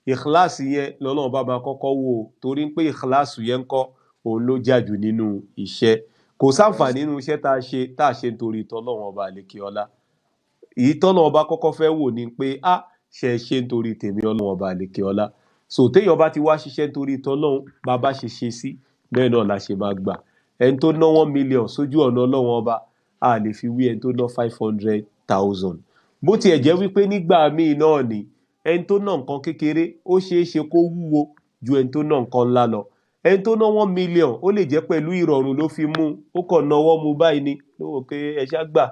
ikhlas yẹn lọ́lọ́run bá máa kọ́kọ́ wò ó, torí pé ikhlas yẹn ń kọ́ òun ló jà jù nínú iṣẹ́. Kò sáǹfààní nínú iṣẹ́ tá a ṣe nítorí tọ́lọ́run Ọba àlékè ọlá. Èyí tọ́lọ́run Ọba kọ́kọ́ fẹ́ wò ni pé a ṣe ṣe nítorí tèmi Ọlọ́run Ọba àlékè ọlá. So téèyàn bá ti wá ṣiṣẹ́ nítorí tọ́lọ́run, bàbá ṣe ṣe sí, bẹ́ẹ̀ náà la ṣe máa gbà. Ẹni tó ná 1 million sójú ọ̀nà Ọlọ́run Ọba, a lè fi wí ẹni tó ná 500,000. Bó tiẹ̀ jẹ́ wípé nígbà míì náà ni ẹni tó ná nǹkan kékeré, ó ṣeé ṣe kó wúwo ju ẹni tó ná nǹkan ńlá lọ. Ẹni tó ná 1 million, ó lè jẹ́ pẹ̀lú ìrọ̀rùn ló fi mú, ó kàn náwó mu báyìí ni, ló wò pé ẹ ṣá gbà.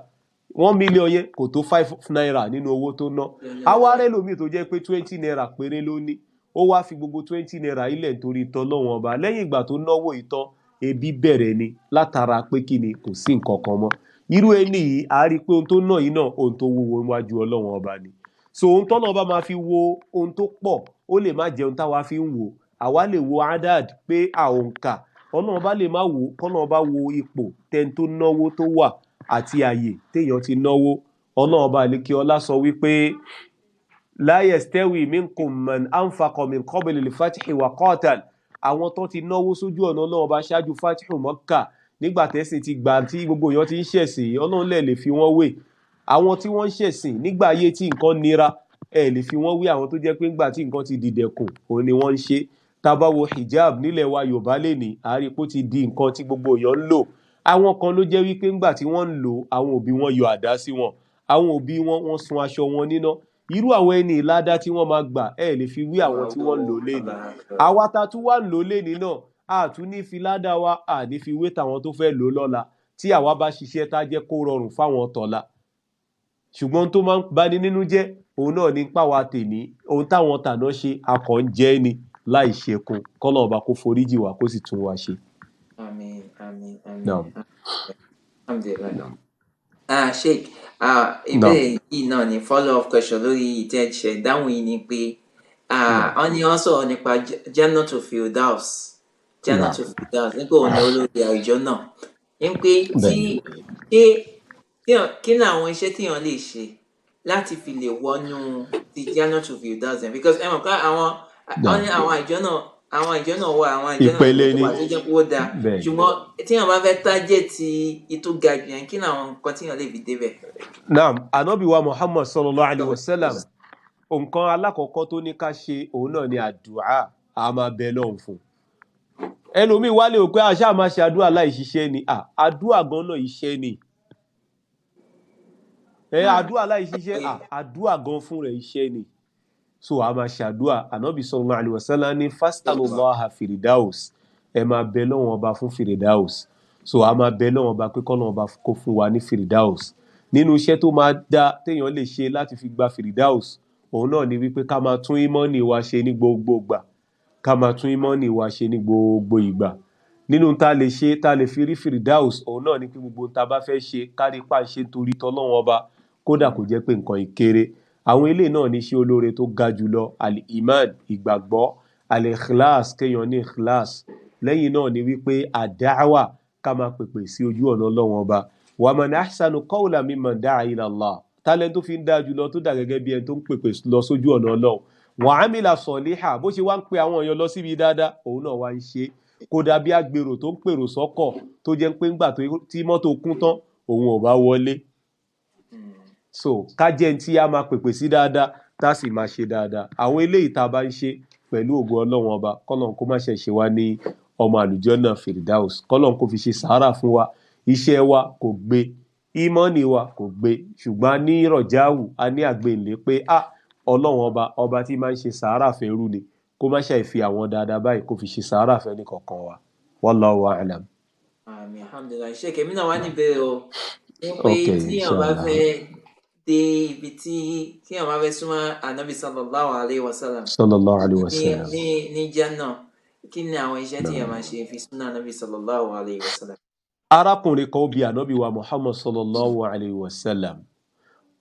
1 million yẹn kò tó 5 naira nínú owó tó ná. Àwa rẹ̀ lómi tó jẹ́ pé 20 naira péré ló ní, ó wá fi gbogbo 20 naira ilẹ̀ nítorí tọ́lọ́run Ọba. Lẹ́yìn ìgbà tó náwó ìtàn, ebi bẹ̀rẹ̀ ni látara pé kí ni kò sí nǹkan kan mọ́. Irú ẹni yìí, a rí pé ohun tó ná yìí náà, ohun tó wúwo níwájú Ọlọ́run Ọba ni. So ohun tọ́lọ́run Ọba máa fi wo ohun tó pọ̀, ó lè má jẹun táwa fi ń wò. Àwa lè wo adad pé àòǹkà Ọlọ́run bá lè má wò, kọ́lọ́run bá wo ipò tẹni tó náwó tó wà àti àyè téèyàn ti náwó. Ọlọ́run bá lè kí ọlá sọ wípé la yastawi minkum man anfaqa min qabli al-fathi wa qatal. Àwọn tó ti náwó sójú ọ̀nà Ọlọ́run bá ṣáájú Fatihu Mọ́kà, nígbà tẹ́sìn ti gbà tí gbogbo èèyàn ti ń ṣẹ̀sìn, Ọlọ́run lẹ̀ lè fi wọ́n wé. Àwọn tí wọ́n ń ṣẹ̀sìn nígbà ayé tí nǹkan nira, ẹ lè fi wọ́n wé àwọn tó jẹ́ pé ńgbà tí nǹkan ti dìdẹ̀kùn òun ni wọ́n ń ṣe. Tá a bá wo hijab nílẹ̀ wa Yorùbá lénìí, a rí pé ó ti di nǹkan tí gbogbo èèyàn ń lò. Àwọn kan ló jẹ́ wípé ńgbà tí wọ́n ń lò, àwọn òbí wọn yọ àdá sí wọn, àwọn òbí wọn wọ́n sun aṣọ wọn níná. Irú àwọn ẹni ìládá tí wọ́n máa gbà, ẹ lè fi wí àwọn tí wọ́n ń lò lénìí. Àwa ta tún wà ń lò lénìí náà, a tún ní fi ládá wa, a ní fi wé tàwọn tó fẹ́ lò lọ́la. Tí àwa bá ṣiṣẹ́ tá jẹ́ kó rọrùn fáwọn tọ̀la. Ṣùgbọ́n tó máa ń bani nínú jẹ́, òun náà ní páwa tèní, ohun táwọn tàná ṣe, a kàn ń jẹ́ ni láì ṣekun. Kọ́lọ́run ọba kó foríjì wá, kó sì tún wa ṣe. Àmín, àmín, àmín. Naam. Alhamdulillah. Naam. Sheikh, ìbéèrè yìí náà ni follow up question lórí ìtẹ̀sẹ̀ ìdáhùn yìí ni pé wọ́n ní wọ́n sọ̀rọ̀ nípa Jannatul Firdaus. Jannatul Firdaus nípa òun ni olórí àwùjọ náà. Ní pé tí ṣé kí ni àwọn iṣẹ́ tíyàn lè ṣe láti fi lè wọnú ti Jannatul Firdaus yẹn? Because ẹ mọ̀ pé àwọn wọ́n ní àwọn àjọ náà, àwọn àjọ náà wà, àwọn àjọ náà Ìpele ni wà tó jẹ́ pé ó dáa. Ṣùgbọ́n tíyàn bá fẹ́ tájẹ̀tì ètò ga jù yẹn, kí ni àwọn nǹkan tíyàn lè fi débẹ̀? Naam, Ànábì wa Muhammad sallallahu alayhi wa sallam, nǹkan alákọ̀ọ́kọ́ tó ní ká ṣe òun náà ni àdúà, a máa bẹ lọ́hùn fún. Ẹlòmíì wá lè rò pé àṣà máa ṣe àdúà láì ṣiṣẹ́ ni. Àdúà gan náà iṣẹ́ ni. Àdúà láì ṣiṣẹ́, àdúà gan fún rẹ̀ iṣẹ́ ni. So a máa ṣàdúà. Ànábì sallallahu alayhi wa sallam ní fastalullaha firdaus, ẹ máa bẹ lọ́hùn ọba fún firdaus. So a máa bẹ lọ́hùn ọba pé kọ́lọ́hùn ọba kó fún wa ní firdaus. Nínú iṣẹ́ tó máa dá téèyàn lè ṣe láti fi gba firdaus, òun náà ni wípé ká máa tún ìmánì wa ṣe ní gbogbo ìgbà. Ká máa tún ìmánì wa ṣe ní gbogbo ìgbà. Nínú tá lè ṣe tá lè fi rí firdaus, òun náà ni pé gbogbo tá bá fẹ́ ṣe ká rí pa ṣe nítorí tọ́lọ́hun ọba, kódà kò jẹ́ pé nǹkan ìkéré. Àwọn eléyìí náà ní iṣẹ́ olóore tó ga jùlọ, al-iman, ìgbàgbọ́, al-ikhlas, kéèyàn ní ikhlas. Lẹ́yìn náà ni wípé àdáwà, ká máa pèpè sí ojú ọ̀nà Ọlọ́run ọba. Wa man ahsanu qawlan mimman da'a ila Allah. Tálẹ́ tó fi ń dáa jùlọ tó dà gẹ́gẹ́ bí ẹni tó ń pèpè lọ sójú ọ̀nà Ọlọ́run. Wa amila saliha, bó ṣe wá ń pe àwọn èèyàn lọ síbi dáadáa, òun náà wá ń ṣe. Kò dàbí agbèrò tó ń pèrò sọ́kọ̀ tó jẹ́ pé ńgbà tí mọ́tò kún tán, òun ò bá wọlé. So ká jẹ́ ẹni tí a máa pèpè sí dáadáa, tá sì máa ṣe dáadáa. Àwọn eléyìí tá a bá ń ṣe pẹ̀lú ògo Ọlọ́run ọba, kọ́lọ́run kó má ṣe ṣe wá ní ọmọ àlùjànnà Firdaus, kọ́lọ́run kó fi ṣe sàárà fún wa. Iṣẹ́ wa kò gbé, ìmánì wa kò gbé, ṣùgbọ́n a ní rọ̀jáwù, a ní àgbéǹlé pé Ọlọ́run ọba, ọba tí máa ń ṣe sàárà fẹ́rú ni, kó má ṣe fi àwọn dáadáa báyìí kó fi ṣe sàárà fẹ́ ní kọ̀ọ̀kan wa. Wallahu a'lam. Àmín, alhamdulillah. Sheikh, èmi náà wá níbẹ̀rẹ̀ o. Ní pé tíyàn bá fẹ́ dé ibi tí tíyàn bá fẹ́ súnmọ́ Ànábì sallallahu alayhi wa sallam. Sallallahu alayhi wa sallam. Ní Jannah, kí ni àwọn iṣẹ́ tíyàn máa ṣe fi súnmọ́ Ànábì sallallahu alayhi wa sallam? Arákùnrin kan bi Ànábì wa Muhammad sallallahu alayhi wa sallam.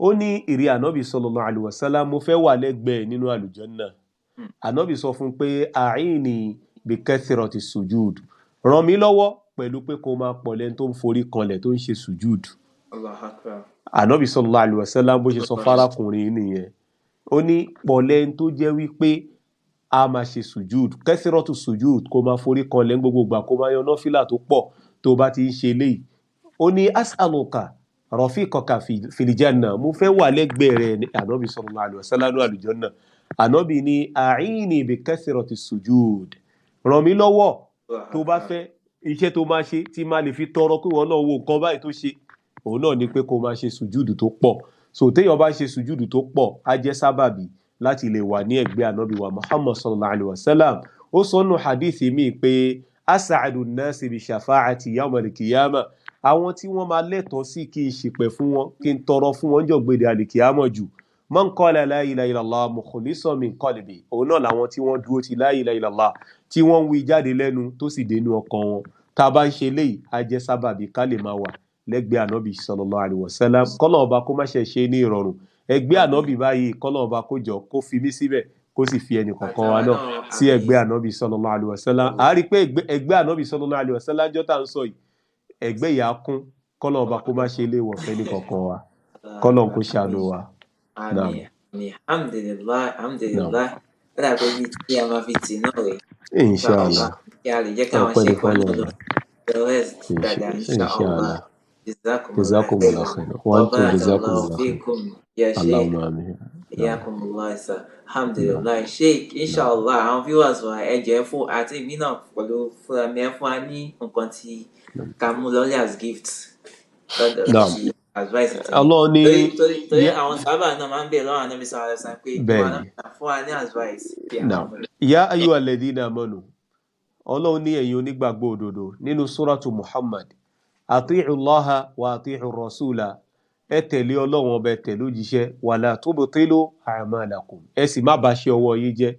Ó ní ìrí Ànábì sallallahu alayhi wa sallam, mo fẹ́ wà lẹ́gbẹ̀ẹ́ nínú àlùjánnà. Ànábì sọ fún pé a'ini bi kathrati sujud. Ràn mí lọ́wọ́ pẹ̀lú pé kó máa pọ̀ lẹ́ni tó ń forí kanlẹ̀ tó ń ṣe sujud. Allahu akbar. Ànábì sallallahu alayhi wa sallam bó ṣe sọ fárákùnrin nìyẹn. Ó ní pọ̀ lẹ́ni tó jẹ́ wípé a máa ṣe sujud, kathratu sujud, kó máa forí kanlẹ̀ gbogbo ìgbà, kó máa yan náfìlà tó pọ̀ tó bá ti ń ṣe léyìí. Ó ní as'aluka rafiqaka fil janna, mo fẹ́ wà lẹ́gbẹ̀ẹ́ rẹ̀ ní Ànábì sallallahu alayhi wa sallam ní àlùjánnà. Ànábì ní a'ini bi kathrati sujud, ràn mí lọ́wọ́ tó bá fẹ́ iṣẹ́ tó máa ṣe tí máa lè fi tọrọ pé wọ́n náà wo nǹkan báyìí tó ṣe, òun náà ni pé kó máa ṣe sùjúdù tó pọ̀. So téèyàn bá ṣe sùjúdù tó pọ̀, á jẹ́ sábàbí láti lè wà ní ẹ̀gbẹ́ Ànábì wa Muhammad sallallahu alayhi wa sallam. Ó sọ nù hadithi mi pé as'adu nnasi bi shafa'ati yawm al-qiyamah, àwọn tí wọ́n máa lẹ́tọ̀ọ́ sí kí n ṣìpẹ̀ fún wọn, kí n tọrọ fún wọn jọ gbèdé àlìkìyàmọ̀ jù, man qala la ilaha illallah mukhlisan min qalbi, òun náà làwọn tí wọ́n dúró ti la ilaha illallah, tí wọ́n ń wí jáde lẹ́nu tó sì dénú ọkàn wọn. Tá a bá ń ṣe léyìí, á jẹ́ sábàbí ká lè máa wà lẹ́gbẹ̀ẹ́ Ànábì sallallahu alayhi wa sallam. Kọ́lọ́run ọba kó má ṣe ṣe ní ìrọ̀rùn. Ẹgbẹ́ Ànábì báyìí, kọ́lọ́run ọba kó jọ kó fi mí síbẹ̀, kó sì fi ẹnì kọ̀ọ̀kan wa Àtàwa náà náà, sí àmín. ẹgbẹ́ ànábì sallallahu alaihi wasallam. A rí i pé ẹgbẹ́ ànábì sallallahu alaihi wasallam jọ́ tá à ń sọ yìí, ẹgbẹ́ ìyá kún. Kọ́lọ̀ ọba kó má ṣe ilé ìwọ̀ fẹ́ ní kọ̀ọ̀kan wa, kọ́lọ̀ kó ṣàánú wa. Naam. Àmín, àmín. Alhamdulillah, Naam. alhamdulillah. Ó dà pé bíi tí a máa fi tì náà rèé. Inshallah. Inshallah. Kí a lè jẹ́ káwọn Ọpẹ́ ní ṣe kọ́ fọ́lọ́run náà lọ ọba. the rest dáadáa, inshallah. Inshallah. Jazakumullah Jazakumullah khairan. khairan. Wa Wa antum barakallahu jazakumullah khairan. fikum ya Sheikh. Allahumma amin. Naam. Iyakumullah sir. Naam. Alhamdulillah. Sheikh, Naam. inshallah, àwọn viewers wa, ẹ jẹ́ fún àti èmi náà pẹ̀lú fúnra mi, ẹ fún wa ní nǹkan tí Naam. ká mú lọ́lé as gift lọ́dọ̀ Naam. ti advice ti yín. Ọlọ́run ní Torí yẹ àwọn sábà náà máa ń bèèrè lọ́wọ́ Ànábì sallallahu alaihi wasallam pé ìwọ bẹ́ẹ̀ Ànábì ni. fún wa ní advice kí àwọn Naam. ọmọ rẹ̀. Ya ayyuha alladhina amanu. Ọlọ́run ní ẹ̀yin onígbàgbọ́ òdodo nínú Suratu Muhammad. Ati'u Allaha wa ati'u Rasula. Ẹ tẹ̀lé Ọlọ́run ọba, ẹ tẹ̀lé òjíṣẹ́. Wala tubtilu a'malakum. Ẹ sì má baṣẹ́ ọwọ́ yín jẹ́.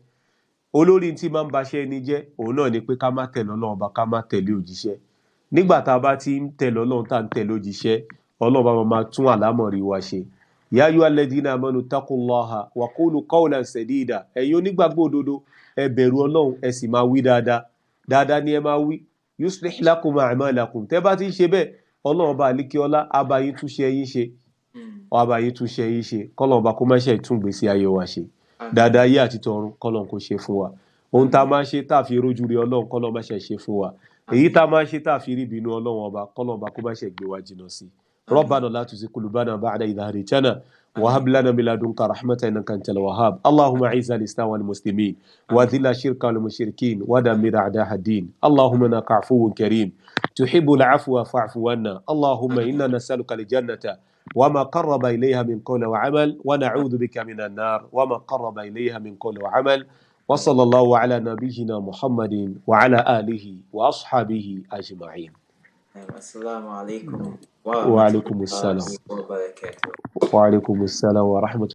Olórí tí máa ń baṣẹ́ ẹni jẹ́, òun náà ni pé ká má tẹ̀lé Ọlọ́run ọba, ká má tẹ̀lé òjíṣẹ́. Nígbà tá a bá ti ń tẹ̀lé Ọlọ́run, tá a ń tẹ̀lé òjíṣẹ́, Ọlọ́run bá máa tún àlámọ̀rí wa ṣe. Ya ayyuha alladhina amanu taqullaha wa qulu qawlan sadida. Ẹ̀yin onígbàgbọ́ òdodo, ẹ bẹ̀rù Ọlọ́run, ẹ sì máa wí dáadáa. Dáadáa ni ẹ máa wí. Yuslih lakum a'malakum. Tẹ́ bá ti ń ṣe bẹ́ẹ̀, Ọlọ́run bá àlékè ọlá á bá yín túnṣe yín ṣe. Á bá yín túnṣe yín ṣe. Kọ́lọ́run bá kó má ṣe tún ìgbésí ayé wa ṣe. Àmín. Dáadáa ayé àti tọ̀run, kọ́lọ́run kó ṣe fún wa. Ohun tá a máa ṣe tá a fi rójú rí Ọlọ́run, kọ́lọ́run má ṣe ṣe fún wa. Èyí tá a máa ṣe tá a fi rí ìbínú Ọlọ́run ọba, kọ́lọ́run bá kó má ṣe gbé wa jìnnà sí. ربنا لا تزغ قلوبنا بعد إذ هديتنا وهب لنا من لدنك رحمة إنك أنت الوهاب. اللهم أعز الإسلام والمسلمين وأذل الشرك والمشركين ودمر أعداء الدين. اللهم إنك عفو كريم تحب العفو فاعف عنا. اللهم إنا نسألك الجنة وما قرب إليها من قول وعمل، ونعوذ بك من النار وما قرب إليها من قول وعمل. وصلى الله على نبينا محمد وعلى آله وأصحابه أجمعين. Assalamu alaikum وعليكم السلام wa rahmatullahi wa barakatuh. وعليكم السلام ورحمة